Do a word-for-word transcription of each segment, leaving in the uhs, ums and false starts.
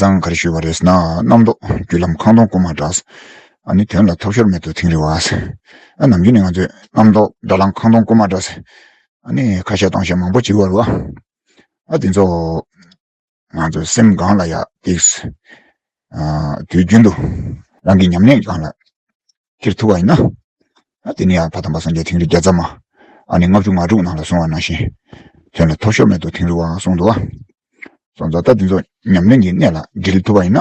དང་ག་རེ་ཞུས་པ་རེད་ཟེར་ན། རྣམ་རྟོག་རྒྱུ་ལམ་ཁང་སྟོང་རྐུན་མ་འདྲ། ཨ་ནི་དོན་ལ་ཐོབ་ཤོར་མེད་དོ་དིང་རི་བ། ཨ་ནམ་རྒྱུན་ནས་ང་ཚོས་རྣམ་རྟོག་དགྲ་ལམ་ཁང་སྟོང་རྐུན་མ་འདྲ། ཨ་ནི་ཁ་བཤད་གཏོང་བཤད་མང་པོ་བྱེད་ཀྱི་ཡོད་རེད་བ། ཨ་དེ་ཚོ་ང་ཚོའི་སེམས་སྒང་ལ་ཡ་ཏིགས། ཨ་དུས་རྒྱུན་དུ་རང་གི་ཉམས་ལེན་སྒང་ལ་འཁྱེར་ཐུབ་པ་ཡིན་ན། ཨ་དེ་ནི་ཡང་ཕ་དམ་པ་སངས་རྒྱས་དིང་རི་བརྒྱ་རྩ་མ། ཨ་ནི་ལྔ་བཅུ་ང་དྲུག་ནང་ལ་གསུངས་པ་ནང་བཞིན། དོན་ལ་ཐོབ་ཤོར་མེད་དོ་དིང་རི་བ་གསུངས་འདུག་བ། སོང་ཙང་ད་དེ་ཚོ་ཉམས་ལེན་གྱི་གནས་ལ་འདྲིལ་ཐུབ་པ་ཡིན་ན།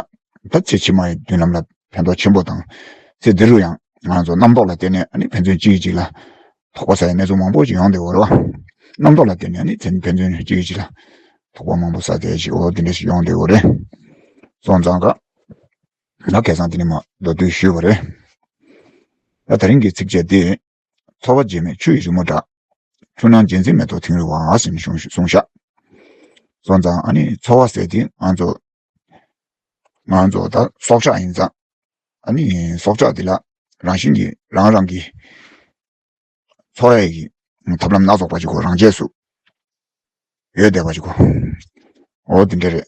ད་ཚེ་ཕྱི་མ་ཡི་མདུན་ལམ་ལ་ཕན་ཐོགས་ཆེན་པོ་དང་། ཚེ་འདི་རུ་ཡང་ང་ཚོ་རྣམ་རྟོག་ལ་བརྟེན་ནས་ཨ་ནི་ཕན་ཚུན་གཅིག་གིས་གཅིག་ལ་དོགས་པ་ཟ་ཡའི་གནས་ཚུལ་མང་པོ་ཞིག་ཡོང་བསྡད་ཡོད་རེད་བ། རྣམ་རྟོག་ལ་བརྟེན་ནས་ཨ་ནི་ཕན་ཕན་ཚུན་གཅིག་གིས་གཅིག་ལ་དོགས་པ་མང་པོ་ཟ་བསྡད་ཞིག་འོ་དེ་འདྲ་ཞིག་ཡོང་བསྡད་ཡོད་རེད། སོང་ཙང་ཀ་ད་ཁ་སང་དེ་ནས་མ་མདོར་བསྡུས་ཞུས་པ་རེད། ད་དེ་རིང་གི་ཚིགས་བཅད་འདི། ཚོར་བ་རྗེས་མེད་ཆུ་ཡི་རི་མོ་འདྲ། འཁྲུལ་སྣང་རྗེས་འཛིན་མེ་ཏོག་དིང་རི་བ་ཟེར་ནས་གསུངས་གསུངས་ཤག་སོང་ཙང་ཨ་ནི་ཚོར་བ་ཟེར་དེ་ང་ཚོ། ང་ཚོ་ད་སྲོག་ཆགས་ཡིན་ཙང་། ཨ་ནི་སྲོག་ཆགས་འདི་ལ་རང་བཞིན་གྱིས་རང་རང་གི་ཚོར་བའི་ཐབས་ལམ་སྣ་ཚོགས་པ་ཞིག་གོ་རང་རྗེས་སུ་ཡོད་བསྡད་པ་ཞིག་གོ་འོ་དེ་འདྲ་རེད།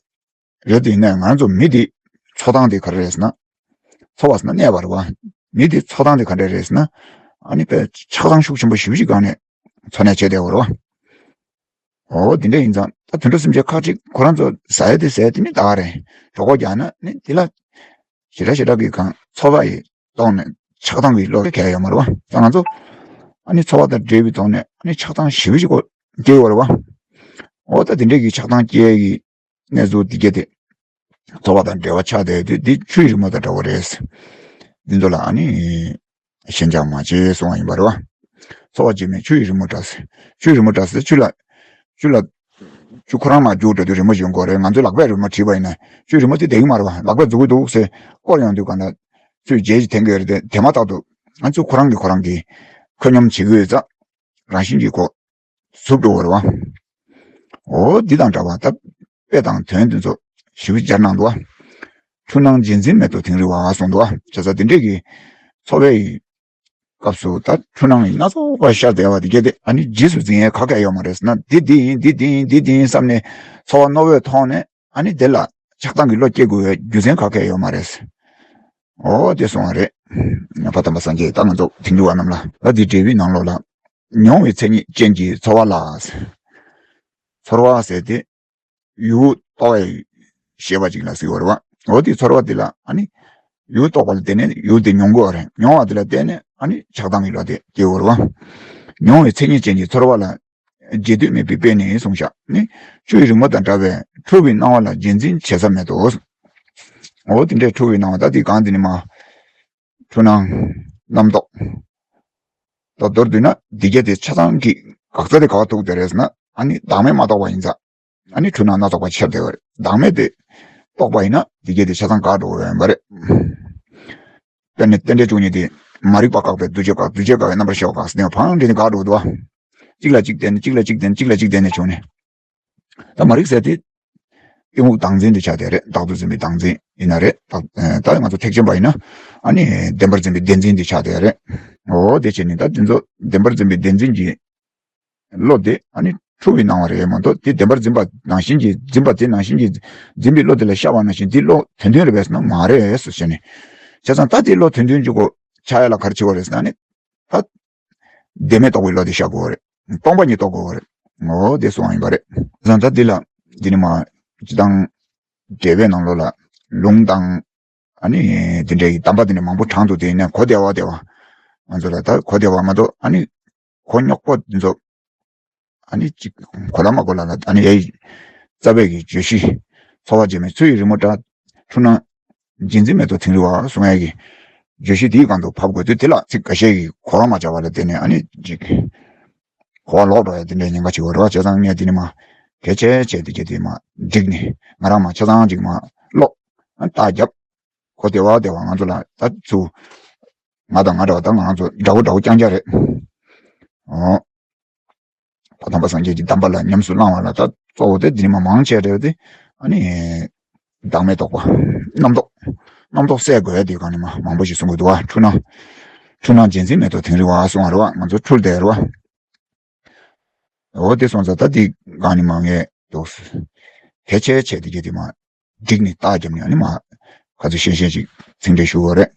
རེད་དེ་ཡིན་ན་ང་ཚོ་མི་དེ་འཚོ་སྟངས་དེ་ག་རེ་རེད་ཟེར་ན། འཚོ་བ་ཟེར་ན་གནས་པ་རེད་བ། མི་དེ་འཚོ་སྟངས་དེ་ག་འདྲ་རེད་ཟེར་ན། ཨ་ནི་དཔེ་ཆགས་སྡང་ཤུགས་ཆེན་པོ་ཞེ་པོ་ཞིག་སྒང་ནས་འཚོ་གནས་བྱས་བསྡད་པ་རེད་བ། འོ་དེ་འདྲ་ཡིན་ཙང་ད་དུད་འགྲོ་སེམས་ཅན་ཁ་ཅིག་ཁོ་རང་ཚོ་ཟ་ཡ་དེ་ཟ་ཡ་དེ་ནི་ད་ག་རེད། གྲོད་ཁོག་རྒྱགས་ན་ནི་དེ་ལ་ཞེ་དྲག་ཞེ་དྲག་གི་གང་འཚོ་བ་ཡི་ཐོག་ནས་ཆགས་སྡང་གི་བློ་གལ་ཡོད་མ་རེད་བ། ད་ང་ཚོ་ཨ་ནི་འཚོ་བ་དང་འབྲེལ་བའི་ཐོག་ནས་ཨ་ནི་ཆགས་སྡང་ཞེ་པོ་ཞིག་གོ་སྐྱེ་ཡོད་རེད་བ། འོ་ད་དེ་འདྲས་ཀྱི་ཆགས་སྡང་སྐྱེ་ཡ་གི་གནས་ཚུལ་འདི་གྱད་དེ། འཚོ་བ་དང་འབྲེལ་བ་ཆགས་བསྡད་དུས་འདི་ཆུ་ཡི་རི་མོ་དང་འདྲ་བོ་རེད། འདི་ཚོ་ལ་ཨ་ནི་ཞེན་ཆགས་མ་བྱེད་གསུང་བ་ཡིན་པ་རེད་བ། འཚོ་བ་རྗེས་མེད་ཆུ་ཡི་རི་མོ་འདྲ་ཟེར། ཆུ་ཡི་རི་མོ་འདྲ་ཟེར་ཆུ་ལ། ཆུ་ལ། ཆུ་ཁོ་རང་མར་རྒྱུག་འགྲོ་དུས་རི་མོ་ཞིག་ཡོང་གི་རེད། ང་ཚོས་ལག་པས་རི་མོ་བྲིས་པ་ཡིན་ན་ཆུ་རི་མོ་དེ་བསྡད་ཀྱི་མ་རེད་བ། ལག་པས་འཛུགས་ཀྱི་འདུག་ཟེར་སྐོར་ཡོང་དུས་གང་ལ་ཚུར་རྗེས་ཤིག་འཐེན་གྱི་རེད་དེ། དེ་མ་ཐག་ཏུ་ང་ཚོས་ཁོ་རང་གིས་ཁོ་རང་གི་ཁོད་སྙོམས་བྱེད་ཀྱི་ཡོད་ཙང་རང་བཞིན་གྱིས་ཁོ་ཟུག་འགྲོ་བ་རེད་བ། འོ་འདི་དང་འདྲ་བ་ད་དཔེ་དང་དོན་དེ་ཚོ་ཞིབ་སྦྱར་གནང་འདུག་བ། འཁྲུལ་སྣང་རྗེས་འཛིན་མེ་ཏོག་དིང་རི་བ་གསུངས་འདུག་བ། བྱས་ཙང་དེ་འདྲས་ཀྱི་འཚོ་བའི་སྐབས་སུ་ད་འཁྲུལ་སྣང་ཡི་སྣ་ཚོགས་པ་ཤར་བསྡད་པ་དེ་གལ་ཏེ་ཨ་ནི་རྗེས་སུ་འཛིན་ཡས་ག་ག་ཡོད་མ་རེད་ཟེར་ན། འདི་འདི་ཡིན་འདི་འདི་ཡིན་འདི་འདི་ཡིན་བསམ་ནས་ཚོར་བ་རྣོ་བོའི་ཐོག་ནས་ཨ་ནི་དེ་ལ་ཆགས་སྡང་གི་བློ་སྐྱེ་དགོས་པའི་རྒྱུ་མཚན་ག་ག་ཡོད་མ་རེད། འོ་དེ་གསུངས་པ་རེད། ཕ་དམ་པ་སངས་རྒྱས་ད་ང་ཚོ་དིང་རི་བ་རྣམས་ལ། ད་འདི་འགྲེལ་པའི་ནང་ལོགས་ལ། མྱོང་བའི་མཚན་ཉིད་ཅན་གྱི་ཚོར་བ་ལ། ཚོར་བ་ཟེར་དེ། ཡུལ་རྟོག་པའི་ཤེས་པ་ཅིག་ལ་ཟེར་བ་རེད་བ། འོ་དེ་ཚོར་བ་དེ་ལ་ཨ་ནི། ཡུལ་རྟོག་པ་ལ་བརྟེན་ནས་ཡུལ་དེ་མྱོང་དགོས་པ་རེད། མྱོང་བ་དེ་ལ་བརྟེན་ནས་ཨ་ནི་ཆགས་སྡང་གི་བློ་དེ་སྐྱེ་བ་རེད་བ། མྱོང་བའི་མཚན་ཉིད་ཅན་གྱི་ཚོར་བ་ལ། རྗེས་ཟློས་མེད་པའི་དཔེ་ནི་གསུངས་ཤག་ནི། ཆུ་ཡི་རི་མོ་དང་འདྲ་བའི་འཁྲུལ་བའི་སྣང་བ་ལ་རྗེས་འཛིན་བྱེད་ས་མེད་དོ། འོ་དེ་འདྲའི་འཁྲུལ་བའི་སྣང་བ་ད་དེ་གང་དེ་ནི་མ། འཁྲུལ་སྣང་། རྣམ་རྟོག་ད་མདོར་བསྡུས་ན་འདི་གྱད་དེ་ཆ་ཚང་གི་འགག་རྩ་དེ་ག་པར་ཐུག་བསྡད་རེད་ཟེར་ན། ཨ་ནི་བདག་མེད་མ་རྟོགས་པ་ཡིན་ཙང་། ཨ་ནི་འཁྲུལ་སྣང་སྣ་ཚོགས་པ་ཆགས་བསྡད་པ་རེད། བདག་མེད་དེ་རྟོགས་པ་ཡིན་ན་འདི་གྱད་དེ་ཆ་ཚང་འགག་འགྲོ་གི་ཡོད་པ་རེད། དཔེར་ན་རྟེན་འབྲེལ་བཅུ་གཉིས་དེ་མ་རིག་པ་བཀག་པས་འདུ་བྱེད་བཀག་འདུ་བྱེད་བཀག་པས་རྣམ་པར་ཤེས་པ་བཀག་ཟེར་ནས་བང་འདི་ནི་འགག་འགྲོ་གི་འདུག་བ། གཅིག་ལ་གཅིག་བརྟེན་ནས་གཅིག་ལ་གཅིག་བརྟེན་གཅིག་ལ་གཅིག་བརྟེན་ནས་བྱུང་ནས། ད་མ་རིག་ཟེར་དེ། གཏི་མུག་བདག་འཛིན་དེ་ཆགས་བསྡད་རེད། བདག་ཏུ་འཛིན་པའི་བདག་འཛིན་ཡིན་ན་རེད། བདག་ད་ང་ཚོ་ཐེག་ཆེན་པ་ཡིན་ན། ཨ་ནི་བདེན་པར་འཛིན་པའི་བདེན་འཛིན་དེ་ཆགས་བསྡད་རེད། འོ་དེ་བྱས་ནས་ད་དེ་ཚོ་བདེན་པར་འཛིན་པའི་བདེན་འཛིན་གྱི་བློ་དེ་ཨ་ནི་འཁྲུལ་བའི་སྣང་བ་རེད་མ་གཏོགས་དེ་བདེན་པར་འཛིན་པ་ནང་བཞིན་གྱི་འཛིན་པ་དེ་ནང་བཞིན་གྱི་འཛིན་པའི་བློ་དེ་ལ་ཤར་བ་ནང་བཞིན་དེ་བློ་དོན་མཐུན་རེད་པས་ཟེར་ན་མ་རེད་ཟེར་བྱས་ནས། བྱས་ཙང་ད་དེ་བློ་དོན་མཐུན་གྱི་གོ་ཆགས་ཡ་ལ་ག་རེ་བྱེད་དགོས་རེད་ཟེར་ན་ནི། ད། བདེན་མེད་རྟོགས་པའི་བློ་དེ་ཤར་དགོས་པ་རེད། སྟོང་པ་ཉིད་རྟོགས་དགོས་པ་རེད། འོ་དེ་གསུངས་པ་ཡིན་པ་རེད། བྱས་ཙང་ད་འདི་ལ་འདི་ནི་མ། སྤྱི་བཏང་། འགྲེལ་པའི་ནང་ལོགས་ལ། ལུང་དང་། ཨ་ནི། དེ་འདྲའི་གདམས་པ་དེ་འདྲ་མང་པོ་དྲངས་འདུག་དེ་ཡིན་ན་གོ་བདེ་བ་བདེ་བ། ང་ཚོ་ལ་ད་གོ་བདེ་བ་མ་གཏོགས་ཨ་ནི། གོ་རྙོག་པོ་འདི་ཚོ། ཨ་ནི་གཅིག་གོ་ལ་མ་གོ་ལ་ལ་ཨ་ནི་ཡའི། རྩ་བའི་གི་བརྗོད་གཞི། ཚོར་བ་རྗེས་མེད་ཆུ་ཡི་རི་མོ་འདྲ། འཁྲུལ་སྣང་། རྗེས་འཛིན་མེ་ཏོག་དིང་རི་བ་གསུང་ཡ་གི། བརྗོད་གཞི་འདིའི་སྒང་དུ་ཕབ་དགོས་དུས་དེ་ལ་ཚིག་འགའ་ཤས་ཀྱིས་གོ་བ་མ་ཆགས་པ་ལ་བརྟེན་ནས་ཨ་ནི་གཅིག་གོ་བ་ལོག་འགྲོ་ཡ་དེ་འདྲའི་ཉེན་ཁ་ཆེ་བ་རེད་བ། བྱས་ཙང་ངས་དེ་ནི་མ། གལ་ཆེ་ཆེ་དེ་གྱད་དེ་མ། འགྲིག་ནས་ང་རང་མ་ཆ་ཚང་གཅིག་མ། ཀློག་ཨ་རྟགས་རྒྱབ། གོ་བདེ་བ་བདེ་བ་ང་ཚོ་ལ་ད་ཚུ། ང་དང་ང་འདྲ་བ་ད་ང་ཚོ་འདྲ་བོ་འདྲ་བོ་རྐྱང་རྐྱང་རེད། འོ། ཕ་དམ་པ་སངས་རྒྱས་ཀྱི་གདམས་པ་ལ་ཉམས་སུ་བླང་བ་ལ་ད་གཙོ་བོ་དེ་འདི་ནི་མ་མང་ཆེ་རེད་དེ། ཨ་ནི། བདག་མེད་རྟོགས་པ། རྣམ་རྟོག་རྣམ་རྟོག་སད་དགོས་ཡ་དེ་གང་ནི་མ་མང་པོ་ཞིག་གསུང་གི་འདུག་བ། འཁྲུལ་སྣང་། འཁྲུལ་སྣང་རྗེས་འཛིན་མེ་ཏོག་དིང་རི་བ་གསུང་བ་རེད་བ། ང་ཚོ་འཁྲུལ་བསྡད་རེད་བ། འོ་དེ་སོང་ཙང་ད་འདི་གང་ནི་མ་ངས་འདུག་གལ་ཆེ་ཆེ་དེ་གྱད་དེ་མ། བསྒྲིགས་ནས་རྟགས་བརྒྱབ་ནས་ཨ་ནི་མ་ག་ཚོད་ཤེས་ཤེས་ཅིག་ཚིག་འགྲེལ་ཞུ་དགོས་རེད།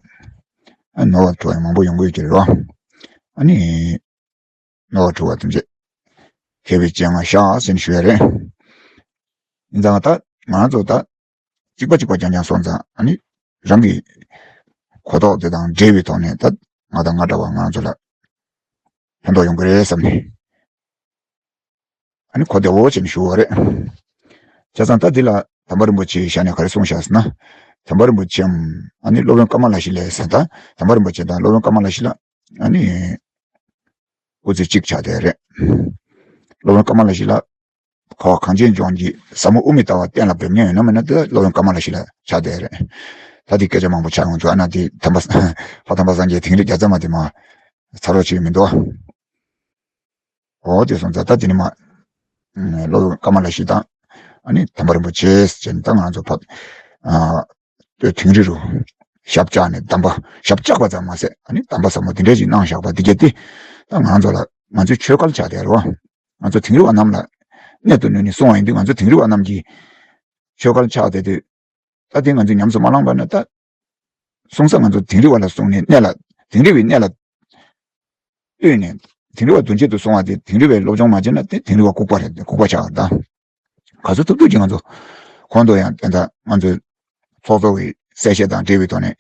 ཨ་ནོར་བ་འཁྲུལ་བ་ཡང་མང་པོ་ཡོང་གི་ཡོད་ཀྱི་རེད་བ། ཨ་ནི་ནོར་བ་འཁྲུལ་བ་དེ་འདྲས་མཁས་པའི་སྤྱན་སྔར་བཤགས་ཟེར་ནས་ཞུ་ཡ་རེད། ཡིན་ཙང་ད་ང་རང་ཚོ་ད་གཅིག་པ་གཅིག་པ་རྐྱང་རྐྱང་སོང་ཙང་ཨ་ནི་རང་གི་གོ་རྟོགས་དེ་དང་འབྲེལ་བའི་ཐོག་ནས་ད་ང་དང་ང་འདྲ་བ་ང་རང་ཚོ་ལ་ཕན་ཐོགས་ཡོང་གི་རེད་བསམ་ནས། ཨ་ནི་གོ་བདེ་བོ་བྱས་ནས་ཞུ་བ་རེད། བྱས་ཙང་ད་འདི་ལ་དམ་པ་རིན་པོ་ཆེའི་ཞལ་ནས་ག་རེ་གསུངས་བཞག་ཟེར་ན། དམ་པ་རིན་པོ་ཆེའམ་ཨ་ནི་སློབ་དཔོན་ཀ་མ་ལ་ཤཱི་ལའི་ཟེར། ད་དམ་པ་རིན་པོ་ཆེ་དང་སློབ་དཔོན་ཀ་མ་ལ་ཤཱི་ལ་ཨ་ནི་སྐུ་ཚེ་གཅིག་ཆགས་བསྡད་རེད། སློབ་དཔོན་ཀ་མ་ལ་ཤཱི་ལ་ཁོ་གངས་ཅན་ལྗོངས་ཀྱི་ཟབ་མོ་དབུ་མའི་ལྟ་བ་གཏན་ལ་འབེབས་མཁན་ཡོད་ན་མེད་ན་དེ་སློབ་དཔོན་ཀ་མ་ལ་ཤཱི་ལ་ཆགས་བསྡད་རེད། ད་དེ་སྐད་ཆ་མང་པོ་ཆགས་ཡོང་དུས་ཨ་ན་དེ་དམ་པ་ལྷ་དམ་པ་སངས་རྒྱས་དིང་རི་བརྒྱ་རྩ་མ་དེ་མ་ཚར་རོགས་བྱས་མི་འདུག་འོ་དེ་སོང་ཙང་ད་དེ་ནི་མ། ཨ་ནི་སློབ་དཔོན་ཀ་མ་ལ་ཤཱི་དང་། ཨ་ནི་དམ་པ་རིན་པོ་ཆེ་ཟེར་ནས་ད་ང་ཚོ་ཕ། ཨ། སྟོད་དིང་རི་རུ། ཞབས་བཅགས་ནས་གདམས་པ་ཞབས་བཅགས་པ་ཙམ་མ་ཟད་ཨ་ནི་གདམས་པ་ཟབ་མོ་དེ་འདྲས་ཅིག་གནང་བཞག་པ་འདི་གས་དེ། ད་ང་ཚོ་ལ་ང་ཚོའི་ཆོས་སྐལ་ཆགས་བསྡད་རེད་བ། ང་ཚོ་དིང་རི་བ་རྣམས་ལ་གནད་དུ་བསྣུན་ནས་གསུངས་པ་ཡིན་དུས་ང་ཚོ་དིང་རི་བ་རྣམས་ཀྱི་ཆོས་སྐལ་ཆགས་བསྡད་དུས། ད་དེ་ང་ཚོས་ཉམས་སུ་མ་བླངས་པ་ན་ད། གསུང་ས་ང་ཚོ་དིང་རི་བ་ལ་གསུངས་ནས་གནད་ལ། དིང་རི་བའི་གནད་ལ་ལྟོས་ནས་དིང་རི་བ་དོན་གཅིག་ཏུ་སོང་བ་དེ་དིང་རི་བའི་སློབ་སྦྱོང་མ་བྱས་ན་དེ་དིང་རི་བ་ལྐུགས་པ་རེད། ལྐུགས་པ་ཆགས་ད། ག་ཚོད་ཐུབ་ཐུབ་ཀྱིས་ང་ཚོ་གོང་དུ་ཡང་དེ་འདྲ་ང་ཚོའི་ཚོགས་གཙོ་བའི་གསལ་བཤད་དང་འབྲེལ་བའི་ཐོག་ནས་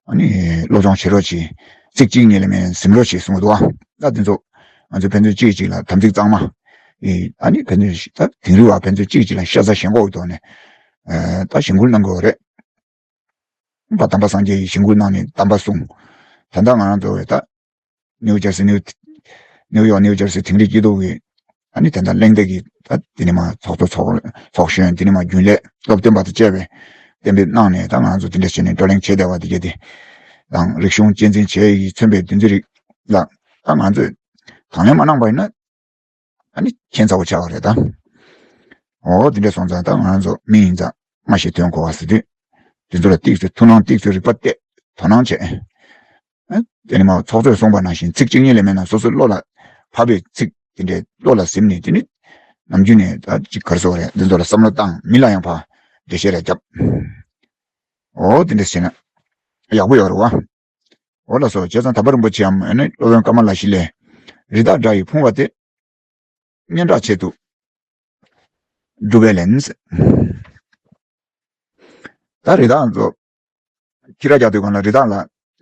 ཨ་ནི་སློབ་སྦྱོང་བྱེད་རོགས་གྱིས། ཚིག་གཅིག་གཉིས་ལས་མེད་ཟིན་རོགས་གྱིས་གསུངས་འདུག་ད་དེ་ཚོ་ང་ཚོ་ཕན་ཚུན་གཅིག་གཅིག་ལ་དམ་ཚིག་གཙང་མ། ཨ་ནི་ཕན་ཚུན་ད་དིང་རི་བ་ཕན་ཚུན་གཅིག་གཅིག་ལ་ཤ་ཚ་ཞེན་ཁོག་གི་ཐོག་ནས་ད་ཞེན་སྐུལ་གནང་དགོས་རེད། པ་དམ་པ་སངས་རྒྱས་ཀྱིས་ཞིང་ཀུན་གནང་ནས་གདམས་པ་གསུངས། ད་ལྟ་ང་རང་ཚོ་བས་ད་ནིའུ་ཇར་སི་ནིའུ་ནིའུ་ཡོག་ནིའུ་ཇར་སི་དིང་རི་སྐྱིད་སྡུག་གི་ཨ་ནི་དེ་འདྲ་གླེང་སྟེགས་ཀྱི་ད་དེ་ནི་མ་ཚོགས་གཙོ་ཚོགས་ཚོགས་གཞོན་དེ་ནི་མ་རྒྱུན་ལས་སློབ་སྟོན་པ་དང་བཅས་པས་གཏན་འབེབས་གནང་ནས་ད་ང་ཚོ་དེ་འདྲ་བྱས་ནས་བགྲོ་གླེང་བྱས་བསྡད་པ་དེ་གྱད་དེ་དང་རིག་གཞུང་གཅེས་འཛིན་བྱས་ཡིས་མཚོན་པའི་བདུན་ཚིགས་རིགས་ལ་ད་ང་ཚོས་དང་ལེན་མ་གནང་པ་ཡིན་ན། ཨ་ནི་ཁྱད་མཚར་པོ་ཆགས་པ་རེད་ད། འོ་དེ་འདྲ་སོང་ཙང་ད་ང་ཚོ་མི་ཡིན་ཙང་སྨྲ་ཤེས་དོན་གོ་བ་ཟེར་དུས། དེ་ཚོ་ལ་ཏིག་ཙེ་ཐུགས་སྣང་ཏིག་ཙེ་རིག་པ་གཏད་དོ་སྣང་བྱས། ཨ་དེ་ནི་མ་ཚོགས་གཙོས་གསུངས་པ་ནང་བཞིན་ཚིག་གཅིག་གཉིས་ལས་མེད་ན་སོ་སོའི་བློ་ལ་ཕབ་པའི་ཚིག་དེ་འདྲའི་བློ་ལ་ཟིན་ནས་དེ་ནི་ནམ་རྒྱུན་ནས་ད་ཅིག་ག་རེ་ཟེར་དགོས་རེད། འདི་ཚོ་ལ་བསམ་བློ་བཏང་མི་ལ་ཡང་ཕར་འགྲེལ་བཤད་རེ་བརྒྱབ། འོ་དེ་འདྲ་བྱས་ན་ཡག་པོ་ཡོད་རེད་བ། འོ་ལགས་སོ། བྱས་ཙང་དམ་པ་རིན་པོ་ཆེའམ་ཨ་ནི་སློབ་དཔོན་ཀ་མ་ལ་ཤཱི་ལས། རི་དྭགས་འདྲ་ཡི་ཕུང་བ་དེ། སྙན་གྲགས་ཆེད་དུ། སྒྲུབ་པས་ལན། ད་རི་དྭགས་ཚོ། ཁྱི་ར་རྒྱག་དུས་སྒང་ལ་རི་དྭགས་ལ་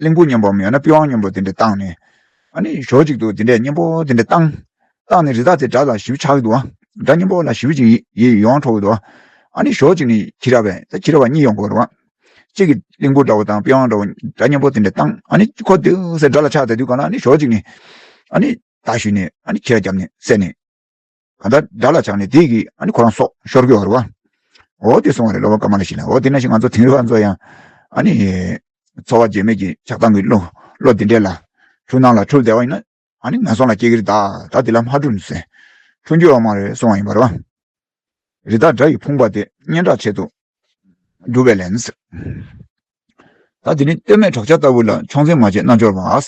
གླིང་བུ་སྙོམས་པོའམ་ཡང་ན་པི་ཝང་སྙོམས་པོ་དེ་འདྲ་བཏང་ནས། ཨ་ནི་ཞོ་གཅིག་ཏུ་དེ་འདྲས་སྙོམས་པོ་དེ་འདྲ་བཏང་། བཏང་ནས་རི་དྭགས་དེ་དགྲ་ལ་ཞིབ་ཆགས་ཀྱི་འདུག་ཨ། དགྲ་སྙོམས་པོ་ལ་ཞིབ་ཅིག་ཡིད་ཡིད་ཡོང་འཕྲོག་གི་འདུག་ཨ། ཨ་ནི་ཞོ་གཅིག་ནི་ཁྱི་ར་བས་ད་ཁྱི་ར་བ་གཉིས་ཡོང་དགོས་རེད་བ། གཅིག་གིས་གླིང་བུ་འདྲ་བོ་དང་པི་ཝང་འདྲ་བོ་དགྲ་སྙོམས་པོ་དེ་འདྲ་བཏང་། ཨ་ནི་ཁོ་དེ་སེ་དགྲ་ལ་ཆགས་བསྡད་དུས་སྒང་ལ་ཨ་ནི་ཞོ་གཅིག་ནི། ཨ་ནི་ད་ཞུས་ནས་ཨ་ནི་ཁྱི་ར་བརྒྱབ་ནས་བསད་ནས། གང་ལྟར་དགྲ་ལ་ཆགས་ནས་དེ་གིས་ཨ་ནི་ཁོ་རང་སྲོག་ཤོར་གྱི་ཡོད་རེད་བ། འོ་དེ་སོང་བ་རེད་སློབ་དཔོན་ཀ་མ་ལ་ཤཱི་ལ། འོ་དེ་ནང་བཞིན་ང་ཚོ་དིང་རི་བ་ཚོ་ཡང་ཨ་ནི། འཚོ་བ་རྗེས་མེད་ཀྱི་ཆགས་སྡང་གི་བློ་བློ་འདི་འདྲས་ལ། འཁྲུལ་སྣང་ལ་འཁྲུལ་བསྡད་པ་ཡིན་ན། ཨ་ནི་ངན་སོང་ལ་སྐྱེ་གི་རེད་ད། ད་འདི་ལ་མ་འཁྲུལ་ཟེར། འཁྲུལ་རྒྱུ་ཡོད་མ་རེད་གསུང་བ་ཡིན་པ་རེད་བ། རི་དྭགས་འདྲ་ཡི་ཕུང་པོ་དེ་སྙན་གྲགས་ཆེད་དུ། སྒྲུབ་པས་ལན། ད་དེ་ནི་སྟོད་སྨད་བྲག་ཆ་ལྟ་བུ་ལ་མཆོག་འཛིན་མ་བྱེད་རྣལ་འབྱོར་པ། བྱས་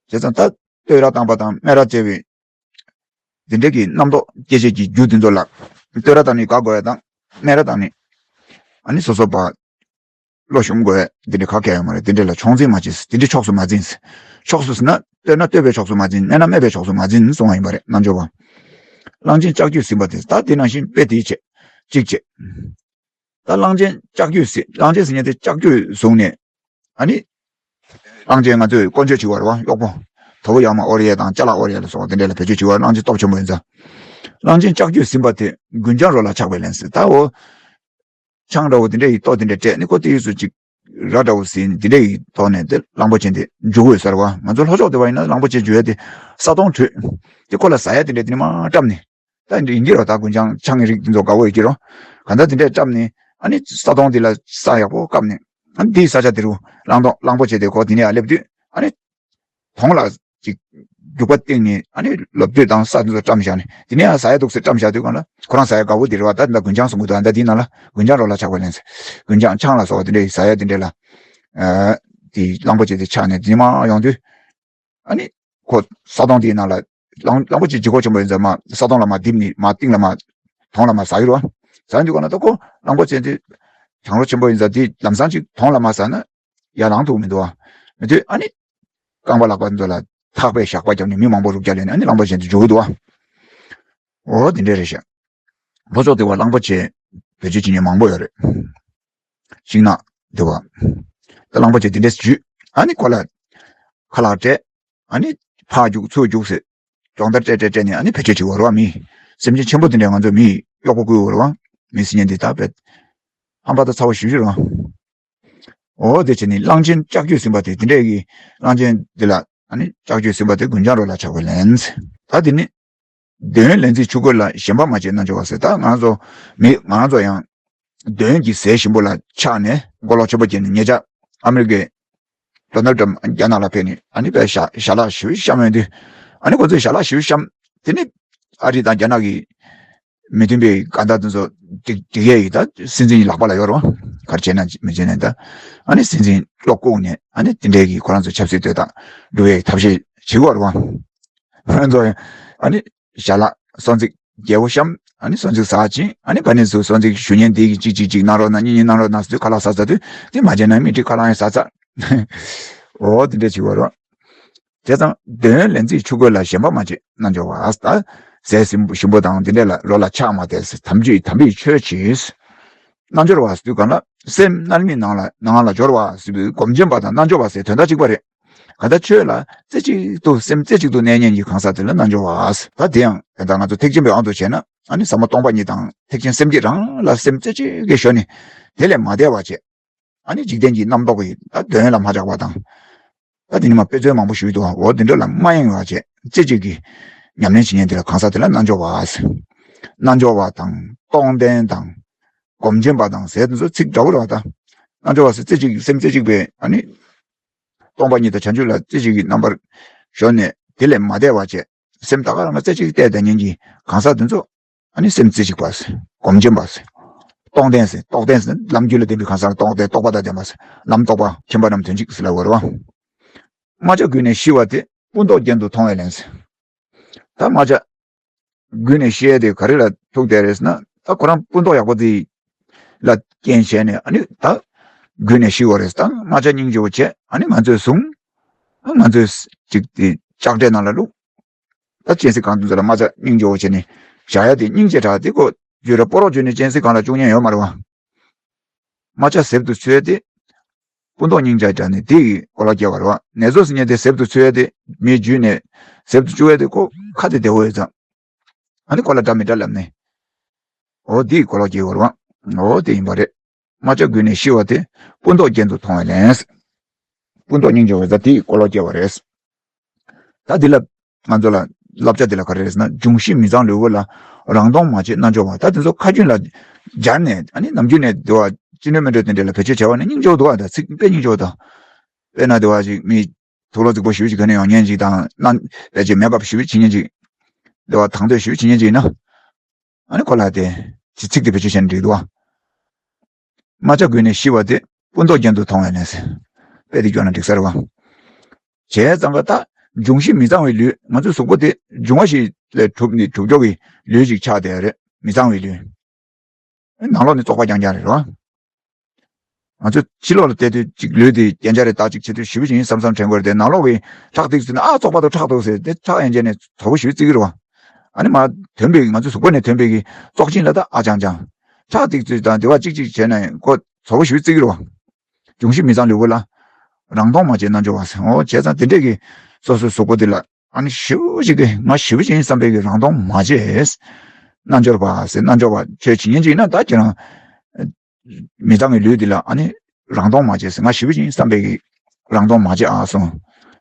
ཙང་ད་བསྟོད་ར་བཏང་པ་དང་སྨད་ར་བཅས་པའི་འདི་འདྲ་གི་རྣམ་རྟོག་སྐྱེ་བྱེད་ཀྱི་རྒྱུ་འདི་ཚོ་ལ་བསྟོད་ར་བཏང་ནི་དགའ་དགོས་ཡ་དང་སྨད་ར་བཏང་ནི་ཨ་ནི་སོ་སོ་པ་བློ་ཞུམ་དགོས་ཡ་འདི་འདྲ་ག་གེ་ཡོད་མ་རེད། འདི་འདྲ་ལ་མཆོག་འཛིན་མ་བྱེད། འདི་འདྲ་ཕྱོགས་སུ་མ་འཛིན། ཕྱོགས་སུ་ཟེར་ན་བསྟོད་ན་བསྟོད་པའི་ཕྱོགས་སུ་མ་འཛིན། སྨད་ན་སྨད་པའི་ཕྱོགས་སུ་མ་འཛིན་གསུང་བ་ཡིན་པ་རེད་རྣལ་འབྱོར་པ། གླང་ཆེན་ལྕགས་ཀྱུས་ཟིན་པ་དེ་ད་དེ་ནང་བཞིན་དཔེ་དེའི་ཆེད་གཅིག་བྱེད། ད་གླང་ཆེན་ལྕགས་ཀྱུས་ཟིན། གླང་ཆེན་ཟེར་མཁན་དེ་ལྕགས་ཀྱུས་བཟུང་ནས། ཨ་ནི། གླང་ཆེན་ང་ཚོས་དཀོན་མཆོག་བྱེད་པ་རེད་བ། གཡོག་པོ། དོ་པོ་ཡར་མར་དབོར་ཡས་དང་ཅ་ལག་དབོར་ཡས་ལ་སོགས་པ་དེ་འདྲས་ལ་བེད་སྤྱོད་བྱེད་པ་གླང་ཆེན་སྟོབས་ཆེན་པོ་ཡིན་ཙང་། གླང་ཆེན་ལྕགས་ཀྱུས་ཟིན་པ་དེ་རྒུན་ཆང་རོ་ལ་ཆགས་པས་ལན་ཟེར། ད་འོ། ཆང་འདྲ་བོ་དེ་འདྲས་ཡི་ལྟོ་དེ་འདྲས་སྤྲད་ནས་ཁོ་དེ་ཡི་སུ་ཅིག་ར་འདྲ་བོ་ཟིན་དེ་འདྲས་ཡི་ཐོག་ནས་དེ་གླང་པོ་ཆེ་དེ་འཇུ་དགོས་ཟེར་བ། ང་ཚོ་ལྷོ་ཕྱོགས་དེ་བ་ཡིན་ན་གླང་པོ་ཆེ་འཇུ་ཡས་དེ་ས་དོང་དྲུད་དེ་ཁོ་ལ་ཟ་ཡས་དེ་འདྲས་དེ་ནི་མ་བཀྲམ་ནས། ད་འདི་ཡིན་གྱི་རོ། ད་རྒུན་ཆང་ཆང་གི་རིགས་འདི་ཚོ་དགའ་བོ་ཡོད་ཀྱི་རོ། གང་ལྟར་དེ་འདྲས་བཀྲམ་ནས་ཨ་ནི་ས་དོང་འདི་ལ་ས་ཡག་པོ་བཀབ་ནས་ཨ་ནི་འདིའི་ས་ཆ་དེ་རུ་གླང་དོང་གླང་པོ་ཆེ་དེ་ཁོ་དེ་ནས་ཡར་སླེབས་དུས་ཨ་ནི་དོང་ལ་ཅིག་རྒྱུག་པ་བཏིང་ནས་ཨ་ནི་ལོ་རྒྱུས་དང་ས་འདི་ཚོ་བཀྲམ་བཞག་ནས་དེ་ནས་ཡར་ཟ་ཡ་འདུག་ཟེར་བཀྲམ་བཞག་དུས་གང་ལ་ཁོ་རང་ཟ་ཡ་དགའ་བོ་དེ་རེད་བ། ད་འདི་ལ་རྒུན་ཆང་གསུང་གི་འདུག་ཨ་ད་འདིའི་ནང་ལ་རྒུན་ཆང་རོ་ལ་ཆགས་པ་ལན་ཟེར། རྒུན་ཆང་ཆང་ལ་སོགས་པ་དེ་འདྲས་ཟ་ཡ་དེ་འདྲས་ལ་ཨ་དེ་གླང་པོ་ཆེ་དེ་ཆགས་ནས་དེ་མར་ཡོང་དུས། ཨ་ནི། ཁོ་ས་དོང་དེའི་ནང་ལ། གླང་གླང་པོ་ཆེ་ལྗིད་ཁོག་ཆེན་པོ་ཡིན་ཙང་མ་ས་དོང་ལ་མ་རྡིབ་ནི་མ་གཏིང་ལ་མ། དོང་ལ་མ་ཟ་ཡི་རོ། ཟ་འདུག་ག་ན་ད་ཁོ་གླང་པོ་ཆེ་འདི་གྱང་རོ་ཆེན་པོ་ཡིན་ཙང་འདི་ལམ་སང་ཅིག་དོང་ལ་མ་ཟ་ན་ཡར་ལངས་ཐུབ་མི་འདུག་བ། མི་དུས་ཨ་ནི་རྐང་པ་ལག་པ་ཚོ་ལ་ཐག་པས་ཞགས་པ་བརྒྱབ་ནས་མི་མང་པོ་རུབ་རྒྱག་ལས་ནས་ཨ་ནི་གླང་པོ་ཆེ་འདི་འཇུ་གི་འདུག་བ། འོ་དེ་འདྲས་རེད་ཤག་ལྷོ་ཕྱོགས་དེ་བ་གླང་པོ་ཆེ་བེད་སྤྱོད་བྱེད་མཁན་མང་པོ་ཡོད་རེད། ཤིང་ནགས་དེ་བ། ད་གླང་པོ་ཆེ་དེ་འདྲས་འཇུས། ཨ་ནི་ཁོ་ལ་ཁ་ལག་སྤྲད། ཨ་ནི་ཕར་རྒྱུག་ཚུར་རྒྱུག་ཟེར། སྦྱོང་བརྡར་སྤྲད་སྤྲད་སྤྲད་ནས་ཨ་ནི་བེད་སྤྱོད་བྱེད་དགོས་རེད་བ། མི་སེམས་ཅན་ཆེན་པོ་དེ་འདྲས་ང་ཚོ་མི་གཡོག་པོ་བསྐུལ་དགོས་རེད་བ། མི་སེམས་ཅན་འདི་ད་བེད་ཧམ་པ་དང་ཚ་བ་ཞུ་ཞུ་རེད་བ། འོ་དེ་བྱས་ནས་གླང་ཆེན་ལྕགས་ཀྱུས་ཟིན་པ་དེ་དེ་འདྲས་ཀྱི་གླང་ཆེན་འདི་ལ་ཨ་ནི་ལྕགས་ཀྱུས་ཟིན་པ་དེ་རྒུན་ཆང་རོ་ལ་ཆགས་པ་ལན། ད་དེ་ནི། འདོད་ཡོན་ལེན་རྩིས་ཆུ་ཁོལ་ལ་ཞེན་པ་མ་བྱེད་རྣལ་འབྱོར་བ་ཟེར། ད་ང་ཚོ་མི་ང་ཚོ་ཡང་འདོད་ཡོན་གྱི་ཟས་ཞིམ་པོ་ལ་ཆགས་ནས་མགོ་ལོག་ཆེན་པོ་བརྒྱབ་ནས་ཉེ་ཆར་ཨ་མི་རི་ཀའི་ཌོ་ནལ་ཊམ་རྒྱ་ནག་ལ་ཕེབས་ནས་ཨ་ནི་དཔེ་ཞལ་ཞལ་ལག་ཞིབ་བཤམས་ཡོང་དུས། ཨ་ནི་ཁོ་ཚོས་ཞལ་ལག་ཞིབ་བཤམས། དེ་ནི་ཨ་རི་དང་རྒྱ་ནག་གི་མི་མཐུན་པའི་གང་ཟག་དེ་ཚོ་སྒྲིག་སྒྲིག་ཡས་ཡིན། ད་སྲིད་འཛིན་ལག་པ་ལ་ཡོད་རེད་བ། ག་རེ་བྱས་ན་མི་བྱས་ན་ད་ཨ་ནི་སྲིད་འཛིན་བློ་བཀུག་ནས་ཨ་ནི་དེ་འདྲའི་གི་ཁོ་རང་ཚོ་ཆབ་སྲིད་དོན་དག་འགྲུབ་ཡས་ཐབས་ཤེས་བྱེད་དགོས་རེད་བ། ཁོ་ཚོ་ཨ་ནི་ཞལ་ལག་སོ་འཛིག་རྒྱལ་པོ་བཤམས། ཨ་ནི་སོ་འཛིག་ཟ་ཕྱིན། ཨ་ནི་ཕ་ནི་ཚོ་སོ་འཛིག་ཞུ་མཁན་དེ་གི་གཅིག་གཅིག་གཅིག་གནང་རོགས་གནང་། གཉིས་གཉིས་གནང་རོགས་གནང་ཟེར་དུས་ཁ་ལག་ཟ་ཟ་དུས་དེ་མ་བྱས་ན་མི་འགྲིག་ཁ་ལག་ཡང་ཟ་ཚར། འོ་དེ་འདྲ་བྱེད་དགོས་རེད། བྱས་ཙང་འདོད་ཡོན་ལེན་རྩིས་ཆུ་ཁོལ་ལ་ཞེན་པ་མ་བྱེད་རྣལ་འབྱོར་བ། ད་ཟས་ཞིམ་པོ་དང་དེ་འདྲ་ལ་རོ་ལ་ཆགས་མ་བསྡད་ཟེར། དམ་ཆོས་དམ་པའི་ཆོས་གྱིས། རྣལ་འབྱོར་བ་ཟེར་དུས་གང་ལ་སེམས་རྣལ་མའི་ནང་ལ་ནང་ལ་སྦྱོར་བ་ཟེར་བའི་སྒོམ་ཆེན་པ་དང་རྣལ་འབྱོར་བ་ཟེར་དོན་དག་གཅིག་པ་རེད། གང་ལྟར་ཆོས་ལ་རྩེ་གཅིག་ཏུ་སེམས་རྩེ་གཅིག་ཏུ་གནས་མཁན་གྱི་གང་ཟག་དེ་ལ་རྣལ་འབྱོར་བ་ཟེར། ད་དེ་ཡང་ད་ང་ཚོ་ཐེག་ཆེན་པའི་དབང་དུ་བྱས་ན་ཨ་ནི་ཟབ་མོ་སྟོང་པ་ཉིད་དང་ཐེག་ཆེན་སེམས་བསྐྱེད་རང་ལ་སེམས་རྩེ་གཅིག་གིས་ཞོན་ནས་དེ་ལས་མ་འདས་པ་བྱས། ཨ་ནི་འཇིག་རྟེན་གྱི་རྣམ་རྟོག་གིས་ད་དོན་ལ་མ་ཆགས་པ་དང་། ད་དེ་ནི་མ་དཔེ་མཚོན་མང་པོ་ཞུས་འདུག་འོ་དེ་འདྲ་ལ་མ་གཡེང་བ་བྱས་རྩེ་གཅིག་གིས་ཉམས་ལེན་བྱེད་མཁན་དེ་ལ་གང་ཟག་དེ་ལ་རྣལ་འབྱོར་བ་ཟེར། རྣལ་འབྱོར་བ་དང་རྟོགས་ལྡན་དང་སྒོམ་ཆེན་པ་དང་ཟེར་དེ་ཚོ་ཚིག་འདྲ་བོ་རེད་བ། ད་རྣལ་འབྱོར་བ་ཟེར་རྩེ་གཅིག་སེམས་རྩེ་གཅིག་པས་ཨ་ནི་སྟོང་པ་ཉིད་དང་བྱང་ཆུབ་ལ་རྩེ་གཅིག་གི་རྣམ་པར་ཞོན་ནས་དེ་ལས་མ་འདས་པ་བྱས་སེམས་ད་ག་རང་ལ་རྩེ་གཅིག་བལྟས་བསྡད་མཁན་གྱི་གང་ཟག་དེ་ཚོ། ཨ་ནི་སེམས་རྩེ་གཅིག་པ་ཟེར། སྒོམ་ཆེན་པ་ཟེར། རྟོགས་ལྡན་ཟེར། རྟོགས་ལྡན་ཟེར་ན་ལམ་རྒྱུད་ལ་ལྡན་པའི་གང་ཟག་རྟོགས་ལྡན་རྟོགས་པ་དང་ལྡན་པ་ཟེར། ལམ་རྟོགས་པ་མཁྱེན་པ་རྣམས་དོན་གཅིག་ཟེར་ལབ་པ་རེད་བ། རྨ་བྱ་རྒུད་ནས་ཤི་བ་དེ་སྤུ་མདོག་རྒྱན་དུ་མཐོང་བས་ལན་ཟེར། ད་རྨ་བྱ་རྒུད་ནས་ཤི་ཡས་དེ་ག་རེ་ལ་ཐུག་བསྡད་རེད་ཟེར་ན། ད་ཁོ་རང་སྤུ་མདོག་ཡག་པོ་དེ་ལ་རྐྱེན་བྱས་ནས་ཨ་ནི་ད་རྒུད་ནས་ཤི་བ་རེད། ད་རྨ་བྱ་སྙིང་རྗེ་བོ་བྱས། ཨ་ནི་ང་ཚོས་བཟུང་། ང་ཚོས་ཅིག་དེ་ལྕགས་ཁྲའི་ནང་ལ་བླུགས། ད་སྤྱན་གཟིགས་སྒང་དུ་ཚུར་ལ་རྨ་བྱ་སྙིང་རྗེ་བོ་བྱས་ནས་བཞག་ཡ་དེ་སྙིང་རྗེ་དྲགས་དེ་ཁོ་བརྗོད་ར་སྤོ་རོག་བརྗོད་ནས་སྤྱན་གཟིགས་སྒང་ལ་བཅུག་ཉན་ཡོད་མ་རེད་བ། རྨ་བྱ་གཟེབ་ཏུ་ཚུད་དེ་སྤུ་མདོག་སྙིང་རྗེ་དྲགས་ནས་དེ་ཡི་གོ་ལོག་སྐྱེ་བ་རེད་བ། ནེ་ཙོ་ཟེར་མཁན་དེ་གཟེབ་ཏུ་ཚུད་དེ་མི་འཇུས་ནས་གཟེབ་ཏུ་བཅུག་ཡ་དེ་ཁོ་ཁ་དེ་བདེ་བོ་ཡོད་ཙང་། ཨ་ནི་ཁོ་ལ་འདྲ་མི་འདྲ་ལབ་ནས། འོ་དེ་ཡི་གོ་ལོག་སྐྱེ་བ་རེད་བ། འོ་དེ་ཡིན་པ་རེད། རྨ་བྱ་རྒུད་ནས་ཤི་བ་དེ་སྤུ་མདོག་རྒྱན་དུ་མཐོང་བས་ལན། སྤུ་མདོག་སྙིང་རྗེ་བ་ཟེར་དེ་ཡི་གོ་ལོག་སྐྱེ་བ་རེད། ད་འདི་ལ་ང་ཚོ་ལ་བསླབ་བྱ་འདི་ལ་ག་རེ་རེད་ཟེར་ན། འབྱུང་བཞི་མི་གཙང་ལུས་པོ་ལ་རང་མཐོང་མ་བྱེད་རྣལ་འབྱོར་བ། ད་དེ་ཚོ་ཁ་རྒྱུན་ལ་སྦྱར་ནས་ཨ་ནི་ནམ་རྒྱུན་ནས་འདི་བ་ཅི་འདྲ་མི་འདྲ་དེ་འདྲ་ལ་བེད་སྤྱོད་བྱས་པ་ནི་སྙིང་རྗེ་བོ་འདུག་བ། ད་ཚིག་དཔེ་སྙིང་རྗེ་བོ་དང་། དཔེར་ན་འདི་བ་ཅིག་མི་དུག་ལོག་རྫིག་པོ་ཞེ་པོ་ཅིག་ག་ནས་ཡོང་མཁན་ཅིག་དང་། ནང་དཔེ་ཅིག་མེ་འབབ་ཞེ་པོ་བྱེད་མཁན་ཅིག་འདི་བ་དང་དོད་ཞེ་པོ་བྱེད་མཁན་ཅིག་ཡིན་ན། ཨ་ནི་ཁོ་ལ་དེ་ཅི་ཚིག་དེ་བེད་སྤྱོད་བྱས་ན་འགྲིག་འདུག་བ། རྨ་བྱ་རྒུད་ནས་ཤི་བ་དེ་སྤུ་མདོག་རྒྱན་དུ་མཐོང་བས་ལན་ཟེར། དཔེ་དེ་སྐྱོར་ན་འགྲིག་ས་རེད་བ། བྱས་ཙང་ཀ་ད་འབྱུང་བཞི་མི་གཙང་བའི་ལུས། ང་ཚོའི་གཟུགས་པོ་དེ་འབྱུང་བ་བཞི་ལས་གྲུབ་ནས་གྲུབ་མཆོག་གི་ལུས་ཅིག་ཆགས་བསྡད་རེད། མི་གཙང་བའི་ལུས། ནང་ལོགས་ནས་བཙོག་པ་རྐྱང་རྐྱང་རེད་བ། ང་ཚོ་ཕྱི་ལོགས་ལ་བལྟས་དུས་ཅིག་ལུས་དེ་རྐྱང་རྐྱང་རེད། ད་ཅིག་བྱེད་དུས་ཞེ་པོ་ཅིག་ཡིན་བསམ་བསམ་དྲན་གྱི་རེད་དེ། ནང་ལོགས་ཀྱི་ཁྲག་ཐིགས་ཚུད་ན་ཨ་བཙོག་པ་འདུག་ཁྲག་འདུག་ཟེར་དེ་ཁྲག་ཡན་ཆད་ནས་དོག་པོ་ཞེ་པོ་བརྩི་གི་རེད་བ། ཨ་ནི་མ་དོན་པའི་ང་ཚོའི་གཟུགས་པོ་ནས་ཐོན་པའི་གི་བཙོག་གཅིན་ལ་ད་ཨ་ཅང་ཅང་། ཁྲག་ཐིགས་ཚུད་དང་དེ་བ་ཅིག་ཅིག་བྱས་ན་ཁོ་དོག་པོ་ཞེ་པོ་བརྩི་གི་རེད་བ། འབྱུང་བཞི་མི་གཙང་ལུས་པོ་ལ་རང་མཐོང་མ་བྱེད་རྣལ་འབྱོར་བ་ཟེར། འོ་བྱས་ཙང་དེ་འདྲས་ཀྱི་སོ་སོའི་གཟུགས་པོ་དེ་ལ་ཨ་ནི་ཞེ་པོ་ཅིག་གི་ང་ཞེ་པོ་ཅིག་ཡིན་བསམ་པའི་གི་རང་མཐོང་མ་བྱེད། རྣལ་འབྱོར་བ་ཟེར། རྣལ་འབྱོར་བ་ཆོས་བྱེད་མཁན་ཅིག་ཡིན་ན་ད་ཁྱེད་རང་མི་གཙང་གི་ལུས་འདི་ལ་ཨ་ནི་རང་མཐོང་མ་བྱེད་ཟེར། ང་ཞེ་པོ་ཅིག་ཡིན་བསམ་པའི་གི་རང་མཐོང་མ་བྱེད་ཨ་སོང་།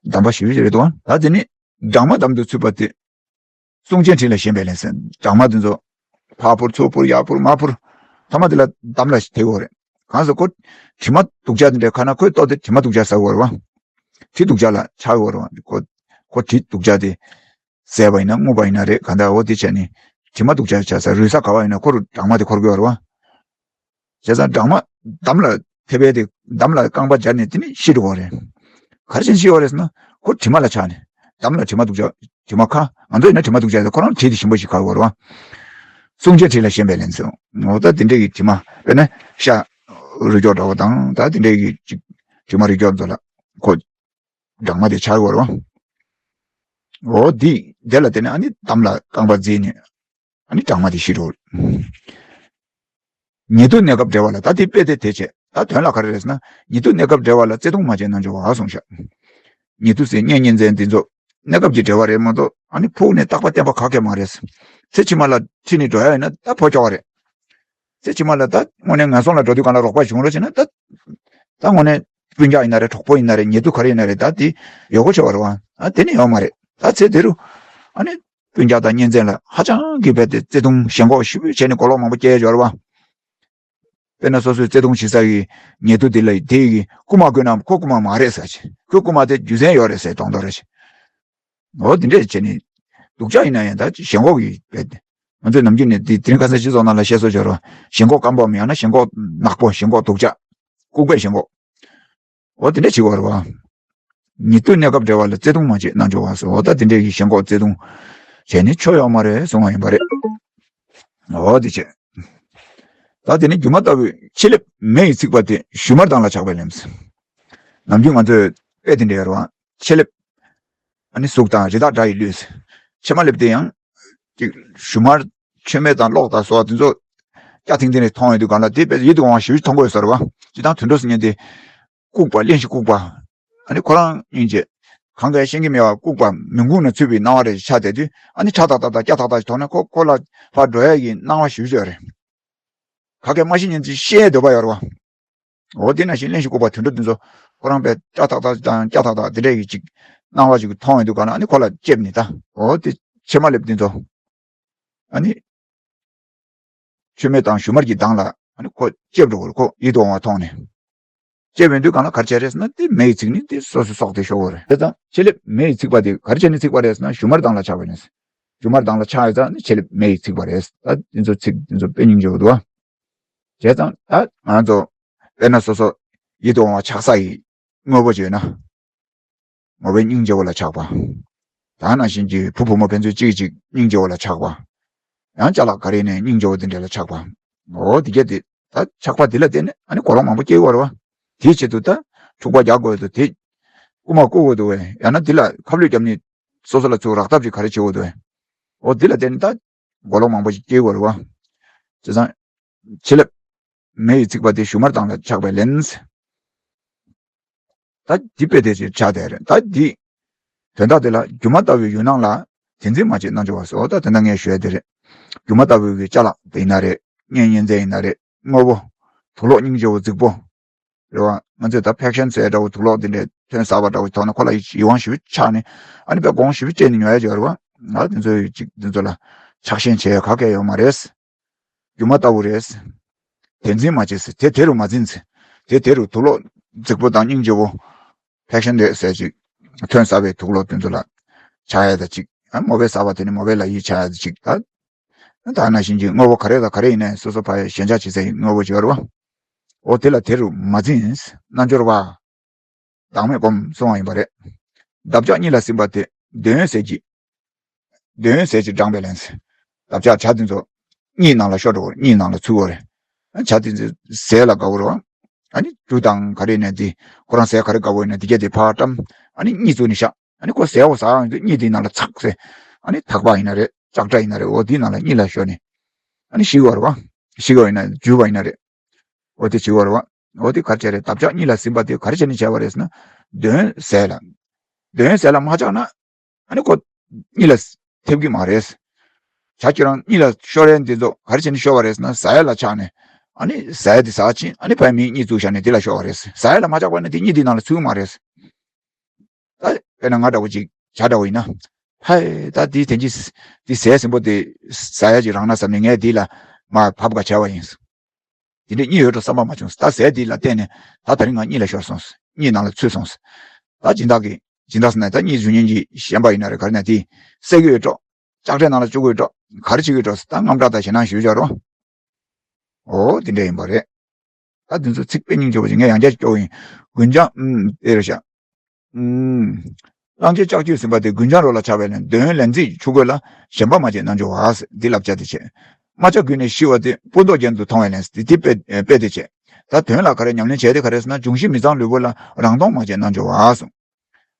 གདམས་པ་ཞེ་པོ་ཅིག་རེད་དོ། ད་དེ་ནི་སྦྲང་མ་འདམ་དུ་ཚུད་པ་དེ། གསུང་ཆེན་ཁྲི་ལ་ཞེན་པས་ལན་ཟེར། སྦྲང་མ་འདི་ཚོ་ཕར་འཕུར་ཚུར་འཕུར་ཡར་འཕུར་མར་འཕུར། ཐ་མ་དེ་ལ་འདམ་ལ་ཐེག་ཡོད་རེད། གང་ཟེར་ཁོ་དྲི་མ་དུག་ཆ་དེ་འདྲ་ཁ་ན་ཁོས་ལྟོ་དེ་དྲི་མ་དུག་ཆ་ཟ་ཡོད་རེད་བ། དྲི་དུག་ཆ་ལ་ཆགས་ཡོད་རེད་བ། ཁོ་ཁོ་དྲི་དུག་ཆ་དེ་ཟས་པ་ཡིན་ན་རྔུབ་པ་ཡིན་ན་རེད། ག་འདྲ་འོ་དེ་བྱས་ནས་དྲི་མ་དུག་ཆ་ཆགས་ས་རུལ་ས་ག་བ་ཡིན་ན་ཁོ་རུ་སྦྲང་མ་དེ་འཁོར་གྱི་ཡོད་རེད་བ། བྱས་ཙང་སྦྲང་མ་འདམ་ལ་ཐེབས་པས་དེ་འདམ་ལ་རྐང་པ་སྦྱར་ནས་དེ་ནི་ཤི་འགྲོ་བ་རེད། ག་རེ་བྱས་ནས་ཤི་བ་རེད་ཟེར་ན་ཁོ་དྲི་མ་ལ་ཆགས་ནས། འདམ་ལ་དྲི་མ་དུག་ཆ་དྲི་མ་ཁ། ང་ཚོ་ཡིན་ན་དྲི་མ་དུག་ཆ་ཟེར། ཁོ་རང་དྲི་དེ་ཞིམ་པོ་ཞིག་ཁ་ཡོད་རེད་བ། གསུང་བྱེད་དྲི་ལ་ཞེན་པས་ལན་གསུང་། འོ་ད་དེ་འདྲའི་གི་དྲི་མ་དཔེར་ན་ཤ་རུས་སྐྱོགས་འདྲ་བོ་དང་ད་དེ་འདྲའི་གི་ཅིག་དྲི་མ་རུས་སྐྱོགས་ཚོ་ལ་ཁོ་སྦྲང་མ་དེ་ཆགས་ཡོད་རེད་བ། འོ་འདི་དེ་ལ་བརྟེན་ནས་ཨ་ནི་དམ་ལ་རྐང་པ་བརྫིས་ནས་ཨ་ནི་སྦྲང་མ་དེ་ཤི་འགྲོ། ཉེ་དུ་གནས་སྐབས་འབྲེལ་བ་ལ་ད་དེ་དཔེ་དེ་དེ་བྱས། ད་དོན་ལ་ག་རེ་རེད་ཟེར་ན། ཉེ་དུ་གནས་སྐབས་འབྲེལ་བ་ལ་བརྩེ་གདུང་མ་བྱེད་རྣལ་འབྱོར་བ་གསུངས་ཤག། ཉེ་དུ་ཟེར་གཉེན་ཉེ་ཚན་འདི་ཚོ་གནས་སྐབས་ཀྱི་འབྲེལ་བ་རེད་མ་གཏོགས་ཨ་ནི་ཕུགས་ནས་རྟག་པ་བརྟན་པ་ག་གེ་མ་རེད། ཚེ་ཕྱི་མ་ལ་ཁྲིད་ནས་འགྲོ་ཡ་ཡིན་ན་ད་ཕོ་ཁྱོ་ག་རེད། ཚེ་ཕྱི་མ་ལ་ད་དངོས་གནས་ངན་སོང་ལ་འགྲོ་དུས་གང་ལ་རོགས་པ་བྱུང་རོགས་བྱས་ན་ད། ད་དངོས་གནས་སྤུན་ཀྱག་ཡིན་ན་རེད། གྲོགས་པོ་ཡིན་ན་རེད། ཉེ་དུ་ག་རེ་ཡིན་ན་རེད། ད་དེ་ཡོད་གོ་ཆོག་པ་རེད་བ། ཨ་དེ་ནི་ཡོད་མ་རེད། ད་ཚེ་འདི་རུ་ཨ་ནི་སྤུན་ཀྱག་དང་གཉེན་ཚན་ལ་ཧ་ཅང་གི་རྦད་དེ་བརྩེ་དུང་ཞེན་ཁོག་ཞེ་པོ་བྱས་ནས་གོ་ལོག་མང་པོ་སྐྱེ་ཡོད་རེད་བ། དཔེར་ན་སོ་སོའི་བརྩེ་དུང་ཞེ་ས་ཡི་ཉེ་དུ་དེ་ལ་དེ་ཡི་རྐུ་མ་བརྐུས་ན་ཁོ་རྐུ་མ་མ་རེད་ཟེར་གྱི། ཁོ་རྐུ་མ་དེ་རྒྱུ་མཚན་ཡོད་རེད་ཟེར་གཏོང་དོ་རེད། འོ་དེ་འདྲས་བྱས་ནས་སྡུག་ཅག་ཡིན་ན་ཡང་ད་ཞེན་ཁོག་གི་རྦད་དེ། ང་ཚོས་ནམ་རྒྱུན་ནས་དེ་དེ་རིང་ཁ་སང་སྤྱི་ཚོགས་ནང་ལ་བཤད་སྲོལ་ཡོད་རེད་བ། ཞེན་ཁོག་སྐམ་པོའམ་ཡང་ན་ཞེན་ཁོག་ནག་པོ། ཞེན་ཁོག་སྡུག་ཅག། ལྐུགས་པའི་ཞེན་ཁོག་འོ་དེ་འདྲས་བྱེད་དགོས་རེད་བ། ཉེ་དུ་གནས་སྐབས་འབྲེལ་བ་ལ་བརྩེ་གདུང་མ་བྱེད་རྣལ་འབྱོར་བ་ཟེར། འོ་ད་དེ་འདྲས་ཀྱི་ཞེན་ཁོག་བརྩེ་གདུང་བྱས་ནས་ཆོ་ཡོད་མ་རེད་གསུང་བ་ཡིན་པ་རེད། འོ་དེ་བྱས། ད་དེ་ནི་སྒྱུ་མ་ལྟ་བུའི་ཕྱེ་ལེབ་མེ་ཡིས་ཚིག་པ་དེ་ཞུན་མར་དང་ལ་ཆགས་པས་ལན། ནམ་རྒྱུན་ང་ཚོས་དཔེ་དེ་འདྲ་ཡོད་རེད་བ། ཕྱེ་ལེབ་ཨ་ནི་གཟུགས་དང་རི་དྭགས་འདྲ་ཡི་ལུས། ཕྱེ་མ་ལེབ་དེ་ཡང་ཅིག་ཞུན་མར་མཆོད་མེ་དང་གློག་དང་སོགས་དེ་ཚོ་སྐྱ་ཐིང་ཐིང་རེ་མཐོང་ཡོང་དུས་གང་ལ་དེ་དཔེ་ཡིད་དུ་འོང་བ་ཞེ་པོ་ཅིག་མཐོང་གི་ཡོད་ས་རེད་བ། སྤྱིར་བཏང་དུད་འགྲོ་ཟེར་མཁན་དེ་ལྐུགས་པ། གླེན་ཞིང་ལྐུགས་པ། ཨ་ནི་ཁོ་རང་སྙིང་རྗེ། གང་གས་ཤེས་ཀྱི་མེད་པ་ལྐུགས་པ་མུན་ཁུང་ན་ཚུད་པའི་སྣང་བ་རེ་ཆགས་བསྡད་དུས་ཨ་ནི་ཁྲ་ཐག་ཐག་དང་སྐྱ་ཐག་ཐག་ཅིག་མཐོང་ན་ཁོ་ཁོ་ལ་ཕར་འགྲོ་ཡ་གི་སྣང་བ་ཞེ་པོ་ཅིག་ཡོད་རེད། ག་གས་མ་ཤེས་མཁན་ཅིག་ཤེས་འདོད་པ་ཡོད་རེད་བ། འོ་དེ་ནང་བཞིན་གླེན་ཞིང་ལྐུགས་པ་དུད་འགྲོ་འདི་ཚོ་ཁོ་རང་དཔེ་ཁྲ་ཐག་ཐག་དང་སྐྱ་ཐག་ཐག་དེ་འདྲས་ཀྱི་ཅིག་སྣང་བ་ཅིག་མཐོང་ཡོང་དུས་གང་ལ་ཨ་ནི་ཁོ་ལ་ལྕེབ་ནི་ད། འོ་དེ་ཕྱེ་མ་ལེབ་འདི་ཚོ་ཨ་ནི་མཆོད་མེ་དང་ཞུན་མར་གྱི་མདངས་ལ་ཨ་ནི་ཁོ་ལྕེབ་འགྲོ་གི་རེད། ཁོ་ཡིད་དུ་འོང་བ་མཐོང་ནས། ལྕེབ་ཡོང་དུས་གང་ལ་ག་རེ་བྱས་རེད་ཟེར་ན་དེ་མེ་ཡིས་ཚིག་ནི་དེ་སོ་སོའི་སྲོག་དེ་ཤོར་གི་རེད། དེ་ཙང་ཕྱེ་ལེབ་མེ་ཡིས་ཚིག་པ་དེ་ག་རེ་བྱས་ནས་ཚིག་པ་རེད་ཟེར་ན་ཞུན་མར་དང་ལ་ཆགས་པ་ནས། ཞུན་མར་དང་ལ་ཆགས་ཡོད་ཙང་ནི་ཕྱེ་ལེབ་མེ་ཡིས་ཚིག་པ་རེད། ད་དེ་ཚོ་ཚིག་དེ་ཚོ་དཔེ་སྙིང་རྗེ་པོ་འདུག་བ། བྱས་ཙང་ད་ང་ཚོ་དཔེར་ན་སོ་སོ་ཡིད་དུ་འོང་བ་ཆགས་ས་ཡི་དངོས་པོ་ཅིག་ཡོད་ན། མོ་པའི་སྙིང་རྗེ་བོ་ལ་ཆགས་པ། ད་ནང་བཞིན་གྱི་བུ་བུ་མོ་ཕན་ཚུན་གཅིག་གིས་གཅིག་སྙིང་རྗེ་བོ་ལ་ཆགས་པ། ཡང་ཅ་ལག་ག་རེ་ནས་སྙིང་རྗེ་བོ་དེ་འདྲ་ལ་ཆགས་པ། འོ་དེ་གས་དེ་ད་ཆགས་པ་དེ་ལ་བརྟེན་ནས་ཨ་ནི་གོ་ལོག་མང་པོ་སྐྱེ་གི་ཡོད་རེད་བ། དེའི་ཆེད་དུ་ད་འཁྲུག་པ་རྒྱག་དགོས་འདུག་དེ་རྐུ་མ་རྐུ་དགོས་འདུག་བས། ཡང་ན་དེ་ལ་ཁ་བསླུས་བརྒྱབ་ནས་སོ་སོ་ལ་ཚུར་རག་ཐབས་ཅིག་ག་རེ་བྱེད་དགོས་འདུག་བས། འོ་དེ་ལ་བརྟེན་ནས་ད་གོ་ལོག་མང་པོ་ཞིག་སྐྱེ་གི་ཡོད་རེད་བ། བྱས་ཙང་ཕྱེ་ལེབ་མེ་ཡིས་ཚིག་པ་དེ་ཞུན་མར་དང་ལ་ཆགས་པས་ལན། ད་འདི་དཔེ་དེ་ཅིག་ཆགས་བསྡད་རེད། ད་འདི་དོན་དག་དེ་ལ་སྒྱུ་མ་ལྟ་བུའི་ཡུལ་སྣང་ལ་དེ་འཛིན་མ་བྱེད་རྣལ་འབྱོར་བ་ཟེར། འོ་ད་དེ་འདྲ་ངས་ཞུ་ཡ་དེ་རེད། སྒྱུ་མ་ལྟ་བུའི་གི་ཅ་ལག་དེ་ཡིན་ན་རེད། གཉེན་ཉེ་ཚན་ཡིན་ན་རེད། དངོས་པོ། དུག་ལོག་སྙིང་རྗེ་བོ་རྫིག་པོ། རེད་བ། ང་ཚོས་ད་ཕེག་ཤན་ཟེར་འདྲ་བོ་དུག་ལོག་དེ་འདྲའི་ཐོན་གསར་པ་འདྲ་བོ་མཐོང་ན་ཁོ་ལ་ཡིད་དབང་ཞེ་པོ་ཆགས་ནས་ཨ་ནི་དཔེ་དགོངས་ཞེ་པོ་སྤྲད་ནས་ཉོ་ཡ་ཅིག་ཡོད་རེད་བ། ང་དེ་ཚོའི་ཅིག་དེ་ཚོ་ལ་ཆགས་ཞེན་བྱེད་ཡ་ག་གེ་ཡོད་མ་རེད། སྒྱུ་མ་ལྟ་བུ་རེད། དེ་འཛིན་མ་བྱེད་ཟེར། དེ་དེ་རུ་མ་འཛིན་ཟེར། དེ་དེ་རུ་དུག་ལོག་རྫིག་པོ་དང་སྙིང་རྗེ་བོ། ཕེག་ཤན་རེད་ཟེར་ཅིག་ཐོན་གསར་པའི་དུག་ལོག་དེ་ཚོ་ལ་ཆགས་ཡ་ད་ཅིག་ཨ་མོ་པའི་གསར་པ་དེ་ནི་མོ་པའི་ལ་ཡིད་ཆགས་ཡ་ད་ཅིག་ད། ད་ནང་བཞིན་གྱི་དངོས་པོ་ག་རེ་དང་ག་རེ་ཡིན་ནའི་སོ་སོ་ཕ་ཡ་ཞེན་ཆགས་བྱེད་སའི་དངོས་པོ་ཅིག་ཡོད་རེད་བ། འོ་དེ་ལ་དེ་རུ་མ་འཛིན། རྣལ་འབྱོར་བ། བདག་མེད་སྒོམ་གསུང་བ་ཡིན་པ་རེད། འདབ་ཆགས་གཉིད་ལ་ཟིན་པ་དེ་འདོད་ཡོན་ཟས་ཀྱིས། འདོད་ཡོན་ཟས་ཀྱིས་འགྲངས་པའི་ལན་ཟེར། འདབ་ཆགས་བྱ་དེ་ཚོ་གཉིད་ནང་ལ་ཤོར་འགྲོ་བ་རེད། གཉིད་ནང་ལ་ཚུད་པ་རེད། བྱ་དེ་ཚོ་ཟས་ལ་དགའ་བོ་རེད་བ། ཨ་ནི་རྒྱུ་དང་ག་རེ་ཡིན་ན་དེ་ཁོ་རང་ཟས་ག་རེ་དགའ་བོ་ཡིན་ན་དེ་གས་དེ་ཕར་བཀྲམ། ཨ་ནི་གཉིད་བཙུགས་ནས་བཞག་ཨ་ནི་ཁོ་ཟས་འོ་ཟ་ཡོང་དུས་གཉིད་དེའི་ནང་ལ་ཚག་ཟེར། ཨ་ནི་ཐག་པ་ཡིན་ན་རེད། ལྕགས་དྲ་ཡིན་ན་རེད། འོ་དེའི་ནང་ལ་གཉིད་ལ་ཤོར་ནས། ཨ་ནི་ཤི་བ་རེད་བ། ཤི་བ་ཡིན་ན་འཇུ་བ་ཡིན་ན་རེད། འོ་དེ་བྱེད་པ་རེད་བ། འོ་དེ་ག་རེ་བྱས་རེད། འདབ་ཆགས་གཉིད་ལ་ཟིན་པ་དེ་ག་རེ་བྱས་ནས་བྱས་པ་རེད་ཟེར་ན། འདོད་ཡོན་ཟས་ལ། འདོད་ཡོན་ཟས་ལ་མ་ཆགས་ན། ཨ་ནི་ཁོ་གཉིད་ལ་ཐེབས་ཀྱི་མ་རེད། བྱ་ཁྱོད་རང་གཉིད་ལ་ཤོར་ཡ་འདི་ཚོ་ག་རེ་བྱས་ནས་ཤོར་བ་རེད་ཟེར་ན། ཟ་ཡ་ལ་ཆགས་ནས། ཨ་ནི་ཟ་ཡ་དེ་ཟ་ཕྱིན་ཨ་ནི་ཕ་མིས་གཉིད་བཙུགས་བཞག་ནས་དེ་ལ་ཤོར་བ་རེད། ཟ་ཡ་ལ་མ་ཆགས་པ་ན་དེ་གཉིད་དེའི་ནང་ལ་ཚུད་ཀྱི་མ་རེད། ད་དཔེར་ན་ང་འདྲ་བོ་ཅིག་བྱ་འདྲ་བོ་ཡིན་ན། ཧའི་ད་འདི་དེ་གྱིས་འདི་ཟས་ཟིན་པོ་དེ་ཟ་ཡ་ཅིག་རག་ན་བསམ་ནས་ངས་འདི་ལ་མར་བབས་ག་བྱས་པ་ཡིན། དེ་འདྲའི་གཉིད་ཡོད་འགྲོ་བསམ་པ་མ་བྱུང་། ད་ཟས་འདི་ལ་བརྟེན་ནས་ད་དེ་རིང་ང་གཉིད་ལ་ཤོར་སོང་། གཉིད་ནང་ལ་ཚུད་སོང་། ད་སྦྱིན་བདག་གིས་སྦྱིན་བདག་ཟེར་ན་ད་གཉིད་འཇུ་མཁན་གྱི་ཞན་པ་ཡིན་ན་རེད། ག་རེ་ན་དེས་བསད་ཀྱི་ཡོད་འགྲོ། ལྕགས་དྲའི་ནང་ལ་བཅུག་གི་ཡོད་འགྲོ། ག་རེ་བྱེད་ཀྱི་ཡོད་འགྲོ། ད་དངངས་སྐྲག་དང་ཞེད་སྣང་ཞེ་པོ་ཅིག་ཡོད་རེད། འོ་དེ་འདྲ་ཡིན་པ་རེད། ད་འདི་ཚོ་ཚིག་དཔེ་སྙིང་རྗེ་པོ་ཅིག་ངས་ཡང་བསྐྱར་སྐྱོར་བ་ཡིན། རྒུན་ཆང་ཨུམ་དེ་རེད་ཤག་ཨུམ། གླང་ཆེན་ལྕགས་ཀྱུས་ཟིན་པ་དེ་རྒུན་ཆང་རོ་ལ་ཆགས་པས་ལན། འདོད་ཡོན་ལན་ཚིག་ཆུ་རྒོད་ལ། ཞེན་པ་མ་བྱེད་རྣལ་འབྱོར་བ་ཟེར། འདི་བསླབ་བྱ་དེ་བྱས། རྨ་བྱ་རྒུད་ནས་ཤི་བ་དེ་སྤུ་མདོག་ཅན་དུ་མཐོང་བས་ལན། དེ་དེ་དཔེ་དཔེ་དེ་བྱས། ད་དོན་ལ་ག་རེ་ཉམས་ལེན་བྱས་ཏེ་ག་རེ་ཟེར་ན། འབྱུང་བཞི་མི་གཙང་ལུས་པོ་ལ། རང་སྟོང་མ་བྱས་རྣལ་འབྱོར་བ་གསུངས།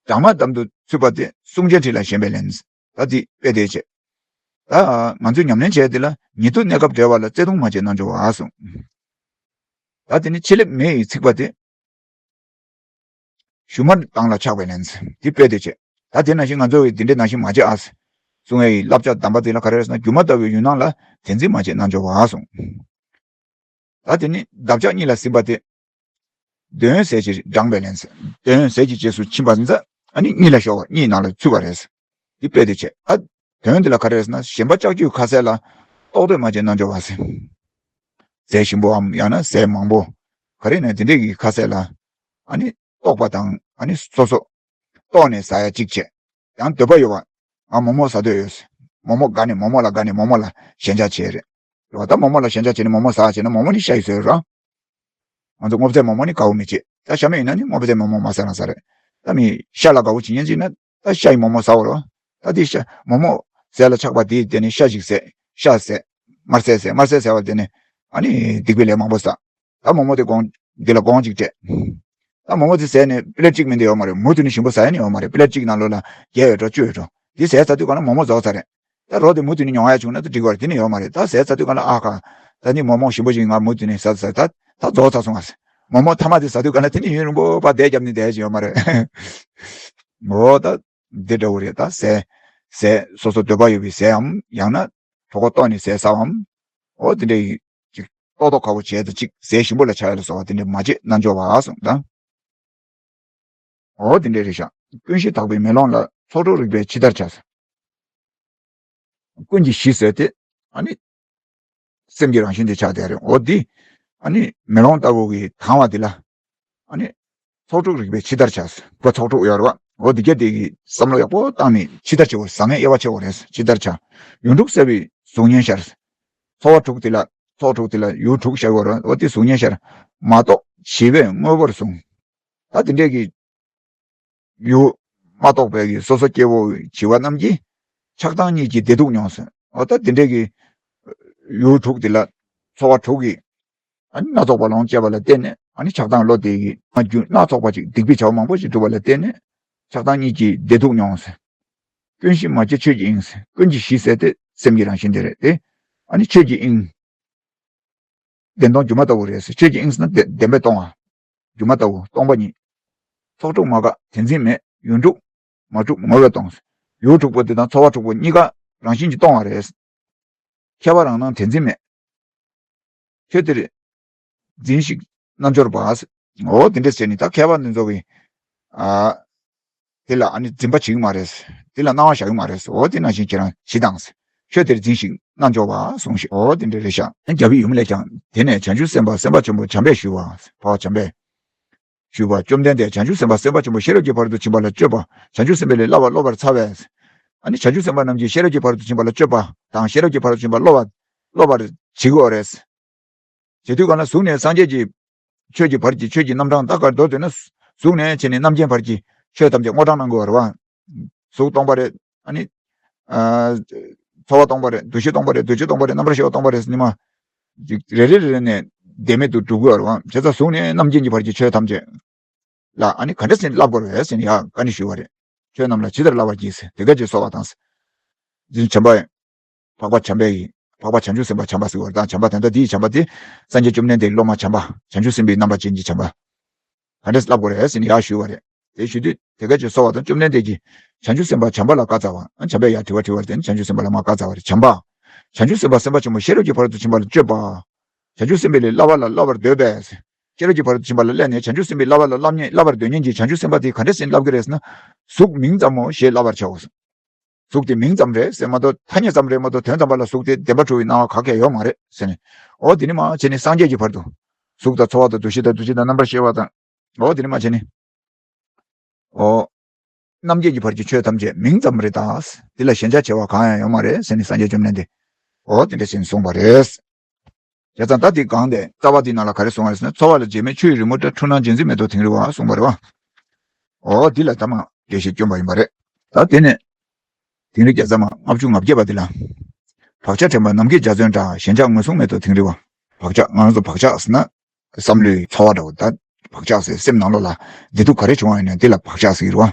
སྦྲང་མ་འདམ་དུ་ཚུད་པ་དེ། བསྲུང་བྱའི་དྲི་ལ་ཞེན་པས་ལན། ད་དེ་དཔེ་དེ་བྱས། ད་ང་ཚོས་ཉམས་ལེན་བྱས་དེ་ལ། ཉེ་དུ་གནས་སྐབས་བྲལ་བ་ལ། བརྩེ་གདུང་མ་བྱས་རྣལ་འབྱོར་བ་གསུངས། ད་དེ་ནི་ཕྱེ་ལེབ་མེ་ཡིས་ཚིག་པ་དེ། ཞུན་མར་དྭངས་ལ་ཆགས་པའི་ལན། འདི་དཔེ་དེ་བྱས། ད་དེ་ནང་བཞིན་ང་ཚོ་ཡིས་འདི་འདྲའི་ནང་བཞིན་མ་བྱེད་ཨ། གསུང་ཡ་ཡི་བསླབ་བྱ་གདམས་པ་དེ་ལ་ག་རེ་རེད་ཟེར་ན། སྒྱུ་མ་ལྟ་བུའི་ཡུལ་སྣང་ལ་དེ་འཛིན་མ་བྱེད་རྣལ་འབྱོར་བ་གསུངས། ད་དེ་ནི་འདབ་ཆགས་གཉིས་ལ་ཟིན་པ་དེ། འདོད་ཡོན་ཟས་ཀྱིས་འགྲངས་པའི་ལན། འདོད་ཡོན་ཟས་ཀྱི་རྗེས་སུ་ཕྱིན་པ་ཡིན་ཙང་། ཨ་ནི་གཉིད་ལ་ཤོར་བ། གཉིད་ནང་ལ་ཚུད་པ་རེད། འདི་དཔེ་དེ་བྱས། ཨ། དོན་འདི་ལ་ག་རེ་རེད་ཟེར་ན། ཞེན་པ་ལྕགས་ཀྱུའི་ཁ་ཟས་ལ་ལྟོགས་ལྟོགས་མ་བྱེད་རྣལ་འབྱོར་བ་ཟེར། ཟས་ཞིམ་པོའམ་ཡང་ན་ཟས་མང་པོ། ག་རེ་ནས་དེ་འདྲས་ཀྱི་ཁ་ཟས་ལ། ཨ་ནི་ལྟོགས་པ་དང་། ཨ་ནི་སོ་སོ་ལྟོགས་ནས་ཟ་ཡ་གཅིག་བྱས། ཡང་འདོད་པ་ཡོད་པ། ང་མོག་མོག་ཟ་འདོད་ཡོད། མོག་མོག་དགའ་ནས་མོག་མོག་ལ་དགའ་ནས་མོག་མོག་ལ་ཞེན་ཆགས་བྱས་རེད། རེད་བ། ད་མོག་མོག་ལ་ཞེན་ཆགས་བྱས་ནས་མོག་མོག་ཟ་བྱས་ན། མོག་མོག་ནི་ཤ་ཡི་ཟས་རེད། ང་ཚོ་སྔོ་ཚལ་མོག་མོག་ནི་དགའ་བོ་མི་བྱེད། ད་ཤ་མེད་ཡིན་ན་ནི་སྔོ་ཚལ་མོག་མོག་མ་ཟ་རང་ཟ་རེད། ད་མི་ཤ་ལ་དགའ་བོ་བྱེད་མཁན་ཅིག་ན། ད་ཤ་ཡི་མོག་མོག་ཟ་བ་རེད། ད་དེ་ཤ་མོག་མོག་ཟས་ལ་ཆགས་པ་དེ་དེ་ནི་ཤ་ཞིག་ཟས། ཤ་ཟས། དམར་ཟས་ཟས། དམར་ཟས་ཟས་པ་དེ་ནི། ཨ་ནི་སྡིག་པའི་ལས་མང་པོ་བསགས། ད་མོག་མོག་དེ་སྒོང་། འདི་ལ་སྒོང་གཅིག་སྤྲད། ད་མོག་མོག་དེ་ཟས་ནས་པི་ལེཊ་གཅིག་མིན་དེ་ཡོད་མ་རེད། མུ་མཐུད་ནས་ཞིམ་པོ་ཟ་ཡ་ནི་ཡོད་མ་རེད། པི་ལེཊ་གཅིག་ནང་ལོགས་ལ་བརྒྱད་ཡོད་འགྲོ། བཅུ་ཡོད་འགྲོ། དེ་ཟས་ཚར་དུས་གང་ན་མོག་མོག་རྫོགས་ཚར་རེད། ད་རོ་དེ་མུ་མཐུད་ནས་མྱོང་ཡ་བྱུང་ན་ད་འགྲིག་པ་རེད། དེ་ནི་ཡོད་མ་རེད། ད་ཟས་ཚར་དུས་གང་ན། ཨ་ཁ། ད་ནི་མོག་མོག་ཞིམ་པོ་ཞིག་ང་མུ་མཐུད་ནས་ཟ་ཟ། ད་ད་རྫོགས་ཚར་སོང་ང་། མོག་མོག་མཐའ་མ་དེ་ཟ་དུས་གང་ན་དེ་ནི་ཡུན་རིང་པོ་ཕར་བསྡད་རྒྱབ་ནས་བསྡད་ཡ་ཅིག་ཡོད་མ་རེད། འོ་ད་འདི་འདྲ་བོ་རེད། ད་ཟས། ཟས་སོ་སོ་འདོད་པ་ཡོད་པའི་ཟས་འམ། ཡང་ན་གྲོད་ཁོག་ལྟོགས་ནས་ཟས་ཟ་བའམ། འོ་དེ་འདྲ་ཡི་ཅིག་ཏོག་ཏོག་ཁ་བོ་བྱས། ད་ཅིག་ཟས་ཞིམ་པོ་ལ་ཆགས་ཡ་ལ་སོགས་པ་དེ་འདྲ་མ་བྱེད་རྣལ་འབྱོར་བ་གསུངས་དང་། འོ་དེ་འདྲ་རེད་ཤག། ཀུན་གཞི་དག་པའི་མེ་ལོང་ལ། ཚོགས་དྲུག་རིག་པས་ཇི་ལྟར་བྱ། ཀུན་གྱི་གཞི་ཟེར་དེ། ཨ་ནི་སེམས་ཀྱི་རང་བཞིན་དེ་ཆགས་བསྡད་རེད། འོ་འདི། ཨ་ནི་མེ་ལོང་ལྟ་བུ་གི་དྭངས་པ་འདི་ལ། ཨ་ནི་ཚོགས་དྲུག་རིག་པས་ཇི་ལྟར་བྱ། ཁོ་ཚོགས་དྲུག་ཡོད་རེད་བ། འོ་འདི་ག་དེ་གི་བསམ་བློ་ཡག་པོ་བཏང་ནས་ཇི་ལྟར་བྱ་བ་བཟང་ངན་དབྱེ་བ་ཕྱེ་དགོས་རེད། ཇི་ལྟར་བྱ། ཡུལ་དྲུག་གསལ་བའི་གཟུགས་བརྙན་ཤར། ཚོར་བ་དྲུག་དེ་ལ། ཚོགས་དྲུག་དེ་ལ་ཡུལ་དྲུག་ཤར་བ་རེད། འོ་དེ་གཟུགས་བརྙན་ཤར། མ་རྟོགས་བྱིས་པས་མངོན་པར་བཟུང་། ད་དེ་འདྲས་ཀྱི་ཡུལ་མ་རྟོགས་པའི་གི་སོ་སོ་སྐྱེ་བོ་བྱིས་པ་རྣམས་ཀྱིས་ཆགས་སྡང་གཉིས་ཀྱི་བདེ་སྡུག་མྱོང་ཟེར། འོ་ད་དེ་འདྲས་ཀྱི་ཡུལ་དྲུག་དེ་ལ། ཚོར་བ་དྲུག་གིས། ཨ་ནི་སྣ་ཚོགས་པ་ལོངས་སྤྱད་པ་ལ་བརྟེན་ནས། ཨ་ནི་ཆགས་སྡང་བློ་དེ་གིས་མ་རྒྱུ་སྣ་ཚོགས་པ་ཅིག་སྡིག་པའི་བྱ་བ་མང་པོ་ཞིག་བསྒྲུབས་པ་ལ་བརྟེན་ནས། ཆགས་སྡང་གཉིས་ཀྱི་བདེ་སྡུག་མྱོང་ཟེར། ཀུན་གཞི་མ་སྐྱེས་ཆོས་ཀྱི་དབྱིངས་ཟེར། ཀུན་གྱི་གཞི་ཟེར་དེ་སེམས་ཀྱི་རང་བཞིན་དེ་རེད་དེ། ཨ་ནི་ཆོས་ཀྱི་དབྱིངས། བདེན་སྟོང་སྒྱུ་མ་ལྟ་བུ་རེད་ཟེར། ཆོས་ཀྱི་དབྱིངས་ཟེར་ན་བདེ་བདེན་པས་སྟོང་བ། སྒྱུ་མ་ལྟ་བུ་སྟོང་པ་ཉིད། ཚོགས་དྲུག་མ་འགགས་དེ་འཛིན་མེད། ཡུལ་དྲུག་མ་གྲུབ་ངོ་བོས་སྟོང་། ཡུལ་དྲུག་པོ་དེ་དང་ཚོར་བ་དྲུག་པོ་གཉིས་ཀ་རང་བཞིན་གྱིས་སྟོང་བ་རེད། ཁྱད་པར་རང་སྣང་དེ་འཛིན་མེད། ཁྱོད་དེར་འཛིན་ཞིག་རྣལ་འབྱོར་པ། འོ་དེ་འདྲས་བྱས་ནས་ད་ཁྱད་པར་འདི་ཚོ་གི། ཨ། དེ་ལ་ཨ་ནི་འཛིན་པ་བྱེད་ཀྱི་མ་རེད། དེ་ལ་སྣང་བ་བཞག་གི་མ་རེད། འོ་དེ་ནང་བཞིན་ཁྱེད་རང་ཞི་དང་། ཁྱོད་དེར་འཛིན་ཞིག་རྣལ་འབྱོར་པ་གསུངས་ཤིག། འོ་དེ་འདྲ་རེད་ཤག། རྒྱལ་བའི་ཡུམ་ལས་ཀྱང་། དེ་ནས་བྱང་ཆུབ་སེམས་དཔའ་སེམས་དཔའ་ཆེན་པོ་བྱམས་པས་ཞུས་པ། འཕགས་པ་བྱམས་པས་ཞུས་པ། བཅོམ་ལྡན་འདས་བྱང་ཆུབ་སེམས་དཔའ་སེམས་དཔའ་ཆེན་པོ་ཤེས་རབ་ཀྱི་ཕ་རོལ་ཏུ་ཕྱིན་པ་ལ་སྤྱོད་པ། བྱང་ཆུབ་སེམས་དཔའི་ལས་བསླབ་པ་སློབ་པར་འཚལ་བས། ཨ་ནི་བྱང་ཆུབ་སེམས་དཔའ་རྣམས་ཀྱིས་ཤེས་རབ་ཀྱི་ཕ་རོལ་ཏུ་ཕྱིན་པ་ལ་སྤྱོད་པ་དང་། ཤེས་རབ་ཀྱི་ཕ་རོལ་ཏུ་ཕྱིན་པ་སློབ་པ། སློབ་པར་བྱེད་དགོས་རེད། བྱེད་དུས་གང་ལ་གཟུགས་ནས་སངས་རྒྱས་ཀྱི་ཆོས་ཀྱི་བར་གྱི་ཆོས་ཀྱི་རྣམ་གྲངས་ད་ག་མདོར་བསྡུས་ན། གཟུགས་ནས་བྱས་ནས་རྣམ་མཁྱེན་བར་གྱི་ཆོས་ཐམས་ཅད་དངོས་བགྲང་གནང་དགོས་པ་རེད་བ། གཟུགས་སྟོང་པ་རེད། ཨ་ནི། ཨ། ཚོར་བ་སྟོང་པ་རེད། འདུ་ཤེས་སྟོང་པ་རེད། འདུ་བྱེད་སྟོང་པ་རེད། རྣམ་པར་ཤེས་པ་སྟོང་པ་རེད་ཟེར་ནས་མ། ཅིག་རེ་རེ་རེ་རེ་ནས་བདེན་མེད་དུ་སྒྲུབ་དགོས་པ་རེད་བ། བྱས་ཙང་གཟུགས་ནས་རྣམ་མཁྱེན་གྱི་བར་གྱི་ཆོས་ཐམས་ཅད་ལ་ཨ་ནི་ག་འདྲ་སེ་བསླབ་དགོས་རེད་ཟེར་ནས་ཡང་བཀའ་འདྲི་ཞུས་པ་རེད། ཆོས་རྣམས་ལ་ཇི་ལྟར་བསླབ་པར་བགྱི་ཟེར། དེ་སྐད་ཅེས་གསོལ་བ་དང་། རྗེ་བཙུན་བྱམས་པ། འཕགས་པ་བྱམས་པས་ཀྱིས། འཕགས་པ་བྱང་ཆུབ་སེམས་དཔའ་བྱམས་པ་ཟེར་བ་དང་། བྱམས་པ་དེ་འདྲ་དེའི་བྱམས་པ་དེ་སངས་རྒྱས་བཅོམ་ལྡན་འདས་སློབ་མ་བྱམས་པ། བྱང་ཆུབ་སེམས་དཔའི་རྣམ་པ་ཅན་གྱི་བྱམས་པ། ག་འདྲས་བསླབ་དགོས་རེད་ཟེར་ནས་ཡར་ཞུས་པ་རེད། དེ་ཞུ་དུས་དེ་སྐད་ཅེས་གསོལ་བ་དང་། བཅོམ་ལྡན་འདས་ཀྱིས་བྱང་ཆུབ་སེམས་དཔའ་བྱམས་པ་ལ་བཀའ་སྩལ་བ། བྱམས་པས་ཡར་དྲི་བ་དྲི་བར་བརྟེན་བྱང་ཆུབ་སེམས་དཔའ་ལ་མར་བཀའ་སྩལ་བ་རེད། བྱམས་པ། བྱང་ཆུབ་སེམས་དཔའ་སེམས་དཔའ་ཆེན་པོ་ཤེས་རབ་ཀྱི་ཕ་རོལ་ཏུ་ཕྱིན་པ་ལ་སྤྱོད་པ། བྱང་ཆུབ་སེམས་དཔའི་ལས་བསླབ་པ་ལ་བསླབ་པར་འདོད་པས། ཤེས་རབ་ཀྱི་ཕ་རོལ་ཏུ་ཕྱིན་པ་ལ་སླེབས་ནས་བྱང་ཆུབ་སེམས་དཔའི་བསླབ་པ་ལ་བསླབ་མཁན། བསླབ་པར་འདོད་མཁན་གྱི་བྱང་ཆུབ་སེམས་དཔའ་དེས་ག་འདྲས་སེ་བསླབ་ཀྱི་རེད་ཟེར་ན། གཟུགས་མིང་ཙམ་མོ་ཞེས་བསླབ་པར་བྱའོ། གཟུགས་དེ་མིང་ཙམ་རེད་ཟེར་མ་གཏོགས། ཐ་སྙད་ཙམ་རེད་མ་གཏོགས། དོན་དམ་པ་ལ་གཟུགས་དེ་བདེན་པར་གྲུབ་པའི་སྣང་བ་ག་གེ་ཡོད་མ་རེད་ཟེར་ནས། འོ་དེ་ནི་མར་བྱས་ནས་སངས་རྒྱས་ཀྱི་བར་དུ། གཟུགས་དང་ཚོར་བ་དང་། འདུ་ཤེས་དང་། འདུ་བྱེད་དང་། རྣམ་པར་ཤེས་པ་དང་། འོ་དེ་ནི་མར་བྱས་ནས། འོ། རྣམ་མཁྱེན་གྱི་བར་གྱི་ཆོས་ཐམས་ཅད་མིང་ཙམ་རེད་ད། དེ་ལ་ཞེན་ཆགས་བྱེད་པ་གང་ཡང་ཡོད་མ་རེད་ཟེར་ནས་སངས་རྒྱས་བཅོམ་ལྡན་འདས། འོ་དེ་འདྲ་ཞིག་གསུངས་པ་རེད། བྱས་ཙང་ད་འདི་གང་དེ་རྩ་བ་འདི་ནང་ལ་ག་རེ་གསུངས་པ་རེད་ཟེར་ན། ཚོར་བ་ལ་བརྗེད་མེད་ཆུ་ཡི་རི་མོ་འདྲ། འཁྲུལ་སྣང་རྗེས་འཛིན་མེད་དོ་དིང་རི་བ་གསུངས་པ་རེད་བ། འོ་འདི་ལ་ཐ་མ་དགེ་བཤེས་བཅོམ་པ་ཡིན་པ་རེད། ད་དེ་ནས་དིང་རི་བརྒྱ་རྩ་མ་ལྔ་བཅུ་ང་བརྒྱད་པ་འདི་ལ། བག་ཆགས་དྲན་པ་ནམ་མཁའི་འཇའ་ཚོན་འདྲ། ཞེན་ཆགས་ངོས་བཟུང་མེད་དོ་དིང་རི་བ། བག་ཆགས། ང་རང་ཚོ་བག་ཆགས་ཟེར་ན་བསམ་བློའི་ཚོར་བ་འདྲ་བོ། ད་བག་ཆགས་ཟེར་སེམས་ནང་ལོགས་ལ་བདེ་སྡུག་ག་རེ་བྱུང་བ་ཡིན་ན་དེ་ལ་བག་ཆགས་ཟེར་གྱི་རེད་བ།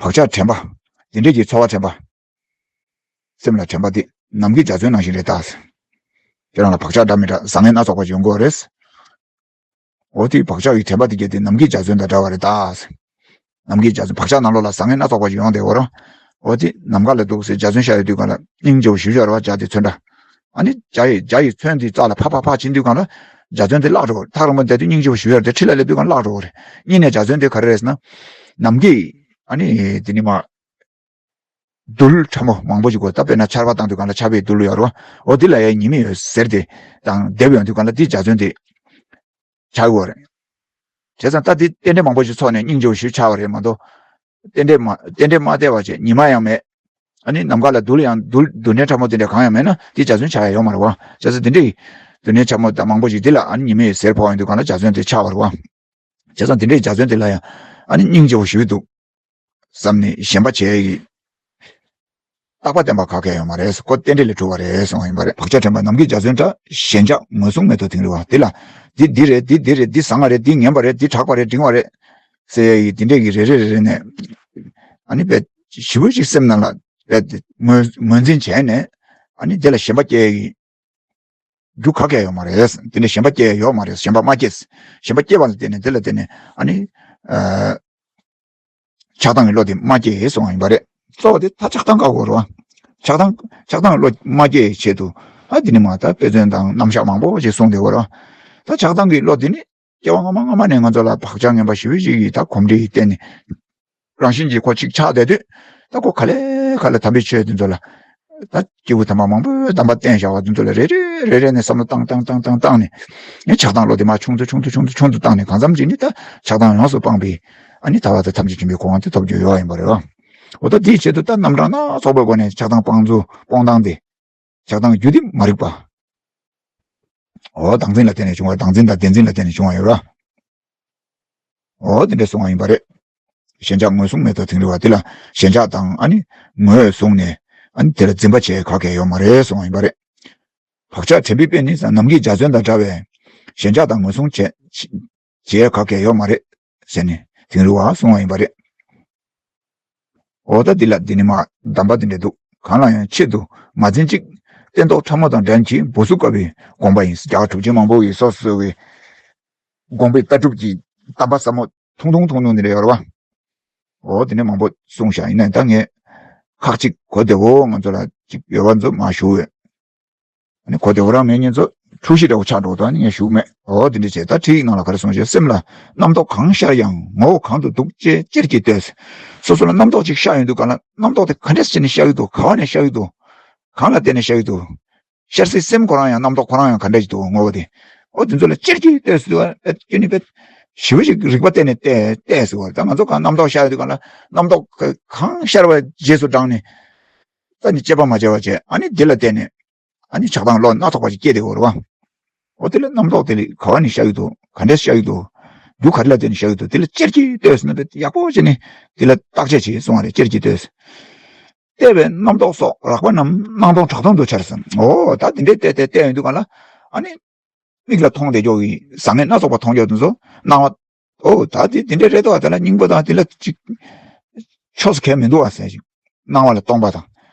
བག་ཆགས་དྲན་པ། དེ་འདྲས་ཀྱི་ཚོར་བ་དྲན་པ། སེམས་ལ་དྲན་པ་དེ་ནམ་མཁའི་འཇའ་ཚོན་ནང་བཞིན་རེད་ད། དེ་རང་ལ་བག་ཆགས་འདྲ་མི་འདྲ་བཟང་ངན་སྣ་ཚོགས་པ་ཡོང་གི་ཡོད་རེད། འོ་དེ་བག་ཆགས་ཀྱི་དྲན་པ་དེ་གྱད་དེ་ནམ་མཁའི་འཇའ་ཚོན་དང་འདྲ་བ་རེད་ད། ནམ་མཁའི་འཇའ་ཚོན། བག་ཆགས་ནང་ལོགས་ལ་བཟང་ངན་སྣ་ཚོགས་པ་ཞིག་ཡོང་བསྡད་ཡོད་རེད། འོ་དེ་ནམ་མཁའ་ལ་འདུག་སེ་འཇའ་ཚོན་ཤར་ཡོང་དུས་སྒང་ལ་སྙིང་རྗེ་པོ་ཞེ་པོ་ཅིག་ཡོད་རེད་བ། འཇའ་དེ་ཚོན་འདྲ། ཨ་ནི་འཇའ་ཡི་འཇའ་ཡི་ཚོན་དེ་རྩ་ལ་ཕར་ཕར་ཕར་ཕྱིན་དུས་སྒང་ལ་འཇའ་ཚོན་དེ་བརླག་འགྲོ་གི་རེད། ཐག་རིང་པོ་བསྡད་དུས་སྙིང་རྗེ་པོ་ཞེ་པོ་ཡོད་རེད་དེ་འཁྲིས་ལ་སླེབས་དུས་སྒང་ལ་བརླག་འགྲོ་གི་རེད། གཉིས་ནས་འཇའ་ཚོན་དེ་ག་རེ་རེད་ཟེར་ན། ནམ་མཁའི་ཨ་ནི་དེ་ནི་མ། རྡུལ་ཕྲ་མོ་མང་པོ་ཞིག་གོ། ད་དཔེར་ན་ཆར་པ་བཏང་དུས་སྒང་ལ་ཆར་པའི་རྡུལ་ཡོད་རེད་བ། འོ་འདི་ལ་ཡང་ཉི་མའི་འོད་ཟེར་དེ་དང་བསྡེབས་ཡོང་དུས་སྒང་ལ་འདི་འཇའ་ཚོན་དེ་ཆགས་ཡོད་རེད། བྱས་ཙང་ད་འདི་རྟེན་འབྲེལ་མང་པོ་ཞིག་ཚོགས་ནས་སྙིང་རྗེ་པོ་ཞེ་པོ་ཆགས་པ་རེད་མ་གཏོགས། རྟེན་འབྲེལ་མ་རྟེན་འབྲེལ་མ་བསྡད་པ་བྱས་ཉི་མ་ཡང་མེད། ཨ་ནི་ནམ་མཁའ་ལ་རྡུལ་ཡང་རྡུལ་རྡུལ་ཕྲན་ཕྲ་མོ་དེ་འདྲ་གང་ཡང་མེད་ན་འདི་འཇའ་ཚོན་ཆགས་ཡ་ཡོད་མ་རེད་བ། བྱས་ཙང་འདི་འདྲའི་རྡུལ་ཕྲན་ཕྲ་མོ་དང་མང་པོ་ཞིག་འདི་ལ་ཨ་ནི་ཉི་མའི་འོད་ཟེར་ཕོག་ཡོང་དུས་སྒང་ལ་འཇའ་ཚོན་དེ་ཆགས་པ་རེད་བ། བྱས་ཙང་འདི་འདྲའི་འཇའ་ཚོན་དེ་ལ་ཡང་ཨ་ནི་སྙིང་རྗེ་པོ་ཞེ་པོ་འདུག་བསམ་ནས་ཞེན་པ་བྱས་ཡི། རྟག་པ་བརྟན་པ་ག་གེ་ཡོད་མ་རེད། ཁོ་རྟེན་འབྲེལ་ལས་གྲུབ་པ་རེད་གསུངས་པ་ཡིན་པ་རེད། བག་ཆགས་དྲན་པ་ནམ་མཁའི་འཇའ་ཚོན་འདྲ། ཞེན་ཆགས་ངོས་བཟུང་མེད་དོ་དིང་རི་བ། འདི་ལ་འདི་འདི་རེད། འདི་འདི་རེད། འདི་བཟང་བ་རེད། འདི་ངན་པ་རེད། འདི་དྲག་པ་རེད། འབྲིང་བ་རེད་ཟེར་ཡ་ཡི་འདི་འདྲས་ཀྱི་རེ་རེ་རེ་རེ་ནས་ཨ་ནི་དཔེ་ཞེ་པོ་ཅིག་སེམས་ནང་ལ་དཔེ་ངོས་ངོས་འཛིན་བྱས་ནས་ཨ་ནི་དེ་ལ་ཞེན་པ་སྐྱེ་ཡ་ཡི་རྒྱུ་ག་གེ་ཡོད་མ་རེད། དེ་ནས་ཞེན་པ་སྐྱེ་ཡ་ཡོད་མ་རེད། ཞེན་པ་མ་སྐྱེས། ཞེན་པ་སྐྱེ་བ་ལ་བརྟེན་ནས་དེ་ལ་བརྟེན་ནས་ཨ་ནི་ཨ། ཆགས་སྡང་གི་བློ་དེ་མ་སྐྱེ་གསུངས་པ་ཡིན་པ་རེད། གཙོ་བོ་དེ་ད་ཆགས་སྡང་བཀག་དགོས་རེད་བ། ཆགས་སྡང་ཆགས་སྡང་གི་བློ་མ་སྐྱེ་ཆེད་དུ་ཨ་དེ་ནི་མ་ད་དཔེ་མཚོན་དང་རྣམ་གཞག་མང་པོ་ཞིག་གསུངས་བསྡད་ཡོད་རེད་བ། ད་ཆགས་སྡང་གི་བློ་དེ་ནི་སྐྱེ་བ་སྔ་མ་སྔ་མ་ནས་ང་ཚོ་ལ་བག་ཆགས་ངན་པ་ཞེ་པོ་ཅིག་གིས་ད་གོམས་འདྲིས་བརྟེན་ནས་རང་བཞིན་གྱིས་ཁོ་གཅིག་ཆགས་བསྡད་དུས་ད་ཁོ་ག་ལེ་ག་ལེ་དམ་པའི་ཆོས་དེ་ཚོ་ལ་ད་སྐྱེས་བུ་དམ་པ་མང་པོས་དམ་པ་བསྟེན་བཞག་པ་དེ་ཚོ་ལ་རེ་རེ་རེ་རེ་ནས་བསམ་བློ་བཏང་བཏང་བཏང་བཏང་བཏང་ནས་ངས་ཆགས་སྡང་བློ་དེ་མར་ཆུང་དུ་ཆུང་དུ་ཆུང་དུ་ཆུང་དུ་བཏང་ནས་གང་འཚམ་ཅིག་ནི་ད་ཆགས་སྡང་ཡོངས་སུ་སྤངས་པའི་ཨ་ནི་ཐར་པ་དང་ཐམས་ཅད་མཁྱེན་པའི་གོ་འཕང་དེ་ཐོབ་རྒྱུ་ཡོད་པ་ཡིན་པ་རེད་བ། འོ་ད་དེའི་ཆེད་དུ་ད་རྣམ་གྲངས་སྣ་ཚོགས་པའི་སྒོ་ནས་ཆགས་སྡང་སྤང་ཚུལ་སྤོང་སྟངས་དེ། ཆགས་སྡང་རྒྱུ་དེ་མ་རིག་པ། འོ་བདག་འཛིན་ལ་བརྟེན་ནས་བྱུང་བ། བདག་འཛིན་དང་བདེན་འཛིན་ལ་བརྟེན་ནས་བྱུང་བ་ཡོད་ར། འོ་དེ་འདྲ་གསུངས་པ་ཡིན་པ་རེད། ཞེན་ཆགས་ངོས་བཟུང་མེད་དོ་དིང་རི་བ། དེ་ལ་ཞེན་ཆགས་དང་ཨ་ནི་ངོས་བཟུང་ནས་ཨ་ནི་དེ་ལ་འཛིན་པ་བྱེད་ག་གེ་ཡོད་མ་རེད་གསུངས་པ་ཡིན་པ་རེད། བག་ཆགས་དྲན་པའི་དཔེ་ནི་ནམ་མཁའི་འཇའ་ཚོན་དང་འདྲ་བས། ཞེན་ཆགས་དང་ངོས་བཟུང་བྱེད་བྱེད་ག་གེ་ཡོད་མ་རེད་ཟེར་ནས་དིང་རི་བ་གསུངས་པ་ཡིན་པ་རེད། འོ་ད་འདི་ལ་འདི་ནི་མ་གདམས་པ་འདི་འདྲ་འདུག་གང་ལ་ཡང་ཆེད་དུ་མ་འཛིན་ཅིག་སྟན་ཐོག་ཕྲ་མོ་དང་འགྲན་གྱི་འབུ་སུ་དཀའ་བའི་དགོངས་པ་ཡིན། རྒྱལ་བ་གྲུབ་ཆེན་མང་པོ་ཡིས་སོ་སོ་སོ་གི་དགོངས་པའི་ལྟ་གྲུབ་ཀྱི་གདམས་པ་ཟབ་མོ་ཐུང་ཐུང་ཐུང་ཐུང་འདི་འདྲ་ཡོད་རེད་བ། འོ་དེ་འདྲ་མང་པོ་གསུངས་བཞག་ཡིན་ན་ད་ངས་ཁག་ཅིག་གོ་བདེ་བོ་ང་ཚོ་ལ་ཅིག་ཡོད་པ་ཚོ་མ་ཞུ་འོས། ཨ་ནི་གོ་བདེ་བོ་རང་མེད་མཁན་ཚོ་འཁྲུག་གཞི་འདྲ་བོ་ཆགས་འགྲོ་དང་ངས་ཞུ་མེད། འོ་དེ་འདྲ་བྱས་ད་ཁྲིད་ཡིག་ནང་ལ་ག་རེ་གསུངས་ཤག་སེམས་ལ་རྣམ་རྟོག་གང་ཤར་ཡང་ངོ་བོ་གང་དུ་འདུག་ཅེས་ཅེར་གྱིས་ལྟོས། སོ་སོ་ལ་རྣམ་རྟོག་ཅིག་ཤར་ཡོང་དུས་གང་ལ་རྣམ་རྟོག་དེ་ག་འདྲས་བྱས་ནས་ཤར་གྱི་འདུག་ག་བ་ནས་ཤར་གྱི་འདུག་གང་ལ་བརྟེན་ནས་ཤར་གྱི་འདུག་ཤར་སའི་སེམས་ཁོ་རང་ཡང་རྣམ་རྟོག་ཁོ་རང་ཡང་ག་འདྲས་ཅིག་འདུག་ངོ་བོ་དེ། འོ་དེ་ཚོ་ལ་ཅེར་གྱིས་ལྟོས་སུ་དུ་བ་ཨེ་ཁྱོད་ནི་བེད་ཞི་བ་ཞིག་རིག་པ་བརྟེན་ནས་བལྟས་བལྟས་སུ་བ། ད་ང་ཚོ་གང་རྣམ་རྟོག་ཤར་ཡོང་དུས་གང་ལ་རྣམ་རྟོག་གང་ཤར་བ་རྗེས་སུ་འབྲངས་ནས་ད་ནི་དཔྱད་པ་མ་བྱས་པ་བྱས་ཨ་ནི་དེ་ལ་བརྟེན་ནས། ཨ་ནི་ཆགས་སྡང་བློ་སྣ་ཚོགས་པ་ཞིག་སྐྱེས་ཏེ་འོ་རེད་བ། འོ་དེ་ལ་རྣམ་རྟོག་དེ་ལ་ག་བ་ནས་ཤར་གྱི་འདུག་ག་འདྲས་ཤར་གྱི་འདུག་རྒྱུ་ག་རེ་ལ་བརྟེན་ནས་ཤར་གྱི་འདུག་དེ་ལ་ཅེར་གྱིས་ལྟོས་ཟེར་ན་དཔེ་ཡག་པོ་བྱས་ནས་དེ་ལ་བརྟག་དཔྱད་བྱེད་གསུང་བ་རེད། ཅེར་གྱིས་ལྟོས། བལྟས་པས་རྣམ་རྟོག་སོགས་རགས་པ་རྣམས་སྣང་སྟོང་གྲགས་སྟོང་དུ་འཆར་ཟེར། འོ་ད་དེ་འདྲས་བལྟས་བལྟས་བལྟས་ཡོང་དུས་གང་ལ་ཨ་ནི་མིག་ལ་མཐོང་བསྡད་ཀྱོག་གི་བཟང་ངན་སྣ་ཚོགས་པ་མཐོང་ཀྱོག་དེ་ཚོ་སྣང་བ། ཨོ་ད་དེ་དེ་འདྲས་རེད་དོ། དེ་ལ་སྙིང་པོ་དང་དེ་ལ་ཅིག་ཆོས་སུ་གལ་མི་འདུག་ཨ་ཟེར་ཞིག་སྣང་བ་ལ་སྟོང་པ་དང་།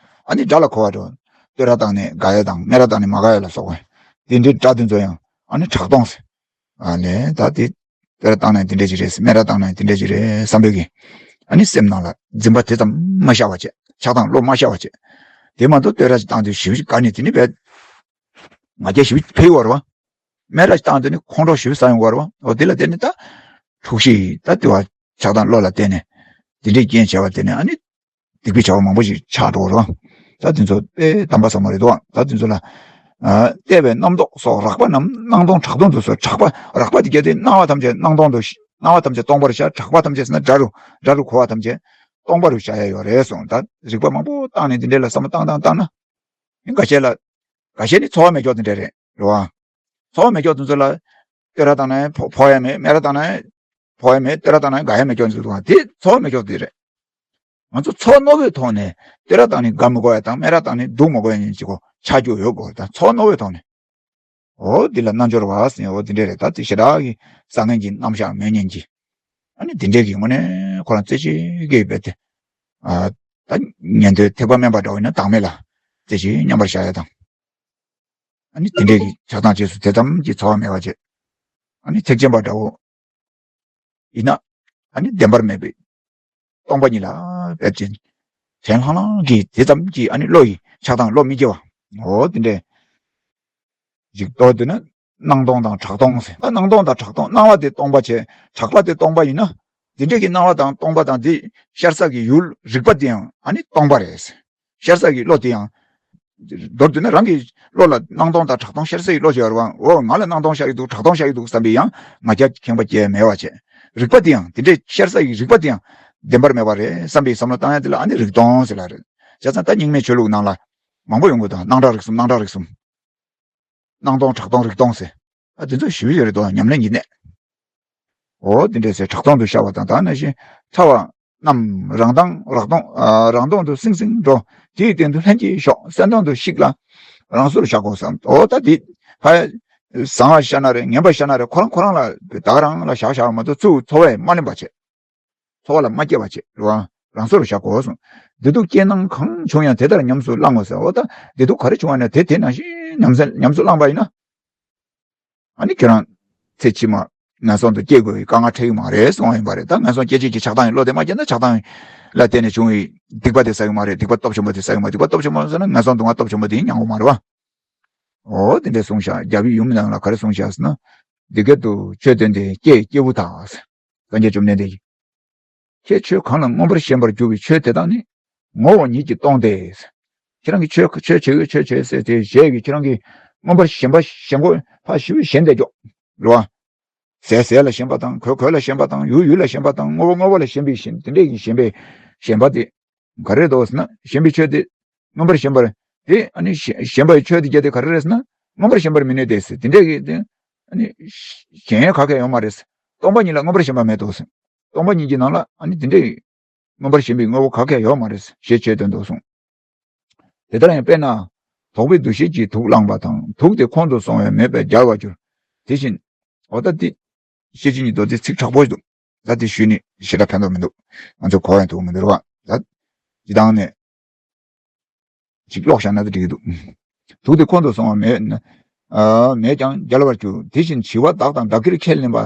ཨ་ནི་སྒྲ་ལ་གོ་བ་འགྲོ། བསྟོད་ར་བཏང་ནས་དགའ་ཡ་དང་སྨད་ར་བཏང་ནས་མ་དགའ་ཡ་ལ་སོགས་པ་དེ་འདྲའི་སྒྲ་དེ་ཚོ་ཡང་ཨ་ནི་གྲགས་སྟོང་ཟེར། ཨ་ནི་ད་དེ་བསྟོད་ར་བཏང་ནས་དེ་འདྲས་ཅིག་རེད། སྨད་ར་བཏང་ནས་དེ་འདྲས་ཅིག་རེད་བསམ་པའི་གི་ཨ་ནི་སེམས་ནང་ལ་འཛིན་པ་དེ་ཙམ་མ་ཤར་བ་བྱས། ཆགས་སྡང་བློ་མ་ཤར་བ་བྱས། དེ་མ་གཏོགས་བསྟོད་ར་ཅིག་བཏང་དུས་ཞིབ་ཅིག་དགའ་ནས་དེ་ནི་བས། ང་རྒྱལ་ཞིབ་འཕེལ་བར་བ། སྨད་ར་བཏང་དུས་ནི་ཁོང་ཁྲོ་ཞིབ་ཟ་ཡོང་བར་བ། འོ་དེ་ལ་བརྟེན་ནས་ད་འཁྲུག་གཞི་ད་དེ་བ་ཆགས་སྡང་བློ་ལ་བརྟེན་ནས་དེ་འདྲའི་རྐྱེན་བྱས་པ་དེ་ནི་ཨ་ནི་སྡིག་པའི་བྱ་བ་མང་པོ་ཞིག་ཆགས་འགྲོ་བར་བ། ད་དེ་ཚོ་དཔེ་དམ་པ་ཟབ་མོ་རེད་དོ། ད་དེ་ཚོ་ལ་བལྟས་པས་རྣམ་རྟོག་སོགས་རགས་པ་རྣམས་སྣང་སྟོང་གྲགས་སྟོང་དུ་གསོལ། གྲགས་པ་རགས་པ་དེ་གལ་ཏེ་སྣང་བ་ཐམས་ཅད་སྣང་སྟོང་དུ་སྣང་བ་ཐམས་ཅད་སྟོང་པར་ཤར། གྲགས་པ་ཐམས་ཅད་ཟེར་ན་སྒྲ་རུ་སྒྲ་རུ་གོ་བ་ཐམས་ཅད་སྟོང་པ་རུ་ཤར་ཡ་ཡོད་རེད་གསུངས། ད་རིགས་པ་མང་པོ་བཏང་ནས་འདི་འདྲས་ལ་བསམ་བློ་བཏང་བཏང་བཏང་ན། འགའ་ཤས་ལ། འགའ་ཤས་ནི་ཚོར་བ་མེད་ཀྱོག་དེ་འདྲ་རེད་རེད་བ། ཚོར་བ་མེད་ཀྱོག་དེ་ཚོ་ལ། བསྟོད་ར་བཏང་ན་ཕོ་ཕོ་ཡ་མེད། སྨད་ར་བཏང་ན་ཕོ་ཡ་མེད། བསྟོད་ར་བཏང་ན་དགའ་ཡ་མེད་ཀྱོག་དེ་ཚོ་དེ་ཚོར་བ་མེད་ཀྱོག་དེ་རེད། ང་ཚོ་ཚོར་བ་རྣོ་བོའི་ཐོག་ནས་བསྟོད་ར་བཏང་ནི་དགའ་མི་དགོས་ཡ་དང་སྨད་ར་བཏང་ནི་སྡུག་མི་དགོས་ཡ་ཉིན་གཅིག་གོ། ཆགས་རྒྱུ་ཡོད་དགོས། ད་ཚོར་བ་རྣོ་བའི་ཐོག་ནས། འོ་འདི་ལ་རྣལ་འབྱོར་བ་ཟེར། འོ་འདི་འདྲས་རེད། ད་དེ་ཞེ་དྲག་གི་བཟང་ངན་གྱི་རྣམ་གཞག་མེད་མཁན་གྱི། ཨ་ནི་འདི་འདྲས་ཀྱི་ངོས་ནས་ཁོ་རང་རྩེ་གཅིག་གིས་རྦད་དེ། ཨ་ད་ཉན་ཐོས་ཐེག་པ་དམན་པ་འདྲ་བོ་ཡིན་ན་བདག་མེད་ལ་རྩེ་གཅིག་མཉམ་པར་བཞག་ཡ་དང་། ཨ་ནི་དེ་འདྲས་ཀྱི་ཆགས་སྡང་རྗེས་སུ་དེ་ཙམ་གྱི་ཚོར་བ་མེད་པ་བྱས། ཨ་ནི་ཐེག་ཆེན་པ་འདྲ་བོ་ཡིན་ན། ཨ་ནི་བདེན་པར་མེད་པའི་སྟོང་པ་ཉིད་ལ་དཔྱད་ཅིང་དྲན་ལྷང་ལྷང་གིས་དེ་ཙམ་གྱིས་ཨ་ནི་བློ་ཡི་ཆགས་སྡང་བློ་མི་སྐྱེ་བ། འོ་དེ་འདྲས་ཅིག་མདོར་བསྡུས་ན་སྣང་སྟོང་དང་གྲགས་སྟོང་ཟེར། ད་སྣང་སྟོང་དང་གྲགས་སྟོང་། སྣང་བ་དེ་སྟོང་པ་བྱས། གྲགས་པ་དེ་སྟོང་པ་ཡིན་ན། དེ་འདྲས་ཀྱི་སྣང་བ་དང་སྟོང་པ་དང་དེ་ཤར་ས་གི་ཡུལ་རིག་པ་དེ་ཡང་ཨ་ནི་སྟོང་པ་རེད། ཤར་ས་གི་བློ་དེ་ཡང་། མདོར་བསྡུས་ན་རང་གི་བློ་ལ་སྣང་སྟོང་དང་གྲགས་སྟོང་ཤར་ས་ཡི་བློ་ཞིག་ཡོད་རེད་བ། འོ་ང་ལ་སྣང་སྟོང་ཤར་གྱི་འདུག་གྲགས་སྟོང་ཤར་གྱི་འདུག་བསམ་པའི་ཡང་ང་རྒྱལ་ཁེངས་པ་སྐྱེ་མེད་པ་བྱས། རིག་པ་དེ་ཡང་དེ་འདྲའི་ཤར་ས་ཡི་རིག་པ་དེ་ཡང་བདེན་པར་མེད་པ་རེད་བསམ་པའི་བསམ་བློ་བཏང་ཡ་དེ་ལ་ཨ་ནི་རིག་སྟོང་ཟེར་ལ་རེད། བྱས་ཙང་ད་རྙིང་མའི་ཆོས་ལུགས་ནང་ལ་མང་པོ་ཡོང་གི་འདུག་སྣང་གྲགས་རིག་གསུམ། སྣང་གྲགས་རིག་གསུམ། སྣང་སྟོང་གྲགས་སྟོང་རིག་སྟོང་ཟེར། ཨ་དེ་ཚོ་ཞིབ་ཞིབ་རེད་དོ། ཉམས་ལེན་གྱི་གནད། འོ་དེ་འདྲས་ཟེར། གྲགས་སྟོང་དུ་ཤར་བ་དང་། ད་ནང་བཞིན་ཕྲ་བ་རྣམས་རང་སྟོང་རག་སྟོང་། ཨ་རང་སྟོང་དུ་སིང་སིང་འགྲོ། དེའི་སྟེང་དུ་ལྷན་ཅིག་ཞོག་གསལ་སྟོང་དུ་ཞིག་ལ་རང་སོར་བཞག་གོ་བསམ། འོ་ད་དེ་ཕ་བཟང་བ་ཤར་ན་རེད། ངན་པ་ཤར་ན་རེད། ཁོ་རང་ཁོ་རང་ལ་བདག་རང་ལ་བཞག་བཞག་མ་གཏོགས་ཚུར་འཚོ་བས་མ་ལེན་པ་བྱེད། འཚོ་བ་ལ་མ་སྐྱེ་བ་བྱེད་རོ། རང་སོར་བཞག་གོ་གསུངས། བདེ་སྡུག་རྐྱེན་སྣང་གང་བྱུང་ཡང་། དེ་ལྟར་ཉམས་སུ་བླང་ངོ་ཟེར། འོ་ད་བདེ་སྡུག་ག་རེ་བྱུང་བ་ན་དེ་དེ་ནང་བཞིན་ཉམས་སེ་ཉམས་སུ་བླངས་པ་ཡིན་ན། ཨ་ནི་ཁྱོད་རང་ཚེ་ཕྱི་མ་ངན་སོང་དུ་སྐྱེ་དགོས་པའི་དཀའ་ངལ་འཕྲད་ཀྱི་མ་རེད་གསུངས་པ་ཡིན་པ་རེད། ད་ངན་སོང་སྐྱེ་བྱེད་ཀྱི་ཆགས་སྡང་གི་བློ་དེ་མ་སྐྱེས་ན། ཆགས་སྡང་ལ་བརྟེན་ནས་བྱུང་བའི་སྡིག་པ་དེ་བསགས་ཀྱི་མ་རེད། སྡིག་པ་སྟོབས་ཆེན་པོ་དེ་བསགས་ཀྱི་མ་རེད། སྡིག་པ་སྟོབས་ཆེན་པོ་ཟེར་ན་ངན་སོང་སྡུག་བསྔལ་སྟོབས་ཆེན་པོ་དེ་ཡིན་སྙམ་གྱི་མ་རེད་བ། འོ་དེ་འདྲས་གསུངས་ཤག་རྒྱལ་བའི་ཡུམ་ནང་ལ་ག་རེ་གསུངས་ཤག་ཟེར་ན། འདི་སྐད་དུ་ཆོས་སྟོན་ཏེ་སྐྱེས་སྐྱེས་བུ་དག་ཟེར། སངས་རྒྱས་བཅོམ་ལྡན་འདས་ཀྱིས། ཁྱེད་ཆོས་གང་ལ་མངོན་པར་ཞེན་པར་འགྱུར་བའི་ཆོས་དེ་དག་ནི་ངོ་བོ་ཉིད་ཀྱིས་སྟོང་སྟེ། ཁྱེད་རང་གིས་ཆོས་ཆོས་བྱེད་ཆོས་བྱེད་ཟེར་ཏེ་ཞེས་ཀྱིས་ཁྱེད་རང་གིས་མངོན་པར་ཞེན་པ་ཞེན་ཁོག་ཕ་ཞེ་པོ་ཞེན་བསྡད་ཀྱོག་རེད་བ། ཟས་ཟས་ལ་ཞེན་པ་དང་། གོས་གོས་ལ་ཞེན་པ་དང་། ཡུལ་ཡུལ་ལ་ཞེན་པ་དང་། དངོས་པོ་དངོས་པོ་ལ་ཞེན་པའི་ཞེན་དེ་འདྲས་ཀྱི་ཞེན་པའི་ཞེན་པ་དེ་ག་རེ་རེད་འདུག་ཟེར་ན། ཞེན་པའི་ཆོས་དེ་མངོན་པར་ཞེན་པར་དེ་ཨ་ནི་ཞེན་པའི་ཆོས་དེ་རྒྱུ་དེ་ག་རེ་རེད་ཟེར་ན། མངོན་པར་ཞེན་པར་མི་ནུས་ཏེ་ཟེར། དེ་འདྲས་ཀྱི་དེ་ཨ་ནི་ཞེན་ཡས་ག་གེ་ཡོད་མ་རེད། སྟོང་པ་ཉིད་ལ་མངོན་པར་ཞེན་པ་མེད་དོ་ཟེར། སྟོང་པ་ཉིད་ཀྱི་ནང་ལ་ཨ་ནི་དེ་འདྲའི་མངོན་པར་ཞེན་པའི་དངོས་པོ་ག་གེ་ཡོད་མ་རེད་ཞེས་ཆོས་སྟོན་ཏོ་གསུངས། དེ་ལྟར་ཡང་དཔེར་ན། དོག་པའི་འདུ་ཤེས་ཀྱིས་དུག་བླངས་པ་དང་། དུག་དེ་ཁོང་དུ་སོང་བས་མེད་པར་སྦྱར་བར་འགྱུར། དེ་བཞིན། འོ་ད་དེ། ཤེར་ཕྱིན་གྱི་མདོ་དེ་ཚིག་དྲག་པོ་ཞིག་འདུག་ད་དེ་ཞུས་ནས་ཞེ་དྲག་ཕན་ཐོགས་མི་འདུག་ང་ཚོ་གོ་ཡང་ཐུབ་མི་འདུག་རེད་བ། ད། སྤྱི་བཏང་ནས། ཅིག་ཀློག་བཞག་ན་ད་འགྲིག་གི་འདུག་དུག་དེ་ཁོང་དུ་སོང་བ་མེད་ན། ཨ་མེད་ཀྱང་སྦྱར་བར་འགྱུར། དེ་བཞིན་བྱི་བ་བདག་དང་བདག་གིར་ཁས་ལེན་པ།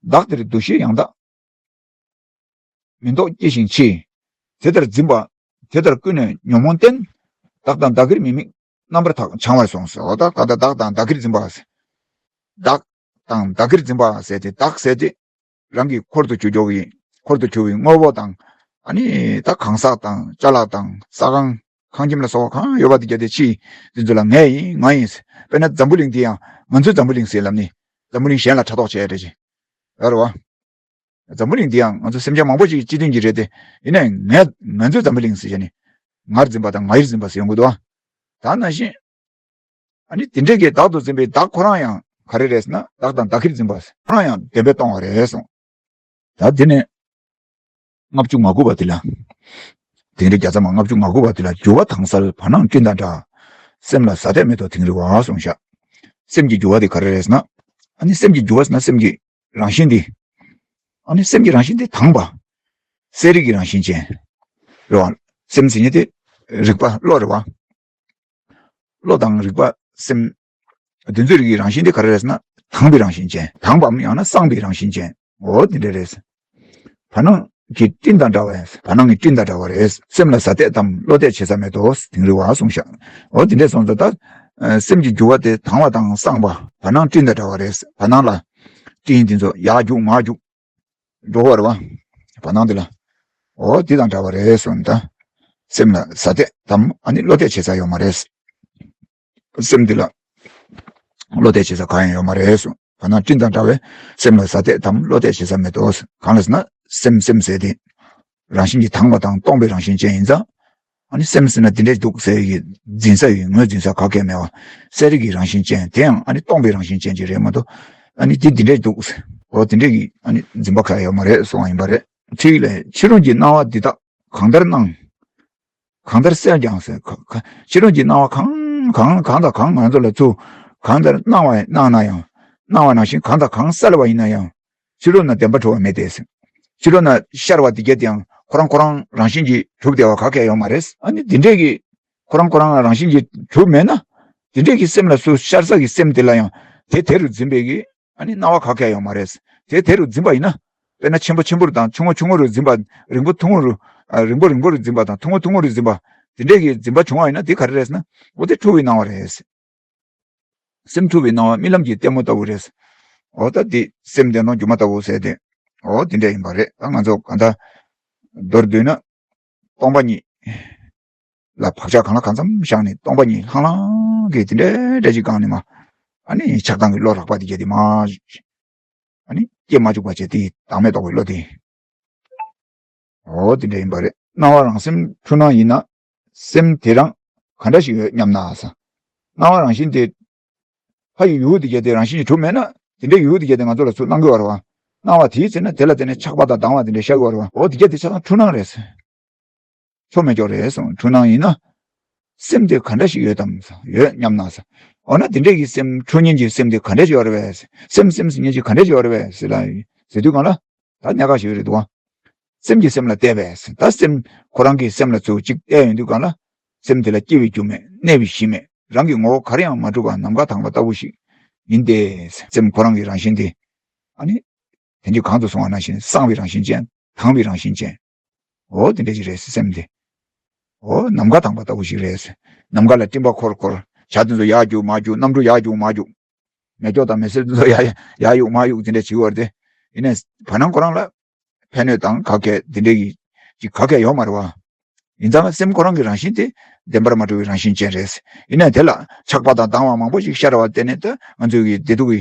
བདག་དེར་འདུ་ཤེས་ཡང་དག་མི་ལྡོག་སྐྱེ་ཞིང་འཆི། དེ་ལྟར་འཛིན་པ། དེ་ལྟར་ཀུན་ནས་ཉོན་མོངས་བརྟེན། བདག་དང་བདག་གིར་མི་དམིགས་རྣམ་པར་དག་བྱང་བར་གསུངས་སོ། ད་ད་ད་བདག་དང་བདག་གིར་འཛིན་པ། བདག་དང་བདག་གིར་འཛིན་པ་ཟེར་ཏེ། བདག་ཟེར་ཏེ། རང་གི་འཁོར་དུ་གྱུར་ཀྱོག་གི། འཁོར་དུ་གྱུར་བའི་དངོས་པོ་དང་། ཨ་ནི་ད་གང་ཟག་དང་ཅ་ལག་དང་ས་ཁང་། ཁང་ཁྱིམ་ལ་སོགས་པ་གང་ཡོད་པ་དེ་གྱད་དེ་ཕྱི་དེ་ཚོ་ལ་ངའི་ཡིན་ང་ཡིན། དཔེར་ན་འཛམ་བུ་གླིང་འདི་ཡང་ང་ཚོའི་འཛམ་བུ་གླིང་ཟེར་ལབ་ནི། འཛམ་བུ་གླིང་གཞན་ལ་ཕྲག་དོག་བྱས་རེད་ཅེས། ཡོད་རེད་བ། འཛམ་བུ་གླིང་འདི་ཡང་ང་ཚོ་སེམས་ཅན་མང་པོ་ཞིག་གི་སྤྱི་མཐུན་གྱི་རེད་དེ། ཡིན་ནའི་ངས་ང་ཚོའི་འཛམ་བུ་གླིང་ཟེར་བྱས་ནི། ངར་འཛིན་པ་དང་ངའིར་འཛིན་པ་ཟེར་ཡོང་གི་འདུག་བ། ད་ནང་བཞིན། ཨ་ནི་དེ་འདྲས་ཀྱི་བདག་ཏུ་འཛིན་པའི་བདག་ཁོ་རང་ཡང་ག་རེ་རེད་ཟེར་ན། བདག་དང་བདག་གིར་འཛིན་པ་ཁོ་རང་ཡང་བདེན་པས་སྟོང་བ་རེད་གསུངས། ད་དེ་ནས་ལྔ་བཅུ་ང་དགུ་པ་དེ་ལ། དིང་རི་བརྒྱ་རྩ་མ་ལྔ་བཅུ་ང་དགུ་པ་དེ་ལ། འགྱུ་བ་དྭངས་གསལ་བར་སྣང་སྤྲིན་དང་འདྲ། སེམས་ལ་ཟ་དད་མེད་དོ་དིང་རི་བ་གསུངས་ཤག་སེམས་ཀྱི་འགྱུ་བ་དེ་ག་རེ་རེད་ཟེར་ན། ཨ་ནི་སེམས་ཀྱི་འགྱུ་བ་ཟེར་ན་སེམས་ཀྱི་རང་བཞིན་འདི། ཨ་ནི་སེམས་ཀྱི་རང་བཞིན་འདི་དྭངས་པ། གསལ་རིག་གི་རང་བཞིན་ཅན། རེད་བ། སེམས་ཟེར་མཁན་དེ་རིག་པ་བློ་རེད་བ། བློ་དང་རིག་པ་སེམས། དེ་ཚོའི་རིགས་ཀྱི་རང་བཞིན་དེ་ག་རེ་རེད་ཟེར་ན། དྭངས་པའི་རང་བཞིན་ཅན། དྭངས་པའམ་ཡང་ན་གསངས་པའི་རང་བཞིན་ཅན། འོ་དེ་འདྲ་རེད། བར་སྣང་གི་སྤྲིན་དང་འདྲ་བས། བར་སྣང་གི་སྤྲིན་དང་འདྲ་བ་རེད། སེམས་ལ་ཟ་དད་དམ་བློ་གཏད་བྱེད་ས་མེད་དོ། དིང་རི་བ་གསུངས་ཤག་འོ་དེ་འདྲས་སོང་ཙང་ད། སེམས་ཀྱི་འགྱུ་བ་དེ་དྭངས་པ་དང་གསངས་པ། བར་སྣང་སྤྲིན་དང་འདྲ་བ་རེད། བར་སྣང་ལ་སྤྲིན་དེ་ཚོ་ཡར་རྒྱུག་མར་རྒྱུག་འགྲོ་བ་རེད་བ། བར་སྣང་དེ་ལ། འོ་དེ་དང་འདྲ་བ་རེད་གསུངས། ད། སེམས་ལ་ཟ་དད་དམ་ཨ་ནི་བློ་གཏད་བྱེད་ས་ཡོད་མ་རེད། སེམས་འདི་ལ་བློ་གཏད་བྱེད་ས་གང་ཡང་ཡོད་མ་རེད་གསུངས། བར་སྣང་སྤྲིན་དང་འདྲ་བས་སེམས་ལ་ཟ་དད་དམ་བློ་གཏད་བྱེད་ས་མེད་དོ། གང་ལ་ཟེར་ན་སེམས་སེམས་ཟེར་དེ་རང་བཞིན་གྱིས་དྭངས་པ་དང་སྟོང་པའི་རང་བཞིན་ཅན་ཡིན་ཙང་། ཨ་ནི་སེམས་ཟེར་ན་འདི་འདྲས་འདུག་ཟེར་གྱི་འཛིན་ས་ཡི་ངོས་འཛིན་ས་ག་གེ་མེད་པ། གསལ་རིག་གི་རང་བཞིན་ཅན། དེ་ཡང་ཨ་ནི་སྟོང་པའི་རང་བཞིན་ཅན་ཅིག་རེད་མ་གཏོགས། ཨ་ནི་འདི་འདི་འདྲས་འདུག་ཟེར། འོ་དེ་འདྲས་ཀྱི་ཨ་ནི་འཛིན་པ་ག་ཡོད་མ་རེད་གསུངས་པ་ཡིན་པ་རེད། ཚིག་ལས་ཕྱི་རོལ་གྱི་སྣང་བ་འདི་དག་གང་ལྟར་སྣང་། གང་ལྟར་གསལ་ཀྱང་ཟེར། ཕྱི་རོལ་གྱི་སྣང་བ་གང་ གང་གང་དང་གང་ང་ཚོ་ལ་ཚུར་གང་ལྟར་སྣང་བ་སྣང་ན་ཡང་། སྣང་བ་ནང་བཞིན་གང་དང་གང་གསལ་བ་ཡིན་ན་ཡང་། ཕྱི་རོལ་ན་བདེན་པ་གྲོལ་བ་མེད་དེ། ཕྱི་རོལ་ན་ཤར་བ་འདི་གྱད་དེའང་ཁོ་རང་ཁོ་རང་རང་བཞིན་གྱིས་གྲུབ་བསྡད་པ་ག་གེ་ཡོད་མ་རེད། ཨ་ནི་འདི་འདྲས་ཀྱི་ཁོ་རང་ཁོ་རང་རང་བཞིན་གྱིས་གྲུབ་མེད་ན། འདི་འདྲས་ཀྱི་སེམས་ལ་ཚུར་ཤར་ས་གི་སེམས་དེ་ལ་ཡང་དེ་དེ་རུ་འཛིན་པའི་གི་ཨ་ནི་སྣང་བ་ག་གེ་ཡོད་མ་རེད། དེ་དེ་རུ་འཛིན་པ་ཡིན་ན། དཔེར་ན་ཆེན་པོ་ཆེན་པོ་རུ་དང་ཆུང་ངུ་ཆུང་ངུ་རུ་འཛིན་པ། རིང་པོ་ཐུང་ངུ་རུ། ཨ། རིང་པོ་རིང་པོ་རུ་འཛིན་པ་དང་ཐུང་ངུ་ཐུང་ངུ་རུ་འཛིན་པ། དེ་འདྲས་ཀྱི་འཛིན་པ་བྱུང་བ་ཡིན་ན་དེ་ག་རེ་རེད་ཟེར་ན། འོ་དེ་འཁྲུལ་བའི་སྣང་བ་རེད། སེམས་འཁྲུལ་བའི་སྣང་བ་རྨི་ལམ་གྱི་ལྟད་མོ་ལྟ་བུ་རེད། འོ་ད་དེ་སེམས་བདེན་སྟོང་སྒྱུ་མ་ལྟ་བུ་ཟེར་ཏེ། འོ་དེ་འདྲས་ཡིན་པ་རེད། ད་ང་ཚོ་གང་ལྟར་མདོར་བསྡུས་ན། སྟོང་པ་ཉིད་ལ་བག་ཆགས་གང་ལ་གང་འཚམ་བཞག་ནས། སྟོང་པ་ཉིད་ལྷང་ལྷང་གི་དེ་འདྲའི་འདྲ་ཅིག་སྒང་ནས་མ། ཨ་ནི་ཆགས་སྡང་གི་བློ་རགས་པ་དེ་གྱད་དེ་མ། ཨ་ནི་སྐྱེ་མ་བཅུག་པ་བྱས་དེ་བདག་མེད་རྟོགས་པའི་བློ་དེ། འོ་དེ་འདྲ་ཡིན་པ་རེད། སྣང་བ་རང་སེམས་འཁྲུལ་སྣང་ཡིན་ན། སེམས་དེ་རང་ག་འདྲ་ཞིག་ཡོད་སྙམ་ན་ཟེར། སྣང་བ་རང་བཞིན་དེ། ཕ་ཡི་ཡུལ་དེ་གྱད་དེ་རང་བཞིན་གྱིས་གྲུབ་མེད་ན། དེ་འདྲའི་ཡུལ་དེ་གྱད་དེ་ང་ཚོ་ལ་ཚུར་སྣང་གི་ཡོད་རེད་བ། སྣང་བ་དེའི་ཚེ་ན་དེ་ལ་བརྟེན་ནས་ཆགས་པ་དང་སྡང་བ་དེ་འདྲ་ཤར་གི་ཡོད་རེད་བ། འོ་དེ་གྱད་དེ་ཆ་ཚང་འཁྲུལ་སྣང་རེད་ཟེར། ཆོ་མེད་ཀྱོག་རེད་གསུངས། འཁྲུལ་སྣང་ཡིན་ན། སེམས་དེ་ག་འདྲ་ཞིག་ཡོད་དམ། ཡོད་སྙམ་ན་ཟེར། འོ་ན་དེ་འདྲས་ཀྱི་སེམས་འཁྲུལ་ཉན་གྱི་སེམས་དེ་ག་འདྲས་ཞིག་ཡོད་རེད་པས། སེམས་སེམས་ཟེར་ཉན་གྱི་ག་འདྲས་ཞིག་ཡོད་རེད་པས་ཟེར་ལ། ཟེར་དུས་སྒང་ལ། ད་གནད་འགག་ཞིག་རེད་འདུག་བ། སེམས་ཀྱི་སེམས་ལ་བལྟས་པས། ད་སེམས་ཁོ་རང་གི་སེམས་ལ་ཚུར་གཅིག་བལྟས་ཡོང་དུས་སྒང་ལ། སེམས་དེ་ལ་སྐྱེ་བའི་རྒྱུ་མེད། གནས་པའི་གཞི་མེད། རང་གི་ངོ་བོ་ག་རེ་ཡང་མ་གྲུབ་པ་ནམ་མཁའ་དྭངས་པ་ལྟ་བུ་ཞིག་ཡིན་ཏེ། སེམས་ཁོ་རང་གི་རང་བཞིན་དེ། ཨ་ནི། དེ་འདྲའི་གོང་དུ་སོང་བ་ནང་བཞིན་སངས་པའི་རང་བཞིན་ཅན། དྭངས་པའི་རང་བཞིན་ཅན། འོ་དེ་འདྲ་ཞིག་རེད་སེམས་དེ། འོ་ནམ་མཁའ་དྭངས་པ་ལྟ་བུ་ཞིག་རེད། ནམ་མཁའ་ལ་སྤྲིན་པ་འཁོར་འཁོར། བྱ་དེ་ཚོ་ཡར་རྒྱུག་མར་རྒྱུག། གནམ་གྲུ་ཡར་རྒྱུག་མར་རྒྱུག། མེ་སྒྱོགས་དང་མེ་སེར་དེ་ཚོ་ཡར་ཡར་གཡུག་མར་གཡུག་དེ་འདྲ་བྱེད་ཀྱི་ཡོད་རེད་དེ། ཡིན་ནའི་བར་སྣང་ཁོ་རང་ལ་ཕན་གནོད་དང་ག་གེ་དེ་འདྲ་གི་ཅིག་ག་གེ་ཡོད་མ་རེད་བ། ཡིན་ཙང་སེམས་ཁོ་རང་གི་རང་བཞིན་དེ་བདེན་པར་མ་གྲུབ་པའི་རང་བཞིན་ཅན་རེད། ཡིན་ནའི་དེ་ལ་ཆགས་པ་དང་སྡང་བ་མང་པོ་ཞིག་ཤར་བ་བརྟེན་ནས། ད་ང་ཚོའི་གི་བདེ་སྡུག་གི་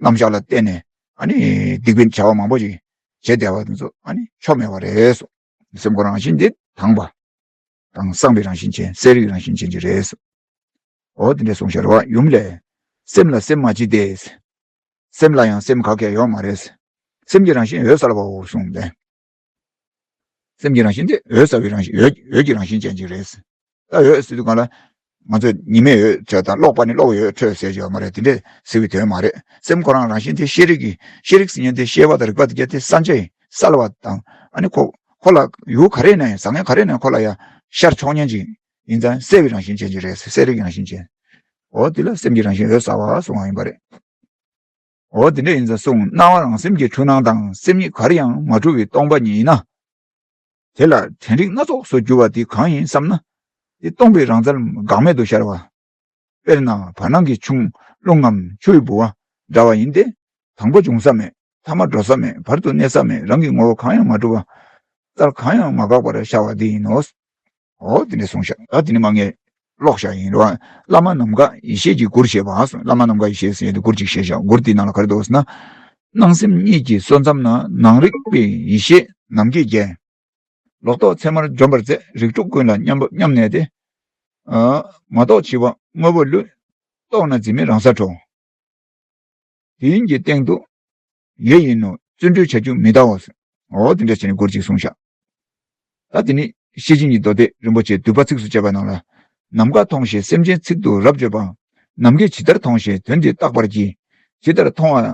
རྣམ་གཞག་ལ་བརྟེན་ནས། ཨ་ནི་སྡིག་པའི་བྱ་བ་མང་པོ་ཞིག་བྱས་བསྡད་པ་དེ་ཚོ་ཨ་ནི་ཆོ་མེད་པ་རེད་གསུངས། སེམས་ཁོ་རང་བཞིན་དེ་དྭངས་པ་དང་། སངས་པའི་རང་བཞིན་ཅན། གསལ་རིག་རང་བཞིན་ཅན་ཅིག་རེད་གསུངས། འོ་དེ་འདྲ་གསུངས་ཤར་བ་ཡུམ་ལས། སེམས་ལ་སེམས་མ་མཆིས་ཏེ། སེམས་ལ་ཡང་སེམས་ག་གེ་ཡོད་མ་རེད། སེམས་ཀྱི་རང་བཞིན་འོད་གསལ་བའོ་གསུངས་ཏེ། སེམས་ཀྱི་རང་བཞིན་དེ་འོད་གསལ་བའི་རང་བཞིན། འོད་འོད་ཀྱི་རང་བཞིན་ཅན་ཅིག་རེད། ད་འོད་ཟེར་དུས་སྒང་ལ། ང་ཚོས་ཉི་མའི་འོད་འཕྲོས་དང་གློག་པ་ནས་གློག་གི་འོད་འཕྲོས་ཟེར་གྱི་ཡོད་མ་རེད། དེ་འདྲས་ཟེར་བའི་དོན་མ་རེད། སེམས་ཁོ་རང་རང་བཞིན་དེ་ཤེས་རིག་གི། ཤེས་རིག་ཟེར་མཁན་དེ་ཤེས་པ་དང་རིག་པ་དེ་གྱད་དེ་གསལ་བྱེད་གསལ་བ་དང་། ཨ་ནི་ཁོ་ཁོ་ལ་ཡུལ་ག་རེ་ན་ཡང་། བཟང་ངན་ག་རེ་ན་ཡང་ཁོ་ལ་ཡང་ཤར་ཆོག་མཁན་ཅིག་ཡིན་ཙང་གསལ་བའི་རང་བཞིན་ཅན་ཅིག་རེད། གསལ་རིག་གི་རང་བཞིན་ཅན། འོ་དེ་ལ་སེམས་ཀྱི་རང་བཞིན་འོད་གསལ་བ་གསུངས་པ་ཡིན་པ་རེད། འོ་དེ་འདྲ་ཡིན་ཙང་གསུངས། སྣང་བ་རང་སེམས་ཀྱི་འཁྲུལ་སྣང་དང་། སེམས་ཉིད་ག་རེ་ཡང་མ་གྲུབ་པའི་སྟོང་པ་ཉིད་ཡིན་ན། དེ་ལ་དྲན་རིག་སྣ་ཚོགས་སུ་གྱུར་པ་དེ་གང་ཡིན་བསམ་ན། དེ་སྟོང་པའི་རང་རྩལ་འགག་མེད་དུ་ཤར་བ། དཔེར་ན་བར་སྣང་གི་ཆུ་རླུང་ངམ་ཆུ་ཡི་ལྦུ་བ་འདྲ་བ་ཡིན་ཏེ། དང་པོ་འབྱུང་ས་མེད། ཐ་མ་འགྲོ་ས་མེད། བར་དུ་གནས་ས་མེད། རང་གི་ངོ་བོ་གང་ཡང་མ་གྲུབ་པ། རྩལ་གང་ཡང་མ་འགགས་པར་ཤར་བ་འདི་ཡིན་ནོ། འོ་དེ་འདྲ་གསུངས་ཤག་ད་དེ་ནི་མ་ངས་ཀློག་བཞག་ཡིན་རེད་བ། བླ་མ་ནམ་མཁའ་ཡེ་ཤེས་ཀྱི་མགུར་ཞེས་པ་གསུངས། བླ་མ་ནམ་མཁའ་ཡེ་ཤེས་ཟེར་ཡས་དེ་མགུར་ཅིག་བཞེས་བཞག་མགུར་དེའི་ནང་ལ་ག་རེ་འདུག་ཟེར་ན། སྣང་སེམས་གཉིས་ཀྱི་སོ་མཚམས་ན། ནང་རིག་པའི་ཡེ་ཤེས་ནམ་མཁས་བརྒྱན། ལོག་རྟོག་མཚན་མར་འཇོམས་པར་མཛད། རིགས་དྲུག་ཀུན་ལ་མཉམ་པ་མཉམ་གནས་ཏེ། ཨ། མ་རྟོགས་འཆི་བ་དངོས་པོ་ལུས། རྟོགས་ན་འཛིན་མེད་རང་སར་གྲོལ། དེ་ཡིན་གྱི་སྟེང་དུ་ཡེ་ཡིན་ནོ། བརྩོན་འགྲུས་བྱ་རྒྱུ་མི་གདའོ་ཟེར། འོ་དེ་འདྲ་བྱས་ནས་མགུར་ཅིག་གསུངས་ཤག་ད་དེ་ནི་ཤེར་ཕྱིན་གྱི་མདོ་སྡེ་རིན་པོ་ཆེ་བསྡུས་པ་ཚིགས་སུ་བཅད་པ་ནང་ལ། ནམ་མཁའ་མཐོང་ཞེས་སེམས་ཅན་ཚིག་ཏུ་རབ་བརྗོད་པ། ནམ་མཁས་ཇི་ལྟར་མཐོང་ཞེས་དོན་འདི་བརྟག་པར་གྱིས། ཇི་ལྟར་མཐོང་བ་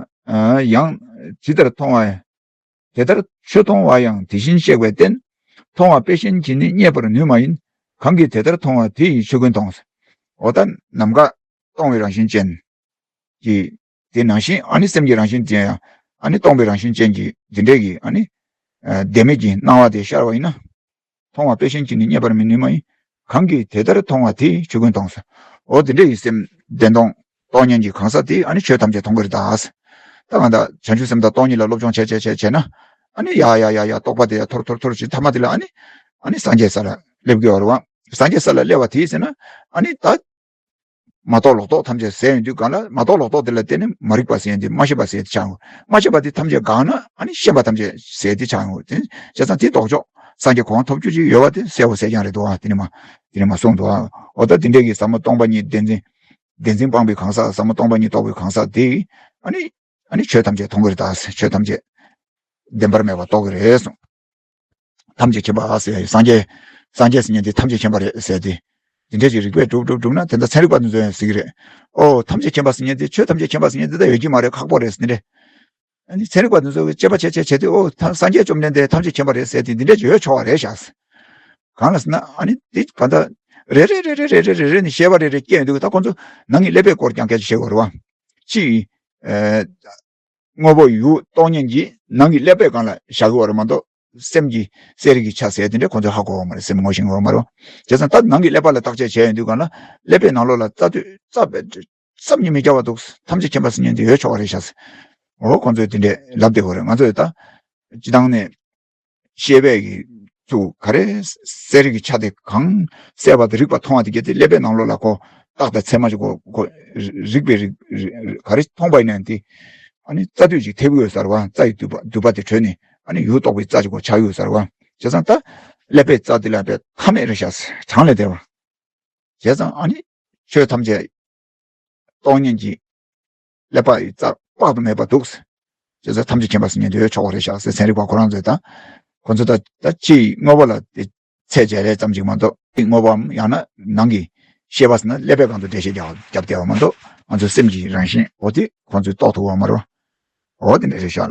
ཡང་། ཇི་ལྟར་མཐོང་བ། དེ་ལྟར་ཆོས་མཐོང་བ་ཡང་དེ་བཞིན་གཤེགས་པས་བསྟན། མཐོང་བ་དཔེ་གཞན་གྱིས་ནི་རྙེད་པར་ནུས་མ་ཡིན། གང་གིས་དེ་ལྟར་མཐོང་བ་དེ་ཡིས་ཆོས་ཀུན་མཐོང་། འོ་ད་ནམ་མཁའ་སྟོང་པའི་རང་བཞིན་ཅན་གྱི་དེ་ནང་བཞིན། ཨ་ནི་སེམས་ཀྱི་རང་བཞིན་ཅན་ཡང་ཨ་ནི་སྟོང་པའི་རང་བཞིན་ཅན་གྱི་འདི་འདྲའི་གི་ཨ་ནི་ཨ་བདེན་མེད་ཀྱི་སྣང་བ་དེ་ཤར་བ་ཡིན་ན། མཐོང་བ་དཔེ་གཞན་གྱིས་ནི་རྙེད་པར་མི་ནུས་མ་ཡིན། གང་གིས་དེ་ལྟར་མཐོང་བ་དེ་ཡིས་ཆོས་ཀུན་མཐོང་ཟེར། འོ་དེ་འདྲ་ཡི་སེམས་བདེན་སྟོང་རྟོགས་ཉན་གྱི་གང་ཟག་དེས་ཨ་ནི་ཆོས་ཐམས་ཅད་མཐོང་གི་རེད་ད་ཟེར། ད་གང་ལྟར་བྱང་ཆུབ་སེམས་དང་སྟོང་ཉིད་ལ་སློབ་སྦྱོང་བྱས་བྱས་བྱས་བྱས་ན། ཨ་ནི་ཡ་ཡ་ཡ་ཡ་རྟོགས་པ་དེ་ཡ་འཐོར་འཐོར་འཐོར་ཞིག་ཐ་མ་དེ་ལ་ཨ་ནི་ཨ་ནི་སངས་རྒྱས་ས་ལ་སླེབས་ཀྱི་ཡོད་རེད་བ། སངས་རྒྱས་ས་ལ་སླེབས་པ་དེ་ཟེར་ན། ཨ་ནི་ད་མ་རྟོགས་ལོག་རྟོག་ཐམས་ཅད་ཟད་ཡོང་དུས་སྒང་ལ། མ་རྟོགས་ལོག་རྟོག་དེ་ལ་བརྟེན་ནས་མ་རིག་པ་ཟེར་ཡོང་དུས་མ་ཤེས་པ་ཟེར་དེ་ཆགས་འོང་། མ་ཤེས་པ་དེ་ཐམས་ཅད་འགགས་ན་ཨ་ནི་ཤེས་པ་ཐམས་ཅད་ཟད་དེ་ཆགས་འོང་། དེ་བྱས་ཙང་དེ་ལྡོག་ཕྱོགས། སངས་རྒྱས་གོ་འཕང་ཐོབ་རྒྱུ་ཅིག་ཡོད་པ་དེ་གསལ་བོ་གསལ་རྐྱང་རེད་འདུག་ཨ། དེ་ནི་མ་དེ་ནི་མ་གསུངས་འདུག་ཨ། འོ་ད་དེ་འདྲས་ཀྱི་ཟབ་མོ་སྟོང་པ་ཉིད་བདེན་འཛིན། བདེན་འཛིན་སྤངས་པའི་གང་ཟག་ཟབ་མོ་སྟོང་པ་ཉིད་རྟོགས་པའི་གང་ཟག་དེ་ཨ་ནི་ཨ་ནི་ཆོས་ཐམས་ཅད་མཐོང་གི་རེད་ད། ཆོས་ཐམས་ཅད་བདེན་པར་མེད་པ་རྟོགས་ཀྱི་རེད་གསུངས། ཐམས་ཅད་མཁྱེན་པ་ཟེར་ཡ་ཡི་སངས་རྒྱས། སངས་རྒྱས་ཟེར་མཁན་དེ་ཐམས་ཅད་མཁྱེན་པ་རེད་ཟེར་ཏེ། དེ་འདྲ་ཅིག་རིགས་པས་སྒྲུབ་སྒྲུབ་སྒྲུབ་ན་དེ་འདྲ་ཚན་རིག་པ་དེ་ཚོ་ཡང་ཟེར་གྱི་རེད། ཨོ་ཐམས་ཅད་མཁྱེན་པ་ཟེར་མཁན་དེ་ཆོས་ཐམས་ཅད་མཁྱེན་པ་ཟེར་མཁན་དེ་ད་ཡོད་ཀྱི་མ་རེད། ཁག་པོ་རེད་ཟེར་ནི་རེད། ཨ་ནི་ཚན་རིག་པ་དེ་ཚོ་གིས་དཔྱད་པ་བྱས་བྱས་བྱས་དུས་ཨོ་ད་སངས་རྒྱས་བཅོམ་ལྡན་འདས་ཐམས་ཅད་མཁྱེན་པ་རེད་ཟེར་དེ་འདི་འདྲ་ཅིག་ཡོད་ཆོག་པ་རེད་ཤག་གང་ལ་ཟེར་ན་ཨ་ནི་དེ་ག་ད་རེ་རེ་རེ་རེ་ནས་བཤད་པ་རེ་རེ་སྐྱེས་འདུག་ད་ཁོང་ཚོ་ནང་གི་ཀླད་པའི་སྐོར་ཀྱང་སྐད་ཆ་བཤད་དགོས་རེད་བ། གཅིག་དངོས་པོ་ཡུལ་རྟོག་མཁན་གྱི་ནང་གི་ཀླད་པའི་སྒང་ལ་བཞག་གི་ཡོད་རེད་མ་གཏོགས། སེམས་ཀྱི་གསལ་རིག་གི་ཆ་ཟེར་དེ་འདྲ་ཁོ་ཚོས་ཧ་གོ་བ་མ་རེད། སེམས་ངོ་ཤེས་ཡོད་མ་རེད། བྱས་ཙང་ད་ནང་གི་ཀླད་པ་ལ་བརྟག་དཔྱད་བྱས་ཡོང་དུས་སྒང་ལ་ཀླད་པའི་ནང་ལོགས་ལ་རྩ་དུས་རྩ་བའི་བསམ་གྱིས་མི་ཁྱབ་པ་འདུག་ཐམས་ཅད་མཁྱེན་པ་ཟེར་མཁན་དེ་ཡོད་ཆོག་པ་རེད་ཤག་འོ་ཁོ་ཚོས་དེ་འདྲས་ལབ་བསྡད་ཡོད་རེད། ང་ཚོས་ད་སྤྱི་བཏང་ནས་ཤེས་པས་ཀྱི་ཚུགས་ག་རེ་གསལ་རིག་གི་ཆ་དེ་གང་གསལ་བ་དེ་རིག་པ་མཐོང་བ་དེ་གལ་ཏེ་ཀླད་པའི་ནང་ལོགས་ལ་ཁོ་རྟགས་དང་མཚན་མ་ཞིག་ཁོ་ཁོ་རིག་པའི་རིག་རིག་ག་རེ་མཐོང་པ་ཡིན་ན་དེ་ཨ་ནི་རྩ་དུས་ཅིག་ཐེབས་ཡོད་ས་རེད་བ། རྩ་ཡི་མདུད་པ་མདུད་པ་དེ་བྲོས་ནས་ཨ་ནི་ཡུལ་རྟོགས་པའི་རྩ་ཅིག་ཁོ་ཆགས་ཡོད་ས་རེད་བ། བྱས་ཙང་ད་ཀླད་པའི་རྩ་དེ་ལ་བས་ཐ་མེད་རེད་ཤག་གྲངས་ལས་འདས་པ། བྱས་ཙང་ཨ་ནི་ཆོས་ཐམས་ཅད་རྟོགས་མཁན་གྱི་ཀླད་པ་ཡི་རྩ་དཔག་ཏུ་མེད་པ་འདུག་བྱས་ཙང་ཐམས་ཅད་མཁྱེན་པ་ཟེར་མཁན་དེ་ཆོག་པ་རེད་ཤག་ཟེར། ཚན་རིག་པ་ཁོ་རང་ཚོས་ད་ཁོ་ཚོ་ད་ད་ཅི་དངོས་པོ་ལ་དེ་ཚད་འཇལ་ལས་ཙམ་ཅིག་མ་གཏོགས། དངོས་པོའམ་ཡང་ན་ནང་གི་ཤེས་པ་ཟེར་ན་ཀླད་པའི་སྒང་དུ་འགྲེལ་བཤད་རྒྱག་རྒྱབ་བསྡད་པ་མ་གཏོགས། ང་ཚོའི་སེམས་ཀྱི་རང་བཞིན་འོ་དེ་ཁོ་ཚོས་རྟོགས་ཐུབ་པ་མ་རེད། འོ་དེ་འདྲ་རེད་ཤག་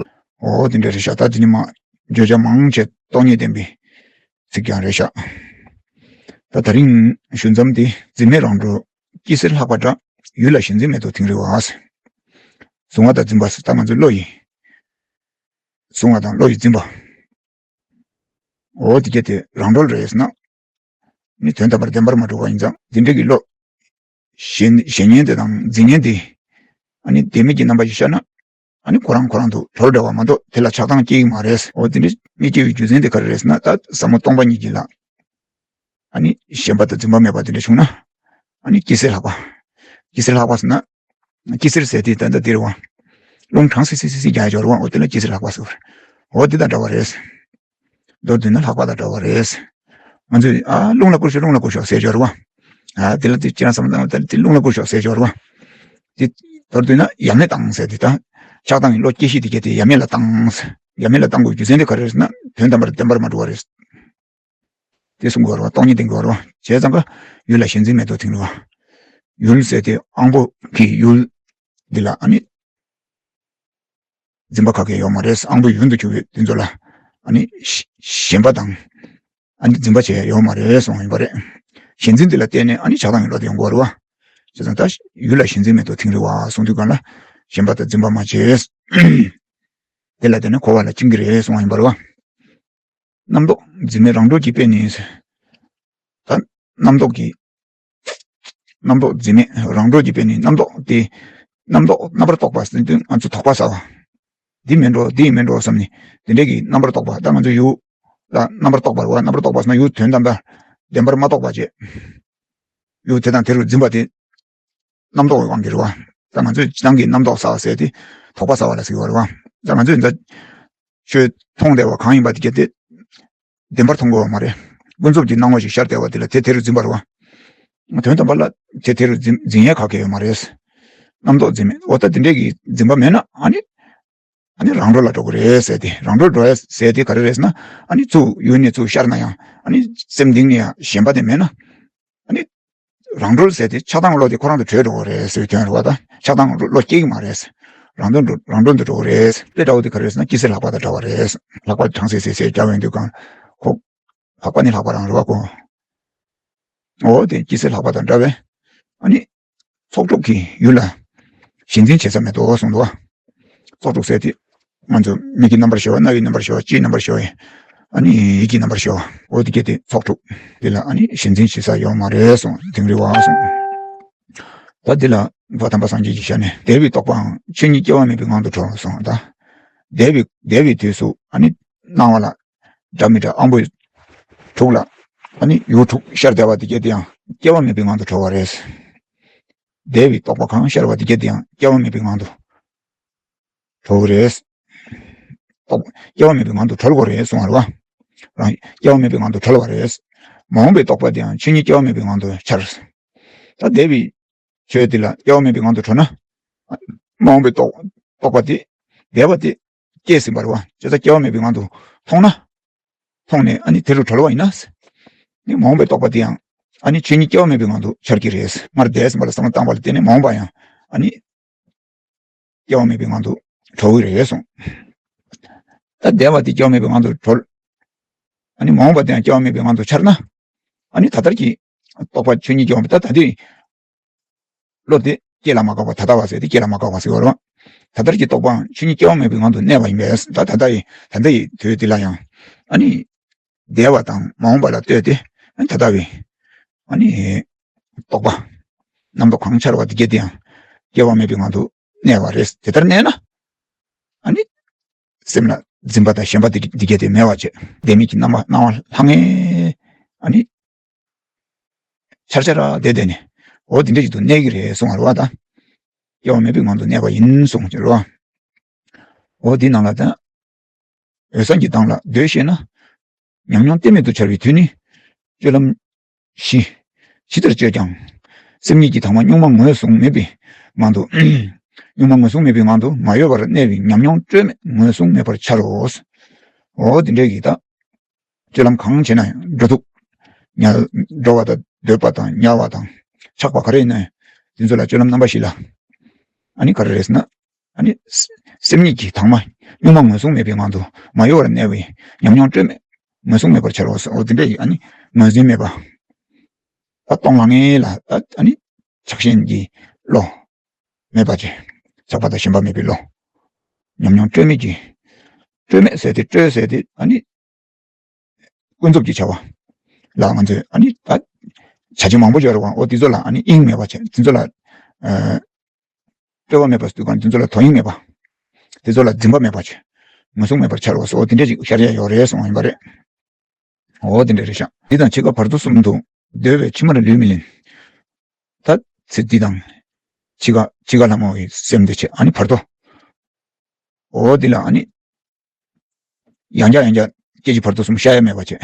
འོ་དེ་འདྲ་རེད་ཤག་ད་དེ་ནི་མ་བརྗོད་བྱ་མང་ཆེ་སྟོང་ཉིད་བདེན་པའི་ཚིག་ཀྱང་རེད་ཤག་ད་དེ་རིང་ཞུ་མཚམས་དེ་འཛིན་མེད་རང་གྲོལ་དཀྱིལ་གསེར་ལྷག་པ་འདྲ། ཡུལ་ལ་ཞེན་འཛིན་མེད་དོ་དིང་རི་བ། གཟུང་བ་དང་འཛིན་པ་ཟེར་ད་ང་ཚོའི་བློ་ཡི། གཟུང་བ་དང་བློ་ཡི་འཛིན་པ། འོ་དེ་གལ་ཏེ་རང་གྲོལ་རེད་ཟེར་ན། ནི་དོན་དམ་པར་བདེན་པར་མ་གྲུབ་པ་ཡིན་ཙང་འདི་འདྲ་གི་བློ། ཞེན་ཞེན་ཉེན་དེ་དང་འཛིན་ཉེན་དེ། ཨ་ནི་བདེན་མེད་ཀྱི་རྣམ་པ་ཞིག་ཤར་ན། ཨ་ནི་ཁོ་རང་ཁོ་རང་དུ་གྲོལ་འགྲོ་བ་མ་གཏོགས་དེ་ལ་ཆགས་སྡང་སྐྱེ་གི་མ་རེད། འོ་དེ་འདྲ་མི་སྐྱེ་བའི་རྒྱུ་མཚན་དེ་ག་རེ་རེད་ཟེར་ན། ད་ཟབ་མོ་སྟོང་པ་ཉིད་ཀྱི་ལ། ཨ་ནི་ཞེན་པ་དང་འཛིན་པ་མེད་པ་དེ་འདྲ་བྱུང་ན། ཨ་ནི་དཀྱིལ་གསེར་ལྷག་པ། དཀྱིལ་གསེར་ལྷག་པ་ཟེར་ན། དཀྱིལ་གསེར་ཟེར་དེ་ད་ལྟ་འདིར་བ། རླུང་གྲང་སི་སི་སི་སི་རྒྱག་ཡ་འབྱོར་བ། འོ་དེ་ལ་དཀྱིལ་གསེར་ལྷག་པ་ཟེར་བ་རེད། འོ་དེ་དང་འདྲ་བ་རེད། མདོར་བསྡུས་ན་ལྷག་པ་དང་འདྲ་བ་རེད། ང་ཚོས་ཨ་རླུང་ལ་བསྐུར་ཤོག་རླུང་ལ་བསྐུར་ཤོག་ཟེར་འབྱོར་བ། ཨ་དེ་ལ་དེ་ཅི་རང་བསམ་བློ་བཏང་བ་དེ་རླུང་ལ་བསྐུར་ཤོག་ཟེར་འབྱོར་བ། དེ་མདོར་བསྡུས་ན་ཡབ་མེས་བཏང་ཟེར་དེ་དང་། ཆགས་སྡང་གི་བློ་སྐྱེ་གཞི་དེ་གལ་ཏེ་ཡབ་མེས་ལ་བཏང་། ཡབ་མེས་ལ་བཏང་དགོས་རྒྱུ་མཚན་དེ་ག་རེ་རེད་ཟེར་ན། དོན་དམ་པར་བདེན་པར་མ་གྲུབ་པ་རེད། དེ་གསུང་དགོས་རེད་བ། སྟོང་ཉིད་བསྟན་དགོས་རེད་བ། བྱས་ཙང་ཀ་ཡུལ་ལ་ཞེན་འཛིན་མེད་དོ་དིང་རི་བ། ཡུལ་ཟེར་དེ་དབང་པོ་གི་ཡུལ་འདི་ལ་ཨ་ནི་འཛིན་པ་ག་གེ་ཡོད་མ་རེད། དབང་པོའི་ཡུལ་དུ་གྱུར་པའི་འདི་ཚོ་ལ་ཨ་ནི་ཞེན་པ་དང་ཨ་ནི་འཛིན་པ་བྱས་ཡོད་མ་རེད་གསུངས་ཡིན་པ་རེད། ཞེན་འཛིན་འདི་ལ་བརྟེན་ནས་ཨ་ནི་ཆགས་སྡང་གི་བློ་དེ་ཡོང་དགོས་རེད་བ། བྱས་ཙང་ད་ཡུལ་ལ་ཞེན་འཛིན་མེད་དོ་དིང་རི་བ་གསུང་དུས་སྒང་ལ་ཞེན་པ་དང་འཛིན་པ་མ་བྱས། དེ་ལ་བརྟེན་ནས་འཁོར་བ་ལ་བཅིངས་ཀྱི་རེད་གསུངས་ཡིན་པ་རེད་བ། རྣམ་རྟོག་འཛིན་མེད་རང་གྲོལ་གྱི་དཔེ་ནི། ད་རྣམ་རྟོག་གི། རྣམ་རྟོག་འཛིན་མེད་རང་གྲོལ་གྱི་དཔེ་ནི། རྣམ་རྟོག་དེ། རྣམ་རྟོག་རྣམ་པར་རྟོག་པ་ཟེར་དུས་ང་ཚོ་དོགས་པ་ཟ་བ། འདི་མིན་འགྲོ་འདི་ཡིན་མིན་འགྲོ་བསམ་ནས་དེ་འདྲས་ཀྱི་རྣམ་པར་རྟོག་པ། ད་ང་ཚོ་ཡུལ་ལ་རྣམ་པར་རྟོག་པ་རེད་བ། རྣམ་པར་རྟོག་པ་ཟེར་ན་ཡུལ་དོན་དམ་པར་བདེན་པར་མ་རྟོགས་པ་བྱས། ཡུལ་དེ་དང་དེ་རུ་འཛིན་པ་དེ། རྣམ་རྟོག་གི་དབང་གིས་རེད་བ། ད་ང་ཚོས་སྤྱི་བཏང་གི་རྣམ་རྟོག་ཟ་བ་ཟེར་དེ་དོགས་པ་ཟ་བ་ལ་ཟེར་གྱི་ཡོད་རེད་བ། ད་ང་ཚོས་འདི་ཆོས་མཐོང་བསྡད་པ་གང་ཡིན་པ་དེ་གལ་ཏེ་བདེན་པར་མཐོང་དགོས་པ་མ་རེད། ཀུན་རྫོབ་ཀྱི་སྣང་བ་ཞིག་ཤར་བསྡད་པ་དེ་ལ་དེ་དེ་རུ་འཛིན་པ་རེད་བ། དོན་དམ་པ་ལ་དེ་དེ་རུ་འཛིན་འཛིན་ཡས་ག་གེ་ཡོད་མ་རེད། རྣམ་རྟོག་འཛིན་མེད། འོ་ད་དེ་འདྲས་ཀྱི་འཛིན་པ་མེད་ན་ཨ་ནི། ཨ་ནི་རང་གྲོལ་ལ་འགྲོ་གི་རེད་ཟེར་ཏེ། རང་གྲོལ་འགྲོ་ཡ་ཟེར་ཏེ་ག་རེ་རེད་ཟེར་ན། ཨ་ནི་ཚུར་ཡུལ་ནས་ཚུར་ཤར་ན་ཡང་ཨ་ནི་སེམས་གཏིང་ནས་ཡང་ཞེན་པ་དེ་མེད་ན། ཨ་ནི་རང་གྲོལ་ཟེར་ཏེ་ཆགས་སྡང་བློ་དེ་ཁོ་རང་དུ་གྲོལ་འགྲོ་གི་རེད་ཟེར་བའི་དོན་རེད་བ། ད་ཆགས་སྡང་བློ་སྐྱེ་གི་མ་རེད། རང་དོན་འགྲོ་རང་གྲོལ་དུ་འགྲོ་གི་རེད། དཔེ་འདྲ་བོ་དེ་ག་རེ་རེད་ཟེར་ན་དཀྱིལ་གསེར་ལྷག་པ་དང་འདྲ་བ་རེད། ལྷག་པ་གྲང་སེ་སེ་སེ་རྒྱབ་ཡོང་དུས་གང་ཁོ། ལྷག་པ་ནི་ལྷག་པ་རང་རེད་བ་ཁོ། འོ་དེ་དཀྱིལ་གསེར་ལྷག་པ་དང་འདྲ་བས། ཨ་ནི། ཚོགས་དྲུག་གི་ཡུལ་ལ་ཞེན་འཛིན་བྱེད་ས་མེད་དོ་གསུངས་འདུག་བ། ཚོགས་དྲུག་ཟེར་དེ། ང་ཚོ་མིག་གི་རྣམ་པར་ཤེས་པ། རྣ་བའི་རྣམ་པར་ཤེས་པ། ལྕེའི་རྣམ་པར་ཤེས་པ། ཨ་ནི་ཡིད་ཀྱི་རྣམ་པར་ཤེས་པ། འོ་དེ་གྱད་དེ་ཚོགས་དྲུག་དེ་ལ་ཨ་ནི་ཞེན་འཛིན་བྱེད་ས་ཡོད་མ་རེད་གསུངས། དིང་རི་བ་གསུངས། ད་འདི་ལ་བ་དམ་པ་སངས་རྒྱས་ཀྱི་ཞལ་ནས། འདས་པའི་རྟོག་པའང་ཆོས་ཉིད་སྐྱེ་བ་མེད་པའི་ངང་དུ་གྲོལ་གསུངས། ད་འདས་པའི་འདས་པའི་དུས་སུ་ཨ་ནི་སྣང་བ་ལ་འདྲ་མི་འདྲ་དབང་པོ་དྲུག་ལ་ཨ་ནི་ཡུལ་དྲུག་ཤར་བསྡད་པ་དེ་གྱད་དེ་ཡང་སྐྱེ་བ་མེད་པའི་ངང་དུ་གྲོལ་བ་རེད། འདས་པའི་རྟོག་པ་གང་ཤར་བ་དེ་གྱད་དེ་ཡང་སྐྱེ་བ་མེད་པའི་ངང་དུ་གྲོལ་གྱི་རེད། རྟོག་སྐྱེ་བ་མེད་པའི་ངང་དུ་གྲོལ་དགོས་རེད་གསུང་བ་རེད་བ། རང་སྐྱེ་བ་མེད་པའི་ངང་དུ་གྲོལ་བ་རེད། མ་འོངས་པའི་རྟོག་པ་དེ་ཡང་ཆོས་ཉིད་སྐྱེ་བ་མེད་པའི་ངང་དུ་འཆར། ད་འདས་པའི་ཆོས་དེ་ལ་སྐྱེ་བ་མེད་པའི་ངང་དུ་གྲོལ་ན། མ་འོངས་པའི་རྟོག་རྟོག་པ་དེ་འདས་པ་དེ་སྐྱེས་ཟིན་པ་རེད་བ། བྱས་ཙང་སྐྱེ་བ་མེད་པའི་ངང་དུ་མཐོང་ན། མཐོང་ནས་ཨ་ནི་དེ་རུ་གྲོལ་བ་ཡིན་ན། ནི་མ་འོངས་པའི་རྟོག་པ་དེ་ཡང་ ཨ་ནི་ཆོས་ཉིད་སྐྱེ་བ་མེད་པའི་ངང་དུ་འཆར་གྱི་རེད། སྔར་འདས་ཟིན་པ་ལ་བསམ་བློ་བཏང་བ་ལ་བརྟེན་ནས་མ་འོངས་པ་ཡང་ཨ་ནི་སྐྱེ་བ་མེད་པའི་ངང་དུ་གྲོལ་གྱི་རེད་གསུངས། ད་འདས་པ་དེ་སྐྱེ་བ་མེད་པའི་ངང་དུ་གྲོལ། ཨ་ནི་མ་འོངས་པ་དེ་ཡང་སྐྱེ་བ་མེད་པའི་ངང་དུ་འཆར་ན། ཨ་ནི་ད་ལྟར་གྱི་རྟོག་པ་ཆོས་ཉིད་སྐྱེ་བ་མེད་ད་ད་དེ། བློ་དེ་སྐྱེ་ལ་མ་འགགས་པ་ད་ལྟ་བ་ཟེར་ཏེ་སྐྱེ་ལ་མ་འགགས་པ་ཟེར་བ་རེད་བ། ད་ལྟར་གྱི་རྟོག་པའང་ཆོས་ཉིད་སྐྱེ་བ་མེད་པའི་ངང་དུ་གནས་པ་ཡིན་པས། ད་ད་ལྟ་ཡི་ད་ལྟ་ཡི་དུས་འདི་ལ་ཡང་ཨ་ནི་འདས་པ་དང་མ་འོངས་པ་ལ་ལྟོས་ཏེ་ཨ་ནི་ད་ལྟ་བའི་ཨ་ནི་རྟོག་པ་རྣམ་རྟོག་གང་འཆར་བ་འདི་སྐྱེ་དེ་ཡང་སྐྱེ་བ་མེད་པའི་ངང་དུ་གནས་པ་རེད། དེ་ལྟར་གནས་ན་ཨ་ནི་སེམས་ལ་འཛིན་པ་དང་ཞེན་པ་འདི་འདི་སྐྱེ་དེ་མེད་པ་བྱས། བདེན་མེད་ཀྱི་སྣང་བ་སྣང་བ་ལྷང་ངེ་ཨ་ནི། འཆར་འཆར་ར་བསྡད་བསྡད་ནས་འོ་དེ་འདྲ་ཞིག་ཏུ་གནས་ཀྱི་རེད་གསུང་བ་རེད་བ་ད། སྐྱེ་བ་མེད་པའི་ངང་དུ་གནས་པ་ཡིན་གསུང་གི་རེད་བ། འོ་དེའི་ནང་ལ་ད། འོད་གསལ་གྱི་གདངས་ལ་སྡོད་ཤེས་ན། ཉམས་མྱོང་གཏན་མེད་དུ་འཆར་བའི་དུས་ནི། སྤྱོད་ལམ་བཞི། ཇི་ལྟར་སྤྱོད་ཀྱང་། སེམས་ཉིད་ཀྱི་དྭངས་མ་གཉུག་མ་ངོས་བཟུང་མེད་པའི་ངང་དུ། གཉུག་མ་ངོས་བཟུང་མེད་པའི་ངང་དུ་མ་གཡོ་བར་གནས་པའི་ཉམས་མྱོང་སྤྲོས་མེད་ངོས་བཟུང་མེད་པར་འཆར་རོ། འོ་དེ་འདྲའི་གི་ད། སྤྱོད་ལམ་གང་བྱས་ན་ཡང་འགྲོ་འདུག་ཉལ་འགྲོ་བ་དང་སྡོད་པ་དང་ཉལ་བ་དང་ཆགས་པ་ག་རེ་ཡིན་ན་ཡང་དེ་ཚོ་ལ་སྤྱོད་ལམ་རྣམ་པ་བཞི་ལ་ཨ་ནི་ག་རེ་རེད་ཟེར་ན་ཨ་ནི་སེམས་ཉིད་ཀྱི་དྭངས་མ་གཉུག་མ་ངོས་བཟུང་མེད་པའི་ངང་དུ་མ་གཡོ་བར་གནས་པའི་ཉམས་མྱོང་སྤྲོས་མེད་ངོས་བཟུང་མེད་པར་འཆར་རོ། འོ་དེ་འདྲ་ཡི་ཨ་ནི་ངོས་འཛིན་མེད་པ་ད་སྟོང་ལྷང་ངེ་ལ་ད་ཨ་ནི་ཆགས་ཞེན་གྱི་བློ་མེད་པ་བྱས། ཆགས་པ་དང་ཞེན་པ་མེད་པའི་བློ་ཉམས་མྱོང་སྤྲོས་མེད་ཀྱི་སྤྲོས་མེད་ཟེར་ཏེ་སྤྲོས་ཟེར་ཏེ་ཨ་ནི། ཀུན་རྫོབ་ཀྱི་བྱ་བ་ལ་ང་ཚོས་ཨ་ནི་ད་བྱ་བྱེད་མང་པོ་ཡོད་རེད་བ། འོ་དེ་ཚོ་ལ་ཨ་ནི་དབྱིངས་མེད་པ་བྱས། དེ་ཚོ་ལ་ཨ་སྤྲོས་པ་མེད་པ་དུས་གང་དེ་ཚོ་ལ་དོ་དབྱིངས་མེད་པ། དེ་ཚོ་ལ་འཛིན་པ་མེད་པ་བྱས། ངོས་བཟུང་མེད་པར་འཆར་བ་སོགས་དེ་འདྲ་ཅིག་ཤར་ཡ་ཡོད་རེད་གསུངས་པ་ཡིན་པ་རེད། འོ་དེ་འདྲ་རེད་ཤག་འདི་དང་འཆི་ཁ་བར་དོ་གསུམ་དུ་སྡོད་པའི་ཕྱི་མར་ལུས་མི་ལེན། ད་ཚེ་འདི་དང་འཆི་ཁ་འཆི་ཁ་ལྷ་མོ་ཡི་སེམས་དེ་བྱས་ཨ་ནི་བར་དོ། འོ་འདི་ལ་ཨ་ནི། ཡང་བསྐྱར་ཡང་བསྐྱར་སྐྱེ་འཆི་བར་དོ་གསུམ་ཤར་ཡ་མེད་པ་བྱས།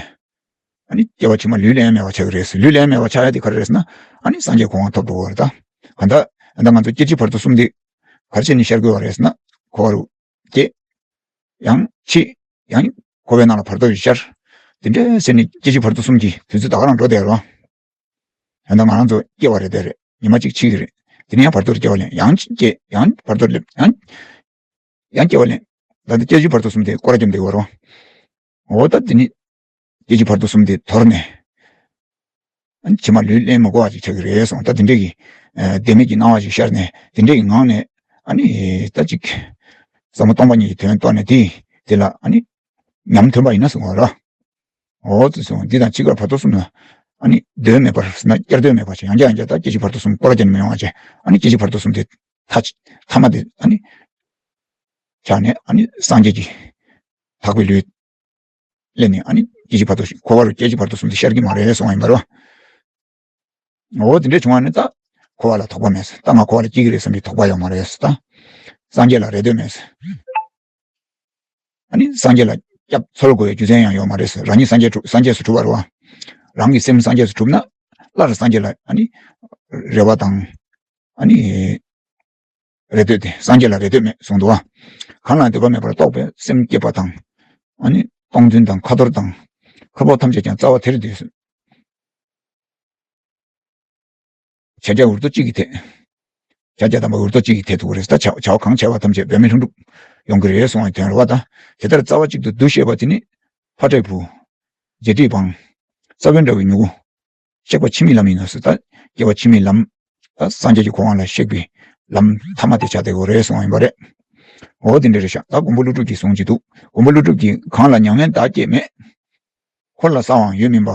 ཨ་ནི་སྐྱེ་བ་ཕྱི་མ་ལུས་ལེན་ཡ་མེད་པ་ཆགས་ཀྱི་རེད། ལུས་ལེན་ཡ་མེད་པ་ཆགས་ཡ་དེ་ག་རེ་རེད་ཟེར་ན་ཨ་ནི་སངས་རྒྱས་གོ་འཕང་ཐོབ་འགྲོ་བ་རེད་ད། གང་ལྟར་ཨ་ད་ང་ཚོ་སྐྱེ་འཆི་བར་དོ་གསུམ་དེ་ག་རེ་བྱས་ནས་ཤར་དགོས་པ་རེད་ཟེར་ན་འཁོར་བ་རུ་སྐྱེ། ཡང་འཆི། ཡང་འཁོར་བའི་ནང་ལ་བར་དོ་ཞིག་ཤར། དེ་འདྲ་ཟེར་ནས་སྐྱེ་འཆི་བར་དོ་གསུམ་གྱི་དུས་ཚོད་ད་ག་རང་འགྲོ་བསྡད་རོ། ཡང་ད་ང་རང་ཚོ་སྐྱེ་བ་རེད་དེ་རེད། ཉི་མ་གཅིག་འཆི་གི་རེད། དེ་ནས་ཡང་བར་དོར་སྐྱེ་བ་ལེན། ཡང་སྐྱེ། ཡང་བར་དོར་སླེབས། ཡང་། ཡང་སྐྱེ་བ་ལེན། ད་ལྟ་སྐྱེ་འཆི་བར་དོ་གསུམ་དེ་སྐོར་ར་བརྒྱབ་བསྡད་ཡོད་རེད། འོ་ད་དེ་ནི་སྐྱེ་འཆི་བར་དོ་གསུམ་དེ་དོར་ནས་ཨ་ནི་ཕྱི་མ་ལུས་ལེན་མི་དགོས་པ་ཅིག་ཆགས་ཀྱི་རེད་གསུངས། ད་དེ་འདྲས་ཀྱི་ཨ་བདེན་མེད་ཀྱི་སྣང་བ་ཞིག་ཤར་ནས་དེ་འདྲས་ཀྱི་ངང་ནས་ཨ་ནི་ད་ཅིག་ཟབ་མོ་སྟོང་པ་ཉིད་ཀྱི་དོན་རྟོགས་ནས་དེ་དེ་ལ་ཨ་ནི་ཉམས་ཐོན་པ་ཡིན་ན་གསུངས་པ་རེད། འོ་ཙི་གསུངས། འདི་དང་འཆི་ཁར་བར་དོ་གསུམ་ན་ཨ་ནི་སྡོད་མེད་པར་ཟེར་ན་བསྐྱར་སྡོད་མེད་པར་བྱས། ཡང་བསྐྱར་ཡང་བསྐྱར་ད་སྐྱེ་འཆི་བར་དོ་གསུམ་སྐོར་ར་བརྒྱབ་ནས་མི་ཡོང་བ་བྱས། ཨ་ནི་སྐྱེ་འཆི་བར་དོ་གསུམ་དེ་མཐའ་མཐའ་མ་དེ་ཨ་ནི་ཆགས་ནས་ཨ་ནི་སངས་རྒྱས་ཀྱི་དག་པའི་ལུས་ལེན་ནས་ཨ་ནི་སྐྱེ་འཆི་བར་དོ་འཁོར་བ་རུ་སྐྱེ་འཆི་བར་དོ་གསུམ་དེ་ཤར་གྱི་མ་རེད་གསུངས་པ་ཡིན་པ་རེད་བ། འོ་དེ་འདྲས་བྱུང་བ་ནི་ད་འཁོར་བ་ལ་དོགས་པ་མེད། ད་ང་འཁོར་བ་ལ་སྐྱེ་གི་རེད་བསམ་པའི་དོགས་པ་ཡོད་མ་རེད། ད་སངས་རྒྱས་ལ་རེ་འདོད་མེད། ཨ་ནི་སངས་རྒྱས་ལ་སྐྱབས་འཚོལ་དགོས་པའི་རྒྱུ་མཚན་ཡང་ཡོད་མ་རེད། རང་ཉིད་སངས་རྒྱས་གྲུབ། སངས་རྒྱས་སུ་གྲུབ་པ་རེད་བ། རང་གི་སེམས་སངས་རྒྱས་སུ་གྲུབ་ན་སླར་སངས་རྒྱས་ལ་ཨ་ནི་རེ་བ་དང་ཨ་ནི་རེ་འདོད་དེ་སངས་རྒྱས་ལ་རེ་འདོད་མེད་གསུངས་འདུག་བ། གང་ལ་འདོད་པ་མེད་པར་རྟོགས་པའི་སེམས་བསྐྱེད་པ་དང་ཨ་ནི་སྟོང་འཛིན་དང་ཁ་འཐོར་དང་ཁ་ཕོག་ཐམས་ཅད་ཀྱང་རྩ་བ་དེར་འདུས། བྱ་བྱེད་འུར་རྡོ་གཅིག་གི་ཐད། བྱ་བྱེད་དམ་པ་འུར་རྡོ་གཅིག་གི་ཐད་དུ་རེད། ད་བྱ་བྱ་བ་གང་བྱས་པ་ཐམས་ཅད་འབད་མེད་ལྷུན་གྲུབ་ཡོང་གི་རེད་གསུངས་པའི་དོན་རེད་བ། ད་དེ་ལྟར་རྩ་བ་གཅིག་ཏུ་འདུ་ཤེས་པ་དེ་ནི་ཕ་བྲག་ཕུག་རྗེ་བྲིས་འབངས། ས་བོན་འདྲ་བའི་མྱུ་གུ། གཤེགས་པ་ཕྱི་མའི་ལམ་ཡིན་ནོ་ཟེར། ད་སྐྱེ་བ་ཕྱི་མའི་ལམ། ད་སངས་རྒྱས་ཀྱི་གོ་འཕང་ལ་གཤེགས་པའི་ལམ་མཐའ་མ་དེ་ཆགས་བསྡད་ཡོད་རེད་གསུངས་པ་ཡིན་པ་རེད། འོ་དེ་འདྲ་རེད་ཤག་ད་མགོན་པོ་ཀླུ་སྒྲུབ་ཀྱིས་གསུངས་ཀྱི་འདུག་མགོན་པོ་ཀླུ་སྒྲུབ་ཀྱིས་གང་ལ་མྱ་ངན་བདག་བསྐྱེད་མེད། འཁོར་ལ་གསལ་བའང་ཡོད་མིན་པ།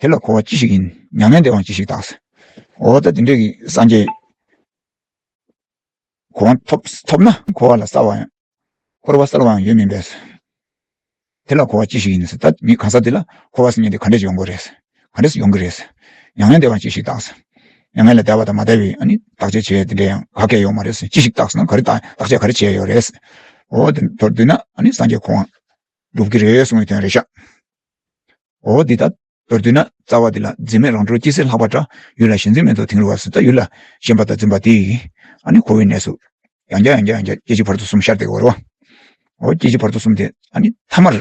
དེ་ལ་འཁོར་བ་ཅི་ཞིག་ཡིན། མྱ་ངན་འདས་པའང་ཅི་ཞིག་བདག་འོ་ད་དེ་འདྲས་ཀྱི་སངས་རྒྱས་གོ་འཕང་ཐོབ་ཐོབ་ན་འཁོར་བ་ལ་གསལ་བ་ཡང་འཁོར་བ་གསལ་བའང་ཡོད་མིན་པས། དེ་ལ་འཁོར་བ་ཅི་ཞིག་ཡིན་ཟེར། ད་མི་གང་ཟག་དེ་ལ་འཁོར་བ་ཟེར་མཁན་དེ་ག་འདྲས་ཡོང་གི་རེད། ག་འདྲས་ཡོང་གི་རེད། མྱ་ངན་འདས་པ་ཅི་ཞིག་བདག་མྱ་ངན་ལས་འདས་པ་དང་མ་འདས་པའི་ཨ་ནི་བདག་བྱེད་བྱེད་དེ་འདྲས་ཡང་ག་གེ་ཡོད་མ་རེད། ཅི་ཞིག་བདག་ཟེར་ན་ག་རེ་བདག་བདག་བྱེད་ག་རེ་བྱས་ཡོད་རེད། འོ་དེ་མདོར་བསྡུས་ན་ཨ་ནི་སངས་རྒྱས་གོ་འཕང་སྒྲུབ་ཀྱི་རེད་གསུངས་པའི་དོན་རེད་ཤག་འོ་འདི་ལྟར་མདོར་བསྡུས་ན་རྩ་བ་འདི་ལ་འཛིན་མེད་རང་གྲོལ་ཅི་སྲིད་ལྷག་པར་གྲགས། ཡུལ་ལ་ཞེན་འཛིན་མེད་དོ་དིང་རི་བ་ཟེར། ད་ཡུལ་ལ་ཞེན་པ་དང་འཛིན་པ་དེ་ཡིས་ཨ་ནི་འཁོར་བའི་གནས་སུ་ཡང་བསྐྱར་ཡང་བསྐྱར་ཡང་བསྐྱར་སྐྱེ་འཆི་བར་དོ་གསུམ་ཤར་བསྡད་ཀྱི་ཡོད་རེད་བ། འོ་སྐྱེ་འཆི་བར་དོ་གསུམ་དེ་ཨ་ནི་ཐ་མར་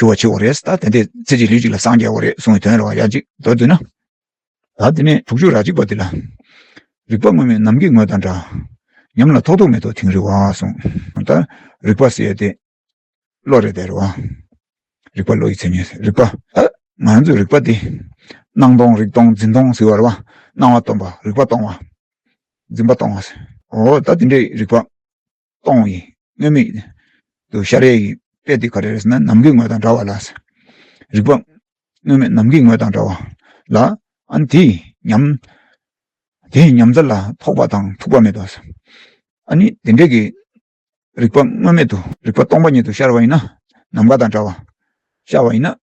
གྲུབ་པ་བྱེད་དགོས་རེད། ད་དེ་འདྲའི་ཚེ་གཅིག་ལུས་གཅིག་ལ་སངས་རྒྱས་དགོས་རེད་གསུངས་པའི་དོན་རེད་བ། ཡ་གཅིག་མདོར་བསྡུས་ན། ད་དེ་ནས་དྲུག་ཅུ་རེ་གཅིག་པ་དེ་ལ། རིག་པ་དངོས་མེད་ནམ་མཁའི་ངོས་དང་འདྲ། ཉམས་ལ་ཐོགས་རྡུགས་མེད་དོ་དིང་རི་བ་གསུངས། ད་རིག་པ་ཟེར་ཡ་དེ་བློ་རེད་དེ་རེད་བ། རིག་པ་བློ་ཡི་མཚན་ཉིད་རིག་པ། ད་ང་ཚོའི་རིག་པ་དེ་སྣང་སྟོང་རིག་སྟོང་འཛིན་སྟོང་ཟེར་བ་རེད་བ། སྣང་བ་སྟོང་པ་རིག་པ་སྟོང་བ། འཛིན་པ་སྟོང་བ་ཟེར། འོ་ད་དེ་འདྲའི་རིག་པ་སྟོང་བའི་དངོས་མེད་དུ་ཤར་ཡས་ཀྱི་དཔེ་དེ་ག་རེ་རེད་ཟེར་ན་ནམ་མཁའི་ངོས་དང་འདྲ་བ་ལ་ཟེར། རིག་པ་དངོས་མེད་ནམ་མཁའི་ངོས་དང་འདྲ་བ་ལ། ཨ་ནི་དེའི་ཉམས། དེའི་ཉམས་མཚར་ལ་ཐོགས་པ་དང་ཐུག་པ་མེད་དོ་ཟེར། ཨ་ནི་དེ་འདྲའི་གི་རིག་པ་དངོས་མེད་དུ་རིག་པ་སྟོང་པ་ཉིད་དུ་ཤར་བ་ཡིན་ན། ནམ་མཁའ་དང་འདྲ་བ་ཤར་བ་ཡིན་ན།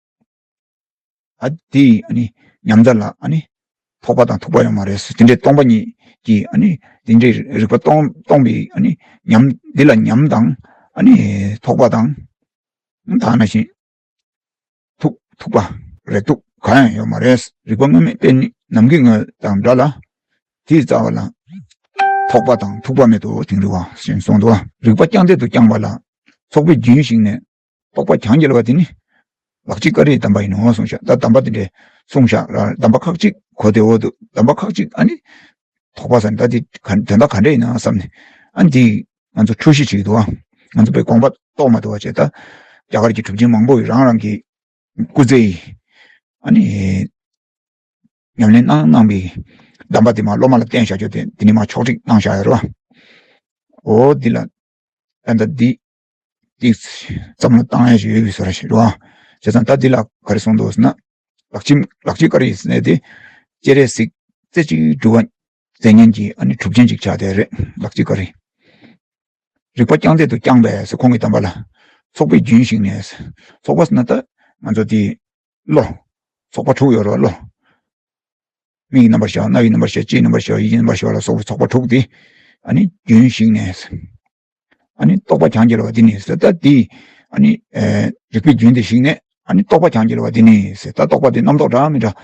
ཨ་དེའི་ཨ་ནི་ཉམས་མཚར་ལ་ཨ་ནི་ཐོགས་པ་དང་ཐུག་པ་ཡོད་མ་རེད། དེ་འདྲའི་སྟོང་པ་ཉིད་ཀྱི་ཨ་ནི་དེ་འདྲའི་རིག་པ་སྟོང་སྟོང་པའི་ཨ་ནི་ཉམས་འདི་ལ་ཉམས་དང་ཨ་ནི་ཐོགས་པ་དང་། ད་ནང་བཞིན་ཐུག་ཐུག་པ་རེག་ཐུག་གང་ཡང་ཡོད་མ་རེད། རིག་པ་དངོས་མེད་དཔེ་ནི་ནམ་མཁའི་ངོས་དང་འདྲ་ལ། དེའི་རྩ་བ་ལ་ཐོགས་པ་དང་ཐུག་པ་མེད་དོ་དིང་རི་བ་ཞེས་གསུངས་འདུག། རིག་པ་རྐྱང་རྫས་དུ་བརྐྱངས་པ་ལ་ཚོགས་པའི་རྒྱུན་ཞིག་ནས། རྟོག་པ་གྱང་འགྱེལ་བ་དེ་ནི་ལག་གཅིག་དཀའ་རིས་གདམས་པ་ཡིན་ནོ་གསུངས་ཤག། ད་གདམས་པ་དེ་འདྲས་གསུངས་ཤག་ར། གདམས་པ་ཁག་ཅིག་གོ་བདེ་བོ་འདུག། གདམས་པ་ཁག་ཅིག་ཨ་ནི་དོགས་པ་ཟ་ནས་ད་དེ་ག་དོན་དག་ག་འདྲས་ཡིན་ན་བསམ་ནས། ཨ་ནི་དེ་ང་ཚོ་འཁྲུལ་གཞི་ཅིག་འདུག་ཨ། ང་ཚོ་པའི་དགོངས་པ་རྟོགས་མ་ཐུབ་པ་བྱས། ད་རྒྱ་གར་གྱི་གྲུབ་ཆེན་མང་པོ་ཡིས་རང་རང་གི་སྐུ་ཚེ་ཡི་ཨ་ནི་ཉམས་ལེན་གནང་གནང་བའི་གདམས་པ་དེ་མ་སློབ་མ་ལ་བསྟན་བཞག་རྒྱུ་དེ་དེ་ནི་མ་ཕྱོགས་སྒྲིག་གནང་བཞག་ཡོད་རེད་བ། འོ་འདི་ལ་ཨ་ད་འདི་འདི་བསམ་བློ་བཏང་ཡ་ཞིག་ཡོད་པའི་བཟོ་འདྲ་ཞིག་རེད་བ། བྱས་ཙང་ད་འདི་ལ་ག་རེ་གསུངས་འདུག་ཟེར་ན། ལག་ཁྱིམ་ལག་ཁྱིམ་ཀ་རི་ཟེར་ནས་དེ་སྤྱན་རས་གཟིགས་རྩེ་གཅིག་གྲུབ་པ་མཛད་མཁན་གྱི་ཨ་ནི་གྲུབ་ཆེན་ཅིག་ཆགས་བསྡད་རེད། ལག་ཁྱིམ་ཀ་རི། རིག་པ་རྐྱང་རྫས་དུ་བརྐྱངས་པས་ཟེར་ཁོང་གི་གདམས་པ་ལ། ཚོགས་པའི་རྒྱུན་ཞིག་ནས་ཟེར། ཚོགས་པ་ཟེར་ན་ད་ང་ཚོ་དེ་བློ། ཚོགས་པ་དྲུག་ཡོད་རེད་བ་བློ། མིག་གི་རྣམ་པར་ཤར་བ། རྣ་བའི་རྣམ་པར་ཤར་བ། ལྕེའི་རྣམ་པར་ཤར་བ། ཡིད་ཀྱི་རྣམ་པར་ཤར་བ་ལ་སོགས་པའི་ཚོགས་པ་དྲུག་དེ་ཨ་ནི་རྒྱུན་ཞིག་ནས་ཟེར། ཨ་ནི་རྟོག་པ་གྱང་འགྱེལ་བ་འདི་ནི་ཟེར། ད་འདི་ཨ་ནི་ཨེ་རིག་པའི་རྒྱུན་དེ་ཞིག་ནས་ཨ་ནི་རྟོག་པ་གྱང་འགྱེལ་བ་འདི་ནི་ཟེར། ད་རྟོག་པ་དེ་རྣམ་རྟོག་འདྲ་མི་འདྲ།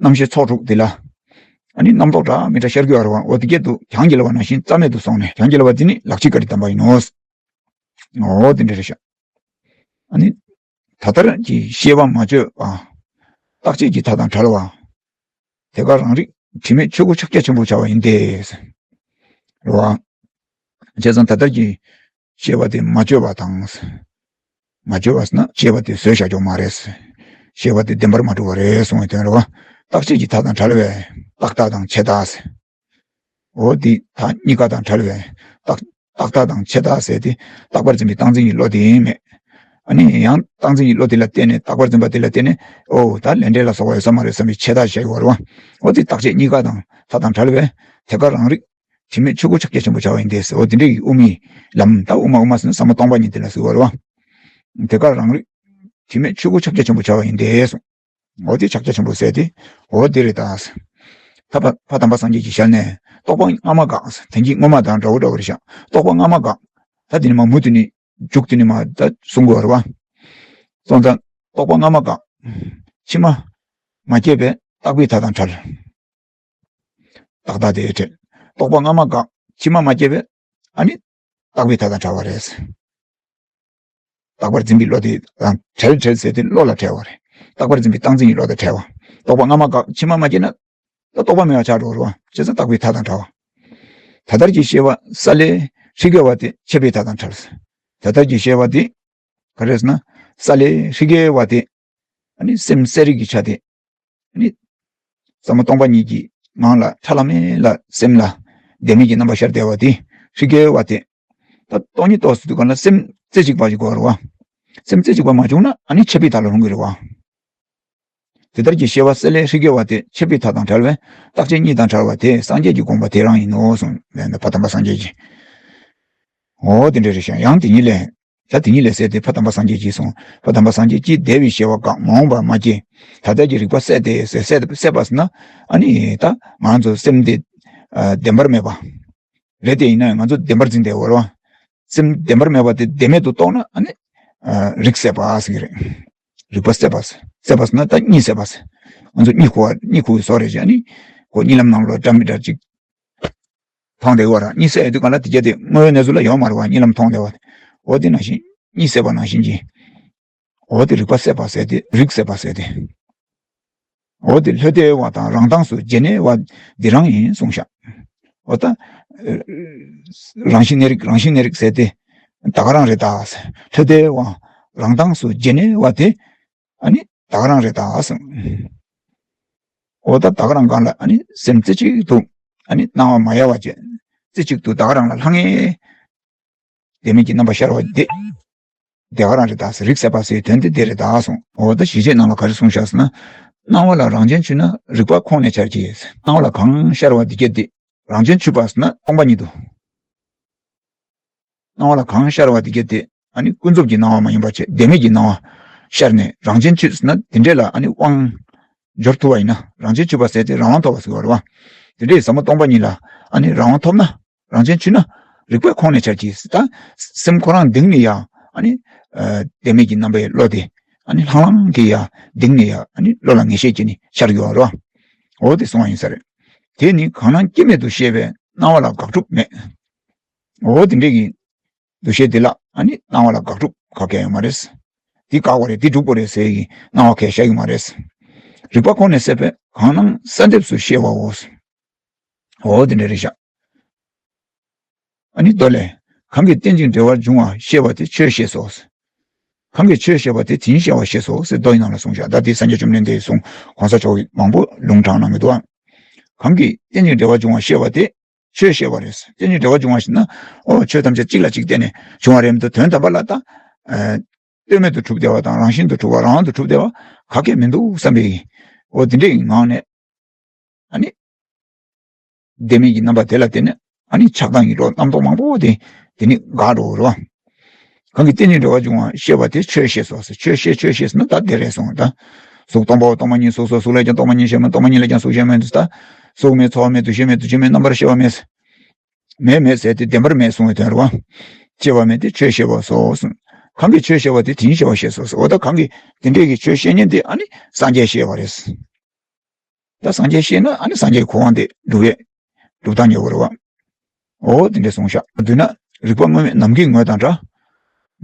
རྣམ་ཤེས་ཚོགས་དྲུག་འདི་ལ་ཨ་ནི་རྣམ་རྟོག་འདྲ་མི་འདྲ་ཤར་གྱི་ཡོད་རེད་བ། འོ་དེ་སྐད་དུ་གྱང་འགྱེལ་བ་ནང་བཞིན་རྩ་མེད་དུ་སོང་ནས་གྱང་འགྱེལ་བ་འདི་ནི་ལག་ཁྱིམ་ཀ་རི་གདམས་པ་ཡིན་ནོ། འོ་དེ་འདྲ་རེད་ཤག། ཨ་ནི་ད་ལྟར་གྱི་ཤེས་པ་མ་བཅོས་པ། རྟག་ཆད་ཀྱི་མཐའ་དང་བྲལ་བ། དེ་ཀ་རང་རིག་དྲི་མེད་ཆོས་སྐུ་ཕྱག་རྒྱ་ཆེན་པོ་བྱ་བ་ཡིན་ཏེ། རེད་བ། བྱས་ཙང་ད་ལྟར་གྱི་ཤེས་པ་དེ་མ་བཅོས་པ་དང་། མ་བཅོས་པ་ཟེར་ན་ཤེས་པ་དེ་བཟོས་བཞག་རྒྱུ་མ་རེད། ཤེས་པ་དེ་བདེན་པར་མ་གྲུབ་པ་རེད་གསུངས་པའི་དོན་རེད་བ། རྟག་ཆད་ཀྱི་མཐའ་དང་བྲལ་བས་རྟག་མཐའ་དང་ཆད་མཐའ་ཟེར། འོ་དེ་མཐའ་གཉིས་ཀ་དང་བྲལ་བས་རྟག་རྟག་མཐའ་དང་ཆད་མཐའ་ཟེར་ཏེ་རྟག་པར་འཛིན་པའི་རྟག་འཛིན་གྱི་བློ་དེ་ཡིན་མེད། ཨ་ནི་ཡང་རྟག་འཛིན་གྱི་བློ་དེ་ལ་བརྟེན་ནས་རྟག་པར་འཛིན་པ་དེ་ལ་བརྟེན་ནས་ཨོ་ད་ལས་འབྲས་ལ་སོགས་པ་ཡོད་ས་མ་རེད་བསམ་པའི་ཆད་མཐའ་བཞག་ཡོད་རེད་བ། འོ་དེ་རྟག་ཆད་གཉིས་ཀ་དང་མཐའ་དང་བྲལ་བས་དེ་ཀ་རང་རིག་དྲི་མེད་ཆོས་སྐུ་ཕྱག་རྒྱ་ཆེན་པོ་བྱ་བ་ཡིན་ཏེ་ཟེར། འོ་དེ་འདྲའི་དབུ་མའི་ལམ། ད་དབུ་མ་དབུ་མ་ཟེར་ན་ཟབ་མོ་སྟོང་པ་ཉིད་དེ་ལ་ཟེར་བ་རེད་བ། དེ་ཀ་རང་རིག་དྲི་མེད་ཆོས་སྐུ་ཕྱག་རྒྱ་ཆེན་པོ་བྱ་བ་ཡིན་ཏེ་གསུངས། འོ་དེ་ཕྱག་རྒྱ་ཆེན་པོ་ཟེར་ཏེ། འོ་དེ་རེད་ད། ད་ཕ་ཕ་དམ་པ་སངས་རྒྱས་ཀྱི་ཞལ་ནས་རྟོག་པ་སྔ་མ་འགགས། དོན་གྱིས་སྔོན་མ་དང་འདྲ་བོ་འདྲ་བོ་རེད་ཤག། རྟོག་པ་སྔ་མ་འགགས། ད་དེ་ནི་མ་མུ་མཐུད་ནས་མཇུག་དེ་ནི་མ་ད་གསུང་དགོས་རེད་བ། སོང་ཙང་རྟོག་པ་སྔ་མ་འགགས། ཕྱི་མ་མ་སྐྱེས་པས་རྟག་པའི་མཐའ་དང་བྲལ། རྟག་མཐའ་དེ་བྲལ། རྟོག་པ་སྔ་མ་འགགས། ཕྱི་མ་མ་སྐྱེས་པས་ཨ་ནི་རྟག་པའི་མཐའ་དང་བྲལ་བ་རེད། རྟག་པར་འཛིན་པའི་བློ་དེ་དང་བྲལ། བྲལ་ཟེར་དེ་བློ་ལ་བྲལ་བ་རེད། རྟག་པར་འཛིན་པའི་རྟག་འཛིན་གྱི་བློ་དང་བྲལ་བ། རྟོག་པ་སྔ་མ་འགགས། ཕྱི་མ་མ་སྐྱེས་ན། ད་རྟོག་པ་མེད་པ་ཆགས་འགྲོ་རུང་བ། བྱས་ཙང་རྟག་པའི་མཐའ་དང་བྲལ་བ། ད་ལྟར་གྱི་ཤེས་པ་གསལ་ལེ་ཧྲིག་གེ་བ་དེ་ཆད་པའི་མཐའ་དང་བྲལ། ད་ལྟར་གྱི་ཤེས་པ་དེ་ག་རེ་ཟེར་ན། གསལ་ལེ་ཧྲིག་གེ་བ་དེ། ཨ་ནི་སེམས་གསལ་རིག་གི་ཆ་དེ། ཨ་ནི་ཟབ་མོ་སྟོང་པ་ཉིད་ཀྱི་ངང་ལ་ཁྲ་ལམ་མེ་ལ་སེམས་ལ་བདེན་མེད་ཀྱི་རྣམ་པ་ཤར་བསྡད་པ་དེ་ཧྲིག་གེ་བ་དེ། ད་སྟོང་ཉིད་རྟོགས་ཟེར་དུས་གང་ལ་སེམས་རྩེ་གཅིག་པ་ཞིག་དགོས་རེད་བ། སེམས་རྩེ་གཅིག་པ་མ་བྱུང་ན་ཨ་ནི་ཆད་པའི་མཐའ་ལ་ལྷུང་གི་རེད་བ། དེ་ལྟར་གྱི་ཤེས་པ་གསལ་ལེ་ཧྲིག་གེ་བ་དེ་ཆད་པའི་མཐའ་དང་བྲལ་བས་རྟག་ཆད་གཉིས་དང་བྲལ་བ་དེ་སངས་རྒྱས་ཀྱི་དགོངས་པ་དེ་རང་ཡིན་ནོ་གསུངས། ལན་ད་ཕ་དམ་པ་སངས་རྒྱས་ཀྱིས། འོ་དེ་འདྲ་རེད་ཤག། ཡང་དེ་ཉིད་ལས། ད་དེ་ཉིད་ལས་ཟེར་ཏེ་ཕ་དམ་པ་སངས་རྒྱས་ཀྱིས་གསུངས། ཕ་དམ་པ་སངས་རྒྱས་ཀྱིས་འདས་པའི་ཤེས་པ་འགགས། མ་འོངས་པ་མ་སྐྱེས། ད་ལྟའི་གི་རིག་པ་གསལ་ཏེ་ཟེར། གསལ་གསལ་པ་ཟེར་ན་ཨ་ནི་ད་ང་ཚོ་སེམས་དེ་ཨ་བདེན་པར་མེད་པ་རེད་དེ། ཡིན་ན་ང་ཚོ་བདེན་པར་འཛིན་བསྡད་ཡོད་རེད་བ། སེམས་བདེན་པར་མེད་པ་དེ་བདེན་མེད་དུ་རྟོགས་ན་ཨ་ནི་ཨ་རིག་སད་པ་ཟེར་གྱི་རེད། རིག་པ་སད་པ་ཟེར། སད་པ་ཟེར་ན་ད་གཉིད་སད་པ་ཟེར། ང་ཚོ་གཉིད་ཁུག་པ། གཉིད་ཁུག་པའི་བཟོ་རེད་ཅེས་ཨ་ནི་ཁོ་གཉིད་ལམ་ནང་ལོགས་འདྲ་མི་འདྲ་ཅིག་མཐོང་བསྡད་ཡོད་ར། གཉིད་སད་ཡོད་དུས་གང་ལ་དེ་རྒྱ་དེ་དངོས་ཡོད་གནས་ཚུལ་ལ་ཡོད་མ་རེད་བ། གཉིད་ལམ་མཐོང་བསྡད་པ། འོ་དེ་ནང་བཞིན་གཉིད་སད་པ་ནང་བཞིན་གྱི། འོ་དེ་རིག་པ་སད་པ་ཟེར་དེ། རིག་སད་པ་ཟེར་དེ། འོ་དེ་ལྷོད་དེ་བ་དང་རང་མདངས་སུ་རྗེན་ནེ་བ་འདི་རང་ཡིན་གསུངས་ཤག་འོ་ད། རང་བཞིན་གནས་རིག་རང་བཞིན་གནས་རིག་ཟེར་དེ། ད་ག་རང་རེད་ད། ལྷོད་དེ་བ་རང་མདངས་སུ་རྗེན་ནེ་བ་དེ། ཨ་ནི་ད་ག་རང་རེད་ད་གསུངས། འོ་ད་ད་ག་རང་གང་ལ་ཨ་ནི་སེམས་རྩེ་གཅིག་ཏུ། ཨ་ནི་སྣང་བ་མ་ཡལ་བ་བྱས། རྩེ་གཅིག་ཏུ་ད་ག་རང་ལ་ལྷང་ངེ། བདེན་མེད་ཀྱི་རྣམ་པ་ཤར་བ་འདི། དེ་ག་རང་རེད་ད་ཟེར་རིག་སད་པ་ཟེར་དོན་དེ་དེ་རེད་ད་གསུངས། འོ་ད་ཞི་བྱེད་ནང་ལ་ག་རེ་གསུངས་བཞག་ཟེར་ན། སྣང་བ་ལ་རང་རྒྱན་ཆུད་ན་རིག་པ་ཁོང་ནས་འཆར་གྱི། སྣང་བ་ལ་གང་ཤར་བ་འདི་སྐད་དེ། རང་རྒྱན་ཆུད་པ་ཟེར་ན་སྟོང་པ་ཉིད་དོ། སྣང་བ་ལ་གང་ཤར་བ་འདི་སྐད་དེ། ཨ་ནི་ཀུན་རྫོབ་ཀྱི་སྣང་བ་མ་ཡིན་པ་བྱས་བདེན་མེད་ཀྱི་སྣང་བ་ཤར་ནས་རང་རྒྱན་ཆུད་ཟེར་ན་དེ་འདྲས་ལ་ཨ་ནི་དབང་། འབྱོར་ཐུབ་པ་ཡིན་ན་རང་རྒྱན་ཆུད་པ་ཟེར་ཏེ་རང་དབང་ཐོབ་པ་ཟེར་བ་རེད་བ། དེ་འདྲའི་ཟབ་མོ་སྟོང་པ་ཉིད་ལ་ཨ་ནི་རང་དབང་ཐོབ་ན་རང་རྒྱན་ཆུད་ན་རིག་པའི་ཁོང་ནས་འཆར་གྱི་ཟེར་ད། སེམས་ཁོ་རང་གཏིང་ནས་ཡང་ཨ་ནི། བདེན་མེད་ཀྱི་རྣམ་པའི་བློ་དེ་ཨ་ནི་ལྷང་ལྷང་གི་ཡང་གཏིང་ནས་ཡང་ཨ་ནི་བློ་ལ་ངེས་ཤེས་ཀྱི་ནི་འཆར་གྱི་བ་རེད་བ། འོ་དེ་གསུང་བ་ཡིན་ས་རེད། དེ་ནི་གང་སྣང་སྐྱེ་མེད་དུ་ཤེས་པས་སྣང་བ་ལ་དགག་སྒྲུབ་མེད། འོ་དེ་འདྲའི་གི་འདུ་ཤེས་དེ་ལ་ཨ་ནི་སྣང་བ་ལ་དགག་སྒྲུབ་ག་གེ་ཡོད་མ་རེད། འདི་དགག་པ་རེད་འདི་སྒྲུབ་པ་རེད་ཟེར་གི་སྣང་བ་གས་བཞག་གི་མ་རེད། རིག་པ་ཁོང་ནས་སད་པས་གང་སྣང་གསལ་འདེབས་སུ་ཤེས་པའོ། འོ་དེ་འདྲ་རེད་ཤག་ཨ་ནི་མདོ་ལས། གང་གིས་རྟེན་ཅིང་འབྲེལ་བར་འབྱུང་བ་ཤེས་པ་དེ་ཆོས་ཤེས་སོ། གང་གིས་ཆོས་ཤེས་པ་དེ་དེ་ཉིད་ཤེས་པ་ཤེས་སོ་ཟེར་མདོ་ཡི་ནང་ལ་གསུངས་ཤག་ད་དེ་སངས་རྒྱས་བཅོམ་ལྡན་འདས་གསུངས་གོང་ས་མཆོག་གིས་མང་པོ་ལུང་དྲངས་གནང་གི་འདུག་ཨ། གང་གིས་རྟེན་ཅིང་འབྲེལ་བར་འབྱུང་བ་ཤེས་པ་དེ། ཆོས་ཤེས་པ་རེད། རྟེན་ཅིང་འབྲེལ་བར་འབྱུང་བ་ཞེ་ན། ཨོ་ཆོས་ཐམས་ཅད་གཅིག་ལ་གཅིག་བརྟེན་ནས་བྱུང་བ་རེད་མི་འདུག་དོན་དམ་པ་ལ་ད། ལྟོས་མེད་དུ་གྲུབ་བསྡད་པ་དང་རང་བཞིན་དུ་གྲུབ་པ་རང་དབང་དུ་གྲུབ་བསྡད་པ་ག་གེ་མི་འདུག་བསམ་པའི། ཨོ་དེ་འདྲའི་ངང་ནས། ཨ་ནི། བདེན་མེད་ཀྱི་རྣམ་པ་དེ་ལ་བརྟེན་ནས་ཨ་ནི་ཆགས་སྡང་གི་རོ་རྣམ་རྟོག་མང་པོ་དེ་དེ་ནི་འགག་འགྲོ་གི་རེད་བ། གང་གིས་རྟེན་ཅིང་འབྲེལ་བར་འབྱུང་བ་ཤེས་པ་དེ་ཆོས་ཤེས་སོ་ཟེར། ཆོས་ཤེས་ཆོས་ཤེས་ཟེར་ན་ད་དེ་རེད་གསུངས་ད། གཟུགས་སྟོང་པའོ་སྟོང་པ་ཉིད་གཟུགས་སོ། གཟུགས་ལས་ཀྱང་སྟོང་པ་ཉིད་ཤེས་མིན། སྟོང་པ་ཉིད་ལས་ཀྱང་གཟུགས་ཤེས་མིན་ཟེར་ད། གཟུགས་མེད་ཚོར་བ་མེད་འདུ་ཤེས་མེད་འདུ་བྱེད་མེད་རྣམ་པར་ཤེས་པ་མེད། མེད་མེད་ཟེར་དེ་བདེན་པར་མེད་གསུངས་པའི་དོན་རེད་བ། སྐྱེ་བ་མེད་དེ་ཆོས་ཤེས་པ་སོ་གསུངས། གང་གིས་ཆོས་ཤེས་པ་དེ་དེ་ཉིད་ཤེས་པ་ཤེས་སོ་ཟེར། འོ་ད་གང་གིས་དེ་འདྲས་ཀྱི་ཆོས་ཤེས་མཁན་དེ་ཨ་ནི་སངས་རྒྱས་ཤེས་པ་རེད། ད་སངས་རྒྱས་ཤེས་ན་ཨ་ནི་སངས་རྒྱས་ཀྱི་གོ་འཕང་དེ་སྒྲུབ་ཡས་སྒྲུབ་སྟངས་ཉོ་བ་རེད་བ། འོ་དེ་འདྲས་གསུངས་ཤག་བསྡུ་ན་རིག་པ་དངོས་མེད་ནམ་མཁའི་ངོས་དང་འདྲ།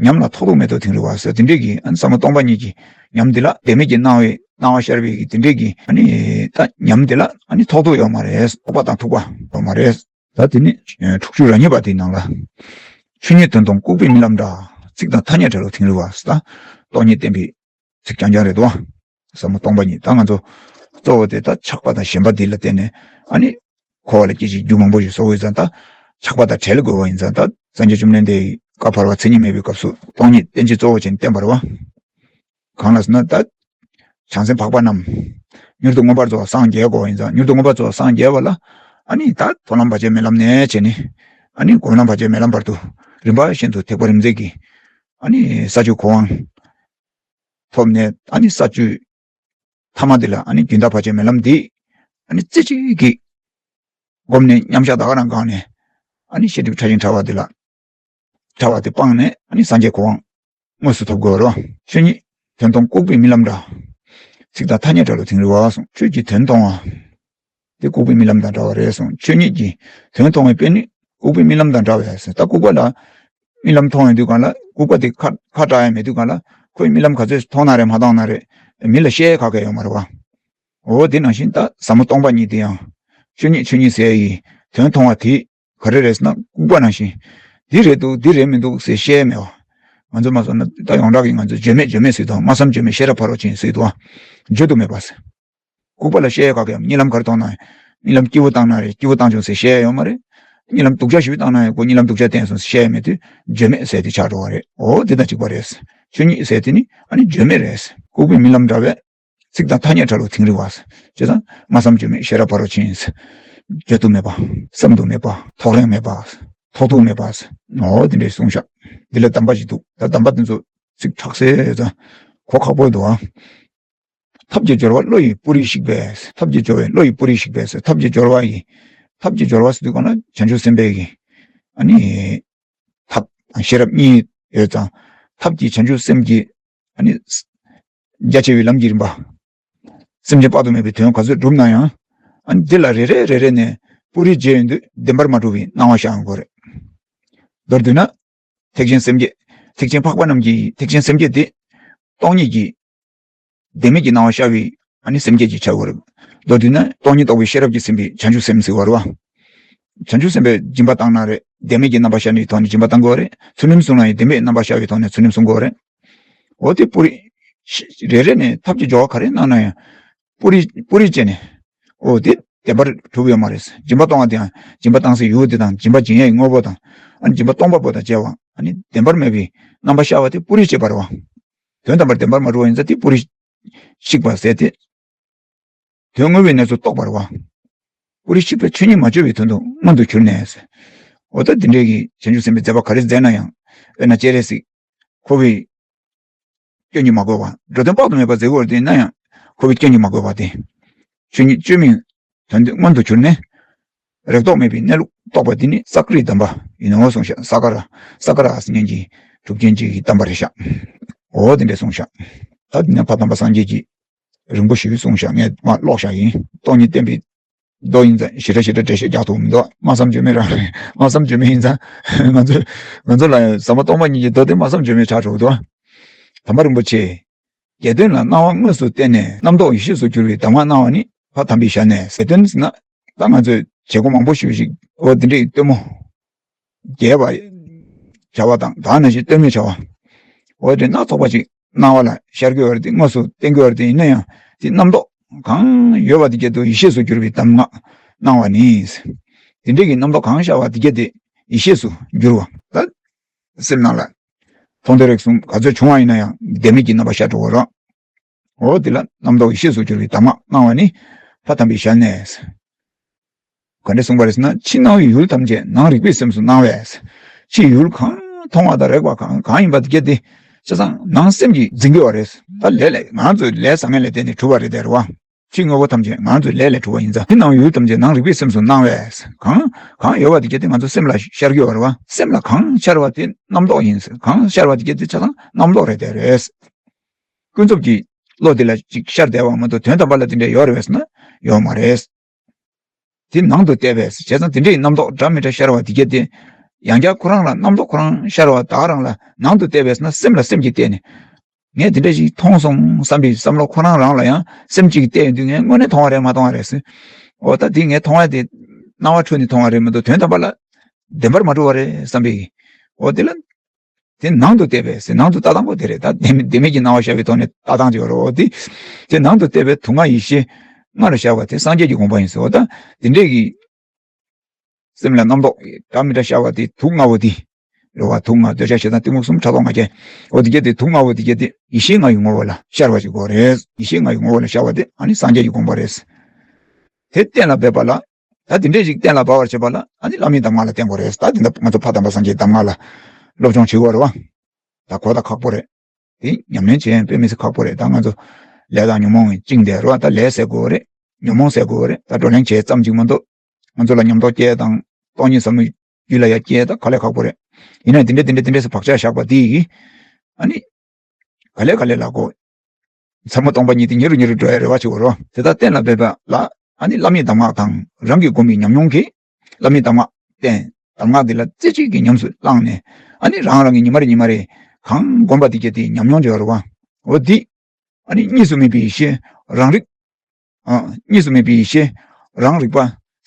ཉམས་ལ་ཐོགས་རྡུགས་མེད་དོ་དིང་རི་བ་ཟེར་དེ་འདྲས་ཀྱི་ཨ་ནི་ཟབ་མོ་སྟོང་པ་ཉིད་ཀྱི་ཉམས་འདི་ལ་བདེན་མེད་ཀྱི་སྣང་བའི་སྣང་བ་ཤར་བའི་གི་དེ་འདྲས་ཀྱི་ཨ་ནི་ད་ཉམས་འདི་ལ་ཨ་ནི་ཐོགས་རྡུགས་ཡོད་མ་རེད། ཐོགས་པ་དང་ཐུག་པ་ཡོད་མ་རེད། ད་དེ་ནི་དྲུག་ཅུ་རེ་གཉིས་པ་དེའི་ནང་ལ། ཆོས་ཉིད་དོན་མཐོང་ལྐུགས་པའི་རྨི་ལམ་འདྲ། ཚིག་དང་ཐ་སྙད་བྲལ་བ་དིང་རི་བ་ཟེར་ད། སྟོང་ཉིད་བསྟན་པའི་ཚིག་རྐྱང་རྐྱང་རེད་དོ། ཟབ་མོ་སྟོང་པ་ཉིད་ད་ང་ཚོ་གཙོ་བོ་དེ་ད་ཆགས་པ་དང་ཞེན་པ་འདི་ལ་བརྟེན་ནས་ཨ་ནི་འཁོར་བ་ལ་སྐྱེ་འཆི་རྒྱུ་མང་པོ་ཞིག་བཟོ་དགོས་ཙང་ད་ཆགས་པ་དང་བྲལ་དགོས་པ་ཡིན་ཙང་ད་སངས་རྒྱས་བཅོམ་ལྡན་འདས་ཀྱིས་བཀའ་ཕར་བ་མཚན་ཉིད་མེད་པའི་སྐབས་སུ་སྟོང་ཉིད་བསྟན་བྱའི་གཙོ་བོ་བྱས་ནས་བསྟན་པ་རེད་བ། གང་ལ་ཟེར་ན་ད་བྱང་སེམས་འཕགས་པ་རྣམས་མྱུར་དུ་མངོན་པར་རྫོགས་པར་སངས་རྒྱས་དགོས་པ་ཡིན་ཙང་མྱུར་དུ་མངོན་པར་རྫོགས་པར་སངས་རྒྱས་པ་ལ་ཨ་ནི་ད་མཐོང་ལམ་བར་ཆད་མེད་ལམ་ནས་བྱས་ནས་ཨ་ནི་སྒོམ་ལམ་བར་ཆད་མེད་ལམ་བར་དུ་རིམ་པ་བཞིན་དུ་ཐེག་པ་རིམ་འཛེགས་ཀྱི་ཨ་ནི་ས་བཅུ་གོ་འཕང་ཐོབ་ནས་ཨ་ནི་ས་བཅུ་ཐ་མ་འདི་ལ་ཨ་ནི་རྒྱུན་མཐའ་བར་ཆད་མེད་ལམ་འདི་ཨ་ནི་རྩེ་གཅིག་གིས་བསྒོམས་ནས་མཉམ་བཞག་ད་ག་རང་གང་ནས་ཨ་ནི་ཤེས་སྒྲིབ་ཕྲ་ཞིང་ཕྲ་བ་འདི་ལ་ཕྲ་བ་དེ་སྤངས་ནས་ཨ་ནི་སངས་རྒྱས་གོ་འཕང་དངོས་སུ་ཐོབ་དགོས་རོ། ཆོས་ཉིད་དོན་མཐོང་ལྐུགས་པའི་རྨི་ལམ་འདྲ། ཚིག་དང་ཐ་སྙད་བྲལ་བ་དིང་རི་བ་གསུངས། ཆོས་ཀྱི་དོན་མཐོང་བ། དེ་ལྐུགས་པའི་རྨི་ལམ་དང་འདྲ་བ་རེད་གསུངས། ཆོས་ཉིད་ཀྱི་དོན་མཐོང་བའི་དཔེ་ནི་ལྐུགས་པའི་རྨི་ལམ་དང་འདྲ་བས་ཟེར། ད་ལྐུགས་པ་ལ་རྨི་ལམ་མཐོང་ཡོང་དུས་གང་ལ་ལྐུགས་པ་དེ་ཁ་ཁ་བྲལ་ཡ་མེད་དུས་གང་ལ་ཁོས་རྨི་ལམ་ག་ཚོད་མཐོང་ན་རེད་མ་མཐོང་ན་རེད་མི་ལ་བཤད་ཡ་ག་གེ་ཡོད་མ་རེད་བ། འོ་དེ་ནང་བཞིན་ད་ཟབ་མོ་སྟོང་པ་ཉིད་དེ་ཡང་ཆོས་ཉིད་ཆོས་ཉིད་ཟེར་ཡི་དོན་མཐོང་བ་དེ་ག་རེ་རེད་ཟེར་ན་ལྐུགས་པ་ནང་བཞིན་འདི་རེད་འདུག་འདི་རེད་མི་འདུག་ཟེར་བཤད་ཡ་མེད་བ། ང་ཚོ་མ་སོང་ན་ད་ཡོངས་གྲགས་ཀྱི་ང་ཚོ་བརྗོད་མེད་བརྗོད་མེད་ཟེར་དང་སྨྲ་བསམ་བརྗོད་མེད་ཤེས་རབ་ཕ་རོལ་ཕྱིན་ཟེར་དུས་བརྗོད་དུ་མེད་པ་ཟེར། ལྐུགས་པ་ལ་བཤད་ཡ་ག་གེ་ཡང་རྨི་ལམ་ག་རེ་མཐོང་ན་ཡང་རྨི་ལམ་སྐྱིད་པོ་བཏང་ན་རེད་སྐྱིད་པོ་བཏང་བྱུང་ཟེར་བཤད་ཡ་ཡོད་མ་རེད། རྨི་ལམ་སྡུག་ཅག་ཞིག་བཏང་ན་ཡང་ཁོ་རྨི་ལམ་སྡུག་ཅག་བསྟན་སོང་ཟེར་བཤད་ཡ་མེད་དུས་བརྗོད་མེད་ཟེར་དེ་ཆགས་འགྲོ་བ་རེད། འོ་དེ་དང་གཅིག་པ་རེད། ཆོས་ཉིད་ཟེར་དེ་ནི་ཨ་ནི་བརྗོད་མེད་རེད། ལྐུགས་པའི་རྨི་ལམ་འདྲ་བས། ཚིག་དང་ཐ་སྙད་བྲལ་བ་དིང་རི་བ། ཅེས་དང་སྨྲ་བསམ་བརྗོད་མེད་ཤེས་རབ་ཕ་རོལ་ཕྱིན། བརྗོད་དུ་མེད་པ། བསམ་དུ་མེད་པ། ཐོགས་རེག་མེད་པ། ཐོགས་རྡུགས་མེད་པ། འོ་དེ་འདྲའི་གསུངས་ཤག་འདི་ལ་གདམས་པ་ཞིག་འདུག་ད་གདམས་པ་དེ་ཚོ་ཚིག་ཁྲག་སེ་ཙང་གོ་ཁག་པོ་འདུག་ཨ། ཐབས་ཀྱི་སྦྱོར་བ་བློ་ཡི་སྤུ་རིས་ཞིག་པས། ཐབས་ཀྱི་སྦྱོར་བའི་བློ་ཡི་སྤུ་རིས་ཞིག་པས། ཐབས་ཀྱི་སྦྱོར་བ་ཡི། ཐབས་ཀྱི་སྦྱོར་བ་ཟེར་དུས་གང་ལ་བྱང་ཆུབ་སེམས་དཔའི་གི། ཨ་ནི། ཐབས་དང་ཤེས་རབ་གཉིས་ཡོད་ཙང་། ཐབས་ཀྱིས་བྱང་ཆུབ་སེམས་ཀྱི། ཨ་ནི། རྒྱ་ཆེ་བའི་ལམ་གྱི་རིམ་པ། སེམས་ཅན་དཔག་ཏུ་མེད་པའི་དོན་ག་ཚོད་བསྒྲུབས་ན་ཡང་། ཨ་ནི་འདི་ལ་རེ་རེ་རེ་རེ་ནས་སྤུ་རིས་བརྗེ་ཡོང་དུས་བདེན་པར་མ་གྲུབ་པའི་སྣང་བ་ཤར་ཡོང་གི་རེད། མདོར་བསྡུས་ན། ཐེག་ཆེན་སེམས་བསྐྱེད། ཐེག་ཆེན་འཕགས་པ་རྣམས་ཀྱི་ཐེག་ཆེན་སེམས་བསྐྱེད་དེ། སྟོང་ཉིད་ཀྱི་བདེན་མེད་ཀྱི་སྣང་བ་ཤར་བའི་ཨ་ནི་སེམས་བསྐྱེད་ཅིག་ཆགས་ཡོད་རེད། མདོར་བསྡུས་ན་སྟོང་ཉིད་རྟོགས་པའི་ཤེས་རབ་ཀྱིས་ཟིན་པའི་བྱང་ཆུབ་སེམས་ཟེར་བ་རེད་བ། བྱང་ཆུབ་སེམས་དཔའི་སྦྱིན་པ་བཏང་ན་རེད། བདེན་མེད་ཀྱི་རྣམ་པ་ཤར་ནས་ཐོག་ནས་སྦྱིན་པ་བཏང་དགོས་རེད། ཚུལ་ཁྲིམས་སྲུང་ན་ཡང་བདེན་པའི་རྣམ་པ་ཤར་བའི་ཐོག་ནས་ཚུལ་ཁྲིམས་སྲུང་དགོས་རེད། འོ་དེ་པོ་རི། རེ་རེ་ནས་ཐབས་ཀྱི་སྦྱོར་བ་ག་རེ་གནང་ན་ཡང་། པོ་རི་པོ་རི་བྱས་ནས། འོ་དེ་བདེན་པར་གྲུབ་ཡོད་མ་རེད། སྦྱིན་པ་གཏོང་བ་དེའང་སྦྱིན་པ་བཏང་སའི་ཡུལ་དེ་དང་སྦྱིན་པ་སྦྱིན་ཡས་དངོས་པོ་དང་། ཨ་ནི་སྦྱིན་པ་གཏོང་བ་པོ་དང་བཅས་པ་ཨ་ནི་བདེན་པར་མེད་པའི་རྣམ་པ་ཤར་བ་དེ་པོ་རི་བྱེད་པ་རེད་བ། དོན་དམ་པར་བདེན་པར་མ་གྲུབ་པ་ཡིན་ཙང་དེ་པོ་རི་གཤིག་པ་ཟེར་ཏེ། དོན་དངོས་པོའི་གནས་ཚུལ་རྟོགས་པ་རེད་བ། པོ་རི་གཤིག་པའི་ཆོས་ཉིད་མ་བཅོས་པའི་དོན་དུ་མངོན་དུ་གྱུར་ནས། འོ་ད་འདི་འདྲའི་གི་བྱང་ཆུབ་སེམས་དཔའི་མཛད་པ་ག་རེ་མཛད་ན་ཡང་། དཔེར་ན་སྤྱན་རས་གཟིགས། ཁོ་བོའི་སྐྱོན་གྱིས་མ་གོས་པ། འགྲོ་དོན་དཔག་ཏུ་མེད་པ་མཛད་དགོས་པ་དེ་ཡིན་ན་ཡང་། ཁོ་བོའི་སྐྱོན་གྱིས་མ་གོས་པ་དེ། ཆོས་ཉིད་བཅོས་མིན་དོན་དུ་མངོན་དུ་གྱུར་ནས། རེག་ཐོགས་མེད་པའི་གནས་ལུགས་རྟོགས་པ་འདི་ནི་ས་ཀ་རའི་གདམས་པ་ཡིན་ནོ་གསུངས་ཤག་ས་ཀ་ར། ས་ཀ་ར་ཟེར་མཁན་གྱི་གྲུབ་ཆེན་གཅིག་གི་གདམས་པ་རེད་ཤག་འོ་དེ་འདྲ་གསུངས་ཤག་ད་འདི་ནས་ཕ་དམ་པ་སངས་རྒྱས་ཀྱིས་རིང་པོ་ཞིག་གསུངས་ཤག་ངས་མར་ཀློག་ཤག་ཡིན། སྟོང་ཉིད་བསྟན་པའི་མདོ་ཡིན་ཙང་ཞེ་དྲག་ཞེ་དྲག་འགྲེལ་བཤད་རྒྱག་ཐུབ་མི་འདུག་སྨྲ་བསམ་བརྗོད་མེད་རང་རེད། སྨྲ་བསམ་བརྗོད་མེད་ཡིན་ཙང་ང་ཚོ་ང་ཚོ་ལ་ཟབ་མོ་སྟོང་པ་ཉིད་ཀྱི་མདོ་དེ་སྨྲ་བསམ་བརྗོད་མེད་ཆགས་འགྲོ་གི་འདུག་དམ་པ་རིན་པོ་ཆེ། རྒྱལ་དོན་ལ་སྣང་བ་དངོས་སུ་བསྟན་ནས་རྣམ་རྟོག་ཡེ་ཤེས་སུ་གྱུར་པའི་གདམས་ངག་གནང་བ་ནི་ཕ་དམ་པའི་ཞལ་ནས། རྒྱལ་དོན་ཟེར་ན་ད་ང་ཚོས་བྱེད་སྒོ་མང་པོ་ཞིག་ཞིག་འོ་དེ་འདྲའི་སྟོན་མོ་རྒྱས་པ་བྱ་བ་དང་ད་ནང་བཞིན་སྟོན་མོ་བྱ་བ་འོ་དེ་སྣ་ཚོགས་པ་ཞིག་སྣང་བ་ལ་ཤར་དགོས་པ་དེ་དངོས་སུ་བསྟན་དགོས་པ་དེ་ཡིན་ན་ཡང་དེ་རྣམ་རྟོག་གང་ཡོད་པ་དེ་སྐད་དུ་ཡེ་ཤེས་སུ་གྱུར་པའི་གདམས་ངག་གནང་བ་ནི། དེ་འདྲའི་གི་རྣམ་རྟོག་གང་ཤར་བ་དེ་སྐད་དེ་ཡེ་ཤེས་སུ་འགྱུར་བ་ད། སེམས་ནང་ལ། མཐོང་ཐོས་རེག་གསུམ་ག་ཚོད་བྱུང་བ་ཡིན་ན་ཡང་བདེན་མེད་ཀྱི་རྣམ་པ་ཤར་འགྲོ་བ་རེད། འོ་དེ་ལ་རྣམ་རྟོག་ཡེ་ཤེས་སུ་གྱུར་པའི་གདམས་ངག་གནང་བ་ནི་ཕ་དམ་པའི་ཞལ་ནས། ག་འདྲ་གསུངས་པ་རེད་ཟེར་ན། ཕྱི་སྣང་བའི་ཡུལ་ཐམས་ཅད་ནང་རིག་པའི་སེམས་སུ་སྣང་བས། ཕྱིའི་ཡུལ་གང་མཐོང་བ་དང་རེག་པ་གང་གང་ཡིན་པ་དེ་གྱད་དེ་ཆ་ཚང་ནང་སེམས་ཀྱིས་འཛིན་དགོས་པ་རེད། ད་ལས་ལས་ང་ཚོའི་ལས་བཟང་ངན་ལས་བརྟེན་ནས་གྲུབ་པ་རེད་དེ་རེད་བ། ཕྱི་དངོས་པོ་ཐམས་ཅད་ང་ཚོའི་ལས་ལས་གྲུབ་པ་ཡིན་ཙང་། ཕྱི་སྣང་ཡུལ་ཐམས་ཅད་ནང་རིག་པའི་སེམས་སུ་སྣང་བས། གང་གང་ཡོད་པ་དེ་གྱད་དེ་ང་ཚོ་སེམས་ལ་ཤར་གྱི་ཡོད་རེད་བ། སེམས་ལ་གང་ཤར་བ་དེ་རྣམ་རྟོག་ཡིན། གང་ཤར་བ་དེ་གྱད་དེ་ཆ་ཚང་རྣམ་རྟོག་རེད་དེ་རེད། ཀུན་རྫོབ་ཀྱི་བློ་དེ་ལ་ཅིག་ཤར་བསྡད་པ་མ་གཏོགས་དོན་དམ་པ་ལ་དེ་འདྲ་ཡོད་རེད་པས་ཟེར་ན་ཡོད་མ་རེད། དེ་ནང་དུ་བལྟས་པས་བྱས་ཙང་དེ་འདྲའི་རྣམ་རྟོག་འདྲ་མི་འདྲ་ཤར་བ་དེ་གྱད་དེ། ཡང་བསྐྱར་ཁོ་རང་ལ་རྣམ་རྟོག་ཁོ་རང་ཤར་བ་ད་ག་རང་ལ་ནང་དུ་བལྟས་པས་ཟེར་ན་སེམས་ལ་སེམས་ཀྱིས་བལྟས་ནས། ངས་དེ་འདྲ་ཞིག་མཐོང་སོང་བསམ་པའི་བསམ་བློ་ཁོ་རང་རང་ལ་ཡང་སེམས་གཅིག་བལྟས་ཡོང་དུས་ངས་དངོས་གནས་མཐོང་བ་རེད་མ་མཐོང་བ་རེད་ཟེར། འོ་ད་དེ་ངས་མཐོང་བ་དེ་སྣང་བ་འཕྲོས་ནས་མཐོང་བ་རེད་མ་གཏོགས་དོན་དམ་པ་ལ་བདེན་པར་མ་གྲུབ་པ་རེད་བསམ་པའི། འོ་དེ་ལ། དེ་ནང་དུ་བལྟས་པས་ཟེར། ནང་དུ་ལྟ་སྟངས་པོ་དེ་རེད། ད་བདེན་མེད་བདེན་མེད་ཀྱི་སྣང་བ་ཤར་བའི་ཐོག་ནས་ལྟ་སྟངས་ཅིག་ཡོད་རེད། འོ་དེ། དེ་ནང་དུ་བལྟས་པས་དུག་ལྔ་ཡེ་ཤེས་ལྔ་རུ་ཤར་བ་དེ་སངས་རྒྱས་ཀྱི་དགོངས་པ་ཡིན་ཟེར། འོ་ད་དེ་འདྲས་ཀྱི། སེམས་ལ་རྣམ་རྟོག་འདྲ་མི་འདྲ་ཤར་བ་དེ་དུག་ལྔ་པོ་དེ། རེད་བ། དུག་ལྔ་འདོད་ཆགས་ཞེ་སྡང་གཏི་མུག་གསུམ་ཕྲག་དོག་ང་རྒྱལ། འོ་དེ་གྱད་དེ་དུག་ལྔ་པོ་དེ་གྱད་དེ་ཡེ་ཤེས་ལྔ་ཡི་ངོ་བོ་ལ་ཤར་བ་ཞིག་དགོས་རེད། ཡེ་ཤེས་ལྔ་ཡི་ངོ་བོ་ལ་ཤར་བ་དེ་ཨ་ནི་སངས་རྒྱས་ཀྱི་དགོངས་པ་རེད། དེ་གཏན་ལ་འབེབས་པ་ལ། ད་དེ་འདྲས་ཞིག་གཏན་ལ་འབེབས་པར་བྱེད་པ་ལ་ཨ་ནི་བླ་མའི་གདམས་ངག་ལ་བརྟེན་དགོས་རེད། ད་དེ་འདྲ་ང་ཚོ་ཕ་དམ་པ་སངས་རྒྱས་གདམས་ངག་ལ་སློབ་སྦྱོང་བྱེད་དགོས་རེད་བ། ད་གོ་ད་ཁག་པོ་རེད། དེ་ཉམས་ལེན་བྱེད་ཡང་དཔེ་མི་སྲིད་ཁག་པོ་རེད། ད་ང་ཚོ་ལས་དང་ཉོན་མོངས་བཅིངས་བསྡད་རེད་བ། ད་ལས་ཟེར་དགོས་རེད། ཉོན་མོངས་ཟེར་དགོས་རེད། ད་བགྲོ་གླེང་བྱེད་ཙམ་གཅིག་མ་གཏོགས། ང་ཚོ་ལ་ཉམས་རྟོགས་སྐྱེ་དང་སྟོང་ཉིད་ཟབ་མོའི་རྒྱུད་ལ་ཡ་སྐྱེ་ད་ག་ལས་ཁག་པོ་རེད། ཡིན་ན་དེ་འདྲ་དེ་འདྲ་དེ་འདྲ་སུ་བག་ཆགས་བཞག་པ་དེ་ཡིས། ཨ་ནི། ག་ལེ་ག་ལེ་ལ་གོ། ཚད་མ་སྟོང་པ་ཉིད་དེ་ཉེ་རུ་ཉེ་རུ་འགྲོ་ཡ་རེ་བ་ཆེ་བོ་རོ། དེ་དག་གཏན་ལ་འབེབས་པ་ལ་ཨ་ནི་བླ་མའི་གདམས་ངག་དང་རང་གིས་བསྒོམས་པའི་ཉམས་མྱོང་གིས་བླ་མའི་གདམས་ངག་བསྟེན། གདམས་ངག་འདི་ལ་རྩེ་གཅིག་གི་ཉམས་སུ་བླངས་ནས་ཨ་ནི་རང་རང་གི་ཉི་མ་རེ་ཉི་མ་རེ་གང་བསྒོམས་པ་དེ་གྱད་དེ་ཉམས་མྱོང་འབྱོར་བ། འོ་འདི་ཨ་ནི་གཉིས་སུ་མེད་པའི་ཡེ་ཤེས་རང་རིག་ཨ། གཉིས་སུ་མེད་པའི་ཡེ་ཤེས་རང་རིག་པ་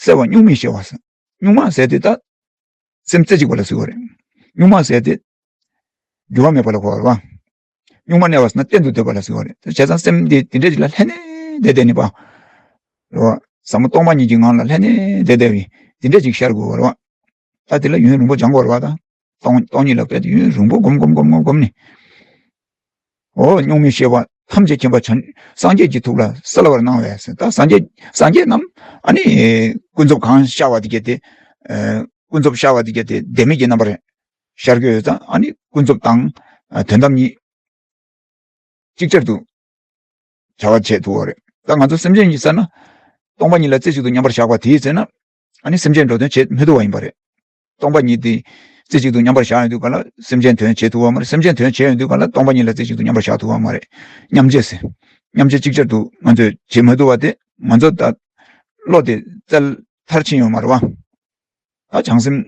གསལ་བ་གཉུག་མའི་ཤེས་པ། གཉུག་མ་ཟེར་དེ་ད་སེམས་རྩེ་གཅིག་པ་ལ་ཟེར་བ་རེད། གཉུག་མ་ཟེར་དེ་འགྱུར་བ་མེད་པ་ལ་གོ་བ་རེད་བ། གཉུག་མ་གནས་པ་ཟེར་ན་གཏན་དུ་སྡོད་པ་ལ་ཟེར་བ་རེད། བྱས་ཙང་སེམས་དེ་དེ་འདྲ་ཅིག་ལ་ལྷན་ནེ་བསྡད་བསྡད་ནི་པ་རེད་བ། ཟབ་མོ་སྟོང་པ་ཉིད་ཀྱི་ངང་ལ་ལྷན་ནེ་བསྡད་བསྡད་པའི་དེ་འདྲ་ཅིག་ཤར་དགོས་པ་རེད་བ། ད་དེ་ལ་ཡུན་རིང་པོ་སྦྱང་དགོས་རེད་བ། ད་སྟོང་སྟོང་ཉིད་ལ་དཔེ་དེ་ཡུན་རིང་པོ་སྒོམ་སྒོམ་སྒོམ་སྒོམ་སྒོམ་ནི། འོ་གཉུག་མའི་ཤེས་པ་ཐམས་ཅད་མཁྱེན་པ་བྱང་སངས་རྒྱས་ཀྱི་ཐུགས་ལ་གསལ་བར་སྣང་བས་ཟེར། ད་སངས་རྒྱས་སངས་རྒྱས་རྣམས་ཨ་ནི་ཀུན་རྫོབ་གང་ཤར་བ་དེ་གྱད་དེ། ཨ། ཀུན་རྫོབ་ཤར་བ་དེ་གྱད་དེ་བདེན་མེད་ཀྱི་རྣམ་པར་ཤར་གྱི་ཡོད་ཙང་ཨ་ནི་ཀུན་རྫོབ་དང་། ཨ། དོན་དམ་གཉིས་ཅིག་ཅར་དུ་བྱ་བ་བྱེད་ཐུབ་པ་རེད། ད་ང་ཚོ་སེམས་ཅན་གྱི་ས་ན་སྟོང་པ་ཉིད་ལ་རྩེ་གཅིག་ཏུ་མཉམ་པར་བཞག་པ་དེའི་ཚེ་ན་ཨ་ནི་སེམས་ཅན་འགྲོ་དོན་བྱེད་མི་ཐུབ་པ་ཡིན་པ་རེད། སྟོང་པ་ཉིད་དེ་རྩེ་གཅིག་ཏུ་མཉམ་པར་བཞག་ཡོང་དུས་ག་ལ་སེམས་ཅན་དོན་བྱེད་ཐུབ་པ་མ་རེད། སེམས་ཅན་དོན་བྱེད་ཡོང་དུས་ག་ལ་སྟོང་པ་ཉིད་ལ་རྩེ་གཅིག་ཏུ་མཉམ་པར་བཞག་ཐུབ་པ་མ་རེད། མཉམ་བརྗེ་ཟེར། མཉམ་བརྗེ་ཅིག་ཅར་དུ་ང་ཚོས་བྱེད་མ་ཐུབ་པ་དེ་ང་ཚོ་ད་བློ་དེ་རྩལ་མཐར་ཕྱིན་ཡོད་མ་རེད་བ། ད་བྱང་སེམས་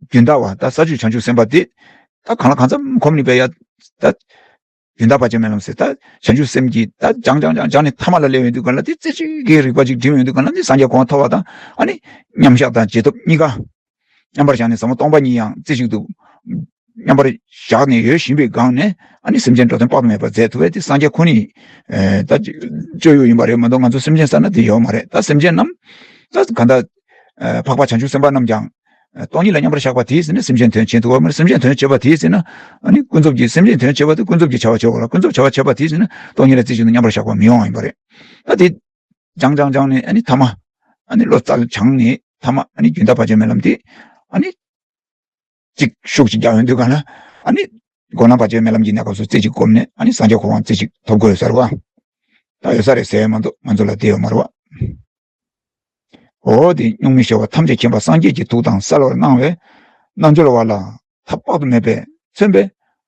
རྒྱུན་དག་པ་ད་ས་བཅུ་བྱང་ཆུབ་སེམས་དཔའ་དེ་ད་གང་ལ་གང་འཚམ་གོམས་ནས་པའི་ཡ་ད། ཡོན་བདག་བར་ཆད་མེད་ལམ་ཟེར། ད་བྱང་ཆུབ་སེམས་ཀྱིས་ད་སྦྱང་སྦྱང་སྦྱང་སྦྱང་ནས་ཐ་མ་ལ་སླེབས་ཡོང་དུས་ག་ལ་དེ་རྩེ་གཅིག་གི་རིག་པ་ཅིག་འགྲིམ་ཡོང་དུས་ག་ལ་དེ་སངས་རྒྱས་གོ་འཕང་ཐོབ་པ་དང་། ཨ་ནི་མཉམ་བཞག་དང་རྗེས་ཐོབ་གཉིས་ཀ་མཉམ་པར་བཞག་ནས་ཟབ་མོ་སྟོང་པ་ཉིད་ཡང་རྩེ་གཅིག་ཏུ་མཉམ་པར་བཞག་ནས་ཡོད་བཞིན་པའི་སྒང་ནས། ཨ་ནི་སེམས་ཅན་འགྲོ་དོན་དཔག་ཏུ་མེད་པ་མཛད་ཐུབ་པའི་དེ་སངས་རྒྱས་ཁོ་ནའི་ད་སྤྱོད་ཡུལ་ཡིན་པ་རེད་མ་གཏོགས། ང་ཚོ་སེམས་ཅན་ཟེར་ན་དེ་ཡོད་མ་རེད། ད་སེམས་ཅན་རྣམས་ད་གང་ལྟར་འཕགས་པ་བྱང་ཆུབ་སེམས་དཔའ་རྣམས་ཀྱང་སྟོང་ཉིད་ལ་མཉམ་པར་བཞག་པ་དེས་ཟེར་ན་སེམས་ཅན་དོན་བྱེད་ཐུབ་པ་མ་རེད། སེམས་ཅན་དོན་བྱེད་པ་དེས་ཟེར་ན། ཨ་ནི་ཀུན་རྫོབ་ཀྱི་སེམས་ཅན་དོན་བྱེད་པ་དེ་ཀུན་རྫོབ་ཀྱི་བྱ་བ་བྱེད་པ་ལ། ཀུན་རྫོབ་བྱ་བ་བྱེད་པ་དེས་ཟེར་ན་སྟོང་ཉིད་ལ་རྩེ་གཅིག་ཏུ་མཉམ་པར་བཞག་པ་མི་ཡོང་བ་ཡིན་པ་རེད། ད་དེ་སྦྱང་སྦྱང་སྦྱང་ནས། ཨ་ནི་ཐ་མ་ཨ་ནི་བློ་རྩལ་སྦྱངས་ནས་ཐ་མ་ཨ་ནི་ཡོན་བདག་བར་ཆད་མེད་ལམ་དེ་ཨ་ནི་གཅིག་ཤུགས་ཅིག་རྒྱག་ཡོང་དུས་ག་ལ། ཨ་ནི་སྒོམ་ལམ་བར་ཆད་མེད་ལམ་གྱི་གནས་སྐབས་སུ་རྩེ་གཅིག་བསྒོམས་ནས། ཨ་ནི་སངས་རྒྱས་གོ་འཕང་རྩེ་གཅིག་ཐོབ་དགོས་ཟེར་བ་ད་ཡོད་ས་རེད་ཟེར་མ་གཏོགས། ང་ཚོ་ལ་དེ་ཡོད་མ་རེད་བ། འོ་དེ་གཉུག་མའི་ཤེས་པ་ཐམས་ཅད་མཁྱེན་པ་སངས་རྒྱས་ཀྱི་ཐུགས་དམ་གསལ་བར་སྣང་བའི་རྣལ་འབྱོར་བ་ལ་ཐབས་དཔག་ཏུ་མེད་པས་མཚོན་པའི་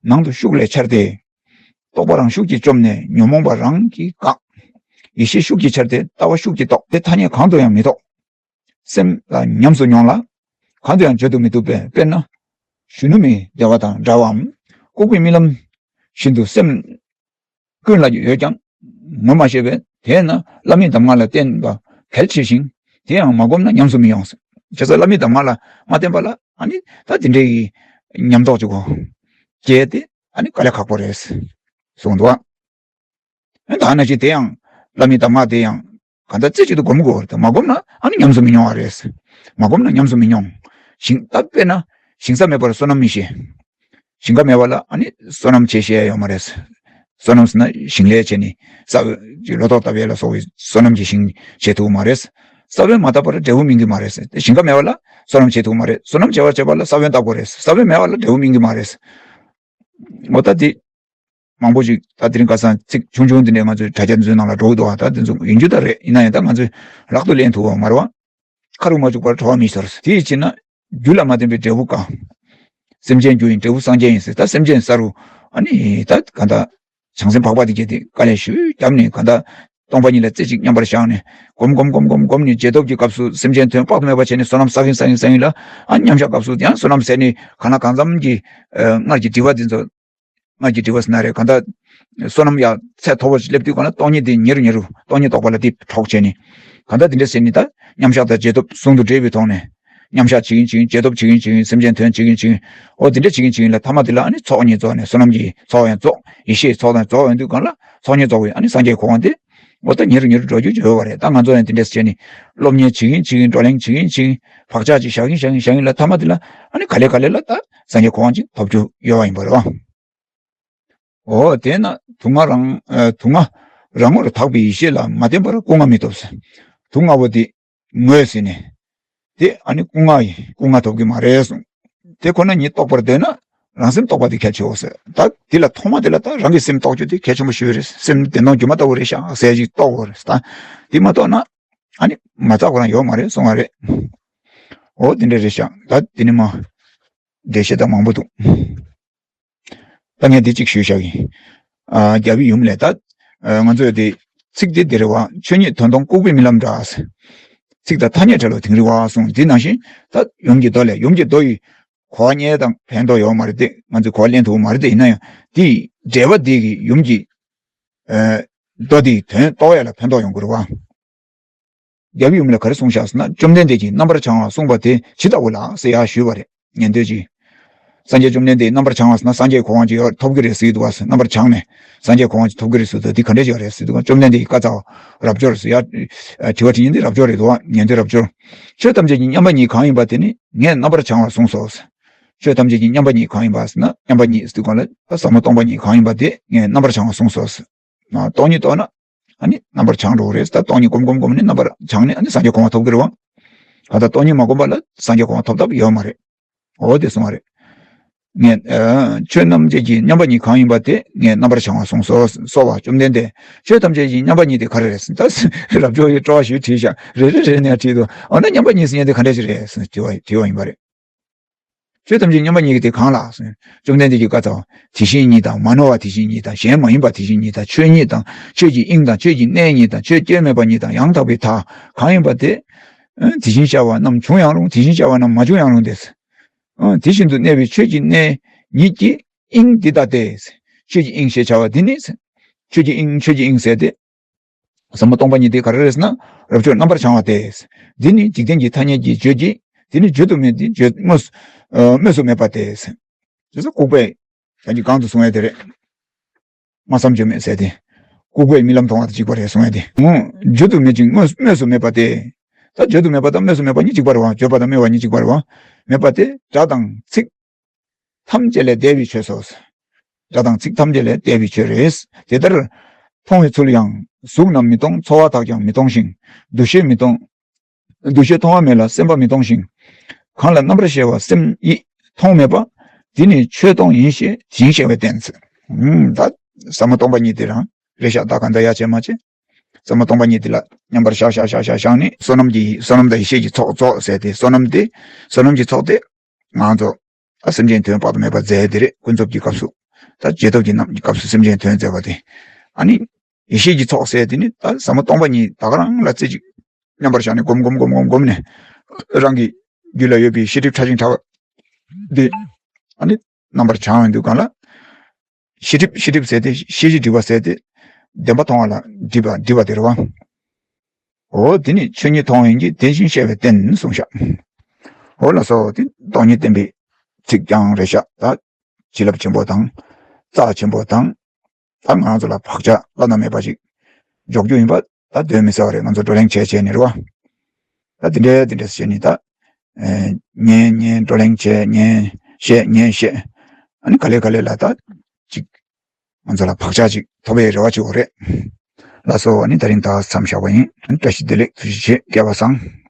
ནང་དུ་ཤུགས་ལས་འཆར་ཏེ། རྟོག་པ་རང་ཤུགས་ཀྱིས་བཅོམ་ནས་ཉོན་མོངས་པ་རང་གིས་འགག་ཡེ་ཤེས་ཤུགས་ཀྱིས་འཆར་ཏེ་ལྟ་བ་ཤུགས་ཀྱིས་རྟོགས་ཏེ། ཐ་སྙད་གང་དུ་ཡང་མི་རྟོག་སེམས་ལ་ཉམས་སུ་མྱོང་ལ། གང་དུ་ཡང་བརྗོད་དུ་མི་བཏུབ་པས། དཔེར་ན་གཞོན་ནུ་མའི་བདེ་བ་དང་འདྲ་བའམ། ལྐུགས་པའི་རྨི་ལམ་བཞིན་དུ་སེམས་ཀུན་ལ་ཡོད་ཀྱང་ངོ་མ་ཤེས་པས། དེས་ན་བླ་མའི་གདམས་ངག་ལ་བརྟེན་པ་གལ་ཆེ་ཞིང་། དེ་ཡང་མ་བསྒོམས་ན་ཉམས་སུ་མི་ཡོང་། བྱས་ཙང་བླ་མའི་གདམས་ངག་ལ་མ་བརྟེན་པ་ལ་ཨ་ནི་ད་དེ་འདྲའི་ཉམས་རྟོགས་ཅིག་གོ་སྐྱེས་ཏེ་ཨ་ནི་དཀའ་ལས་ཁག་པོ་རེད་གསུངས་འདུག་བ། ད་ནང་བཞིན་དེ་ཡང་བླ་མའི་གདམས་ངག་དེ་ཡང་གང་ལྟར་རྩེ་གཅིག་ཏུ་སྒོམ་དགོས་པ་རེད། མ་བསྒོམས་ན་ཨ་ནི་ཉམས་སུ་མི་མྱོང་བ་རེད། མ་བསྒོམས་ན་ཉམས་སུ་མི་མྱོང་། ཞིང་ད་དཔེར་ན་ཞིང་ས་མེད་པར་སོ་ནམ་མི་ཤེས། ཞིང་ཁ་མེད་པ་ལ་ཨ་ནི་སོ་ནམ་བྱེད་ཤེས་ཡ་ཡོད་མ་རེད། སོ་ནམ་ཟེར་ན་ཞིང་ལས་བྱས་ནས་ས་ལོ་ཏོག་བཏབ་ཡ་ལ་སོགས་པའི་སོ་ནམ་གྱི་ཞིང་བྱེད་ཐུབ་མ་རེད། ས་བོན་མ་བཏབ་པར་འབྲས་བུ་སྨིན་གྱི་མ་རེད། ཞིང་ཁ་མེད་པ་ལ་སོ་ནམ་བྱེད་ཐུབ་མ་རེད། སོ་ནམ་བྱེད་པར་བྱེད་པ་ལ་ས་བོན་བཏབ་དགོས་རེད། ས་བོན་མེད་པ་ལ་འབྲས་བུ་སྨིན་གྱི་མ་རེད། འོ་ད་དེ་མང་པོ་ཞིག་ད་དེ་རིང་ཁ་སང་ཚིག་ཆུང་ཆུང་འདི་འདྲའི་ང་ཚོའི་དྲ་རྒྱ་འདི་ཚོའི་ནང་ལ་འགྲོ་གི་འདུག་བ། ད་འདི་ཚོ་ཡིན་རྒྱུ་ད་རེད། ཡིན་ན་ཡང་ད་ང་ཚོས་ལག་ཏུ་ལེན་ཐུབ་པ་མ་རེད་བ། ཁ་རུ་མ་བཅུག་པར་གྲོ་བ་མི་ཤོར། དེ་ཡི་ཕྱིར་ན་རྒྱུ་ལ་མ་བརྟེན་པའི་འབྲས་བུ་དཀའ། སེམས་ཅན་རྒྱུ་ཡིན་འབྲས་བུ་སངས་རྒྱས་ཡིན་ཟེར། ད་སེམས་ཅན་ས་རུ་ཨ་ནི་ད་ག་ད་བྱང་སེམས་འཕགས་པ་དེ་གྱད་དེ་དཀའ་ལས་ཞུས་བརྒྱབ་ནས་ག་ད་སྟོང་པ་ཉིད་ལ་རྩེ་གཅིག་མཉམ་པར་བཞག་ནས་སྒོམ་སྒོམ་སྒོམ་སྒོམ་སྒོམ་ནས་རྗེས་ཐོབ་ཀྱི་སྐབས་སུ་སེམས་ཅན་དོན་དཔག་ཏུ་མེད་པ་བྱས་ནས་བསོད་ནམས་བསགས་ཡིན་བསགས་ཡིན་བསགས་ཡིན་ལ། ཨ་མཉམ་བཞག་སྐབས་སུ་ཡང་བསོད་ནམས་ཟད་ནས་གང་ལ་གང་འཚམ་གྱི་ཨ་སྔར་གྱི་དྲི་བ་འདི་ཚོ། སྔར་གྱི་དྲི་བ་ཟེར་ན་རེད། གང་ལྟར་བསོད་ནམས་ཡང་ཚད་མཐོ་པོ་ཞིག་སླེབས་དུས་གང་ལ་སྟོང་ཉིད་དེ་ཉེ་རུ་ཉེ་རུ་སྟོང་ཉིད་རྟོགས་པ་ལ་དེ་གྲོགས་བྱས་ནས། གང་ལྟར་དེ་འདྲ་ཟེར་ནས་ད་མཉམ་བཞག་དང་རྗེས་ཐོབ་ཟུང་དུ་འབྲེལ་བའི་ཐོག་ནས་མཉམ་བཞག་བྱེད་ཀྱིན་བྱེད་ཀྱིན་རྗེས་ཐོབ་བྱེད་ཀྱིན་བྱེད་ཀྱིན་སེམས་ཅན་དོན་བྱེད་ཀྱིན་བྱེད་ཀྱིན། འོ་དེ་འདྲ་བྱེད་ཀྱིན་བྱེད་ཀྱིན་ལ་ཐ་མ་དེ་ལ་ཨ་ནི་ཚོགས་གཉིས་རྫོགས་ནས་བསོད་ནམས་ཀྱི་ཚོགས་ཡང་རྫོགས། ཡེ་ཤེས་ཚོགས་དང་རྫོགས་ཡོང་དུས་གང་ལ་ཚོགས་གཉིས་རྫོགས་པའི་ཨ་ནི་སངས་རྒྱས་གོ་འཕང་དེ་འོ་ད་ཉེ་རུ་ཉེ་རུ་འགྲོ་རྒྱུ་ཡོད་པ་རེད། ད་ང་ཚོ་ཡང་དེ་འདྲ་བྱས་ནས་སློབ་གཉེར་བྱེད་ཀྱིན་བྱེད་ཀྱིན་བགྲོ་གླེང་བྱེད་ཀྱིན་བྱེད་ཀྱིན་བག་ཆགས་ཅིག་བཞག་གིན་བཞག་གིན་བཞག་གིན་ལ་ཐ་མ་དེ་ལ་ཨ་ནི་ག་ལེ་ག་ལེ་ལ་ད་སངས་རྒྱས་གོ་འཕང་ཅིག་ཐོབ་རྒྱུ་ཡོད་པ་ཡིན་པ་རེད་བ། འོ་དེས་ན་དུག་ལྔ་རང་ཨ་དུག་ལྔ་རང་ངོར་དག་པའི་ཡེ་ཤེས་ལ་མ་བརྟེན་པར་སྐུ་ལྔ་མི་ཐོབ་ཟེར། དུག་ལྔ་པོ་དེ་ངོས་ཟིན་ནས་དེ་ཨ་ནི་སྐུ་ལྔ་ཡི་སྐུ་ལྔ་ཐོབ་ཀྱི་མ་རེད་གསུངས། དེ་ཁོ་ན་ཉིད་རྟོགས་པར་འདོད་ན་རང་སེམས་རྟོགས་པ་དེ་གལ་ཆེའོ་ཟེར། ད་དེ་ལ་ཐོག་མ་དེ་ལ་ད་རང་གི་སེམས་རྟོགས་རྒྱུ་དེ་གལ་ཆེན་པོ་ཞིག་རེད། སེམས་བདེན་སྟོང་སྒྱུ་མ་ལྟ་བུ་རེད་ཤག་ཟེར་ཞིག་རྟོགས་དགོས་རེད། ད་དེ་མ་རྟོགས་ན་ཨ་ནི་མ་རྩ་ཁོ་རང་ཡོད་མ་རེད་གསུང་བ་རེད། འོ་དེ་འདྲ་རེད་ཤག། ད་དེ་ནི་མ་འགྲེལ་བཤད་ད་མང་པོ་འདུག། ད་ངས་འདི་གཅིག་ཞུས་བཞག་ཡིན། ཨ་རྒྱལ་བའི་ཡུམ་ལས་ད་ཨ་ང་ཚོས་དེ་ཚིག་འདི་འདི་རེད་བ། ཆོས་ཉིད་དོན་སྟོང་ལྐུགས་པའི་རྨི་ལམ་འདྲ། ཚིག་དང་ཐ་སྙད་བྲལ་བ་དིང་རི་བ་གསུངས། འདི་ནང་བཞིན་ད་ཡུམ་གྱི་མདོ་ལས། ཡུམ་གྱི་མདོ་ཡི་གོ་བ་རྙེད་དང་ཕན་ཐོགས་ཡོད་མ་རེད་དེ། ང་ཚོས་གོ་བ་ལེན་ཐུབ་མ་རེད་དེ། ཡིན་ན་ཡང་དེའི་འགྲེལ་པ་འདི་གི་ཡུམ་གྱི་ཨ་མདོ་འདིའི་དོན་རྟོགས་ཡ་ལ་ཕན་ཐོགས་ཡོང་གི་རེད་བ། རྒྱལ་བའི་ཡུམ་ལ་ག་རེ་གསུངས་བཞག་ཟེར་ན། བཅོམ་ལྡན་འདས་ཀྱིས་རྣམ་པར་བྱང་བ་གསུངས་པ་དེ་ཇི་ལྟ་བུ་ལགས་ཟེར་ཡར་ཞུས་པ་རེད། ཉན་ཐོས་ཀྱིས། སངས་རྒྱས་བཅོམ་ལྡན་འདས་རྣམ་པར་བྱང་བ་ཟེར་ན་སངས་རྒྱས་གོ་འཕང་ཅིག་ཡོད་ཐོབ་ཀྱི་རེད་ཟེར་གྱི་འདུག་བ་ཟེར། རྣམ་པར་བྱང་ནས་སངས་རྒྱས་གོ་འཕང་ཅིག་ཐོབ་ཀྱི་རེད་ཟེར་དུས་འདི་ག་འདྲས་ཅིག་རེད་ཟེར་དུས། བཅོམ་ལྡན་འདས་ཀྱིས་བཀའ་སྩལ་བ་རབ་འབྱོར་ཟེར་ཡ། དྲི་བ་དྲིས་མཁན་འདི་རབ་འབྱོར་རེད་འདུག་བ། ཉན་ཐོས་རབ་འབྱོར། ཆོས་ཐམས་ཅད་ཀྱི་མཉམ་པ་ཉིད་གང་ཡིན་པ་དེ་ནི་ངས་རྣམ་པར་བྱང་བ་གསུངས་སོ་ཟེར། ཆོས་ཐམས་ཅད་ཀྱི་མཉམ་པ་ཉིད་གང་ཡིན་པ་ཟེར་ན། མཉམ་པ་ཉིད་ཟེར་དུས་གང་ལ་ཟབ་མོ་སྟོང་པ་ཉིད་གང་ཡིན་པ་དེ་ངས་རྣམ་པར་བྱང་བ་གསུངས་སོ་ཟེར། སྟོང་ཉིད་རྟོགས་ན་ཨ་ནི་རྣམ་པར་བྱང་འགྲོ་གི་རེད། ད་སྟོང་ཉིད་སྒོམ་སྒོམ་སྒོམ་ནས་རྣམ་པར་བྱང་ནས་ཨ་ནི་སངས་རྒྱས་གོ་འཕང་ཐོབ་ཀྱི་རེད་བ། གང་ལྟར་སྟོང་ཉིད་མ་བསྒོམས་པ་ལ་སངས་རྒྱས་གོ་འཕང་ཐོབ་ཐབས་ཡོད་མ་རེད། འོ་དེ་གསུངས་པ་རེད། ངས་ཨ་ཆོས་རྣམས་ཀྱི་མཉམ་པ་ཉིད་གང་ཡིན་པ་དེ་ངས་རྣམ་པར་བྱང་བ་གསུངས་སོ། གསོལ་བ་བཅོམ་ལྡན་འདས། ཆོས་ཐམས་ཅད་ཀྱི་མཉམ་པ་ཉིད་དེ་ག་རེ་རེད་ཟེར། ད་རབ་འབྱོར་ཡིས་སྤྲོ་བ་ཞུས་དྲིས་ཤག། རེ་རེ་རེ་ནས་དྲིས་འདུག། འོ་ན་མཉམ་པ་ཉིད་ཟེར་མཁན་དེ་ག་འདྲ་ཞིག་རེད་ཟེར་དྲི་བ་དྲི་བ་ཡིན་པ་རེད། ཆོས་ཐམས་ཅད་མཉམ་པ་ཉིད་ཀྱི་དེ་གང་ལགས་ཟེར། བཅོམ་ལྡན་འདས་ཀྱིས་བཀའ་སྩལ་པ། དེ་བཞིན་ཉིད་དང་མ་ནོར་བ་དེ་བཞིན་ཉིད་དང་གཞན་མ་ཡིན་པ་དེ་བཞིན་ཉིད་དང་ཆོས་ཉིད་དང་ཆོས་ཀྱི་དབྱིངས་དང་ཆོས་ཀྱི་གནས་ཉིད་དང་ཆོས་སྐྱེ་མེད་པ་ཉིད་དང་ཡང་དག་པའི་མཐའ་གང་ཡིན་པ་དེ། ཨ་དེ་བཞིན་གཤེགས་པ་རྣམས་བྱུང་ཡང་རུང་། དེ་བཞིན་གཤེགས་པ་རྣམས་མ་བྱུང་ཡང་རུང་སྟེ། ཨ་དེ་བཞིན་དུ་གནས་པའི་ཆོས་ཀྱི་གནས་ཉིད་ཀྱི་དབྱིངས་འདི་ལྟ་སྟེ། ཆོས་ཀྱི་དབྱིངས་ཞེས་བྱ་བ་འདི་ནི། ཆོས་ཀྱི་དབྱིངས་ཆོས་ཀྱི་དབྱིངས་ཟེར་ཏེ། ཟབ་མོ་སྟོང་པ་ཉིད་དེ་ག་རེ་རེད་ཟེར་ན། རབ་མཆོག་རྣམ་པར་བྱང་བ་སྟེ། འདི་ནི་འཇིག་རྟེན་གྱི་ཐ་སྙད་ཀྱི་བརྗོད་ཀྱི། འདི་ནི་བརྗོད་དུ་མེད་དེ་བརྗོད་དངོས་སུ་ཨ་སྨོས་སུ་མེད་པ་སྟེ། ཞེས་སོགས་ལྐུགས་པས་ཡང་གཅིག་གང་དུ་གསུང་ཡ་དེ་རེད། སྨྲ་བསམ་བརྗོད་མེད་ཟེར་ཏེ། ལྐུགས་པས་རྨི་ལམ་མཐོང་བ་དང་གཅིག་པ་རེད་གསུང་ཡ་དེ། ངོ་བརྗོད་དུ་མེད་ཅིང་དངོས་སྨོས་སུ་མེད་པ་སྟེ། ད་བརྗོད་དུ་མེད་པ་དང་སྨོས་སུ་མེད་པ་གཉིས་གཅིག་པ་རེད་བ། བརྗོད་པ་དང་སྨོས་པ་གཉིས་གཅིག་པ་རེད་བ། མེད་པ་སྟེ། སྒྲ་དང་ཚིག་ཐམས་ཅད་ལས་འདས་པའི་ཆོས་སོ། སྒྲ་དང་ཚིག་ཐམས་ཅད་ལས་འདས་པའི་ཆོས་རེད། དེ་ལྟར་མཐོང་བའི་ཚུལ་ཡང་གཟུགས་རྣམས་མི་མཐོང་། ཚོར་བ་དག་ཀྱང་མི་མཐོང་ཞིང་། འདུ་ཤེས་མི་མཐོང་། འདུ་ཤེས་མཐོང་བ་མེད་ལ་སེམས་པ་མི་མཐོང་ཞིང་། གང་ལ་རྣམ་པར་ཤེས་པ་སེམས་ཡིད་མཐོང་མེད་པ། དེ་ནི་ཆོས་སྟོང་ཡིན་ཞེས་བྱིང་ཤེས་པས་བསྟན། ད་ཟབ་མོ་སྟོང་པ་ཉིད་དེ་རང་རེད་ཤག་ད་ག་འདྲ་ཡ་བྱས་མ་བྱས། ཟབ་མོ་སྟོང་པ་ཉིད་དེ་ལ་མཉམ་པར་བཞག་བཞག་བཞག་བཞག་བཞག་ནས། བསོད་ནམས་ཀྱི་བསོད་ནམས་དང་ཡེ་ཤེས་ཀྱི་ཚོགས་རྫོགས་ཟེར་ཏེ། བསོད་ནམས་དེ་བསོད་ནམས་ཀྱི་ཚོགས་དེ་ང་ཚོ་ད་སེམས་ཅན་དོན་དཔག་ཏུ་མེད་པ་མཛད་དེ་རེད། ཀུན་རྫོབ་ཀྱི་སྐབས་སུ། ད་རྗེས་ཐོབ་ཀྱི་རྣམས་ཀྱི་སྐབས་སུ་སེམས་ཅན་དོན་མཛད་པ་དེ། ཨ་ནི་ཡེ་ཤེས་ཀྱི་ཚོགས་ཟེར་དེ་ནི་ད་ཟབ་མོ་སྟོང་པ་ཉིད་ད་ག་རང་ལ་རྩེ་གཅིག་མཉམ་པར་བཞག་ནས་སྒོམ་སྒོམ་སྒོམ་སྒོམ་སྒོམ་ནས། རང་གི་རྒྱུད་ལ་ཡོད་པའི་ཤེས་སྒྲིབ་ཕྲ་ཞིང་ཕྲ་བ་དེ། ཨ་ནི་རྣམ་པར་བྱང་བའི་དུས་གང་ལ། ཤེས་སྒྲིབ་ཤེས་སྒྲིབ་ཟེར་ཏེ། ཤེས་བྱའི་སྒྲིབ་པ་ཟེར་ཏེ། བདེན་པ་མཐོང་བ་ལ་སྒྲིབ་པ་སྒྲིབ་པ་དེ་རེད་བ། འོ་དེ་ནི་ཆོས་ཉིད་མཐོང་བ་ཡིན་གྱི། དེ་བཞིན་གཤེགས་པས་བསྟན་གསུངས་ཤག་འོ་ལགས་སོ། དེ་སྟོང་ཉིད་བསྟན་པའི་ཚིག་ཀྱང་རེད་ཤག་ད་བྱིན་རླབས་ཆེན་པོ་དང་རྩ་ཆེན་པོ་དང་། ད་ང་ཚོ་ལ་བག་ཆགས་བླ་ན་མེད་པ་ཞིག་འཇོག་རྒྱུ་ཡིན་པ་ད་གདོན་མི་ཟ་བ་རེད། ང་ཚོ་བགྲོ་གླེང་བྱས་བྱས་ནས་རེད་བ། ད་དེ་འདྲའི་དེ་འདྲས་བྱས་ནས་ད། ཨེ། ཉན་ཉན། བགྲོ་གླེང་བྱས། ཉན། བཤད། ཉན། བཤད། ཨ་ནི་ག་ལེ་ག་ལེ་ལ་ད་ཅིག་ང་ཚོ་ལ་བག་ཆགས་ཅིག་ཐོབ་པའི་རེ་བ་ཅིག་ཡོད་རེད། ལགས་སོ། ཨ་ནི་དེ་རིང་ད་མཚམས་བཞག་པ་ཡིན། བཀྲ་ཤིས་བདེ་ལེགས། ཐུགས་རྗེ་ཆེ། བསྐལ་པ་བཟང་།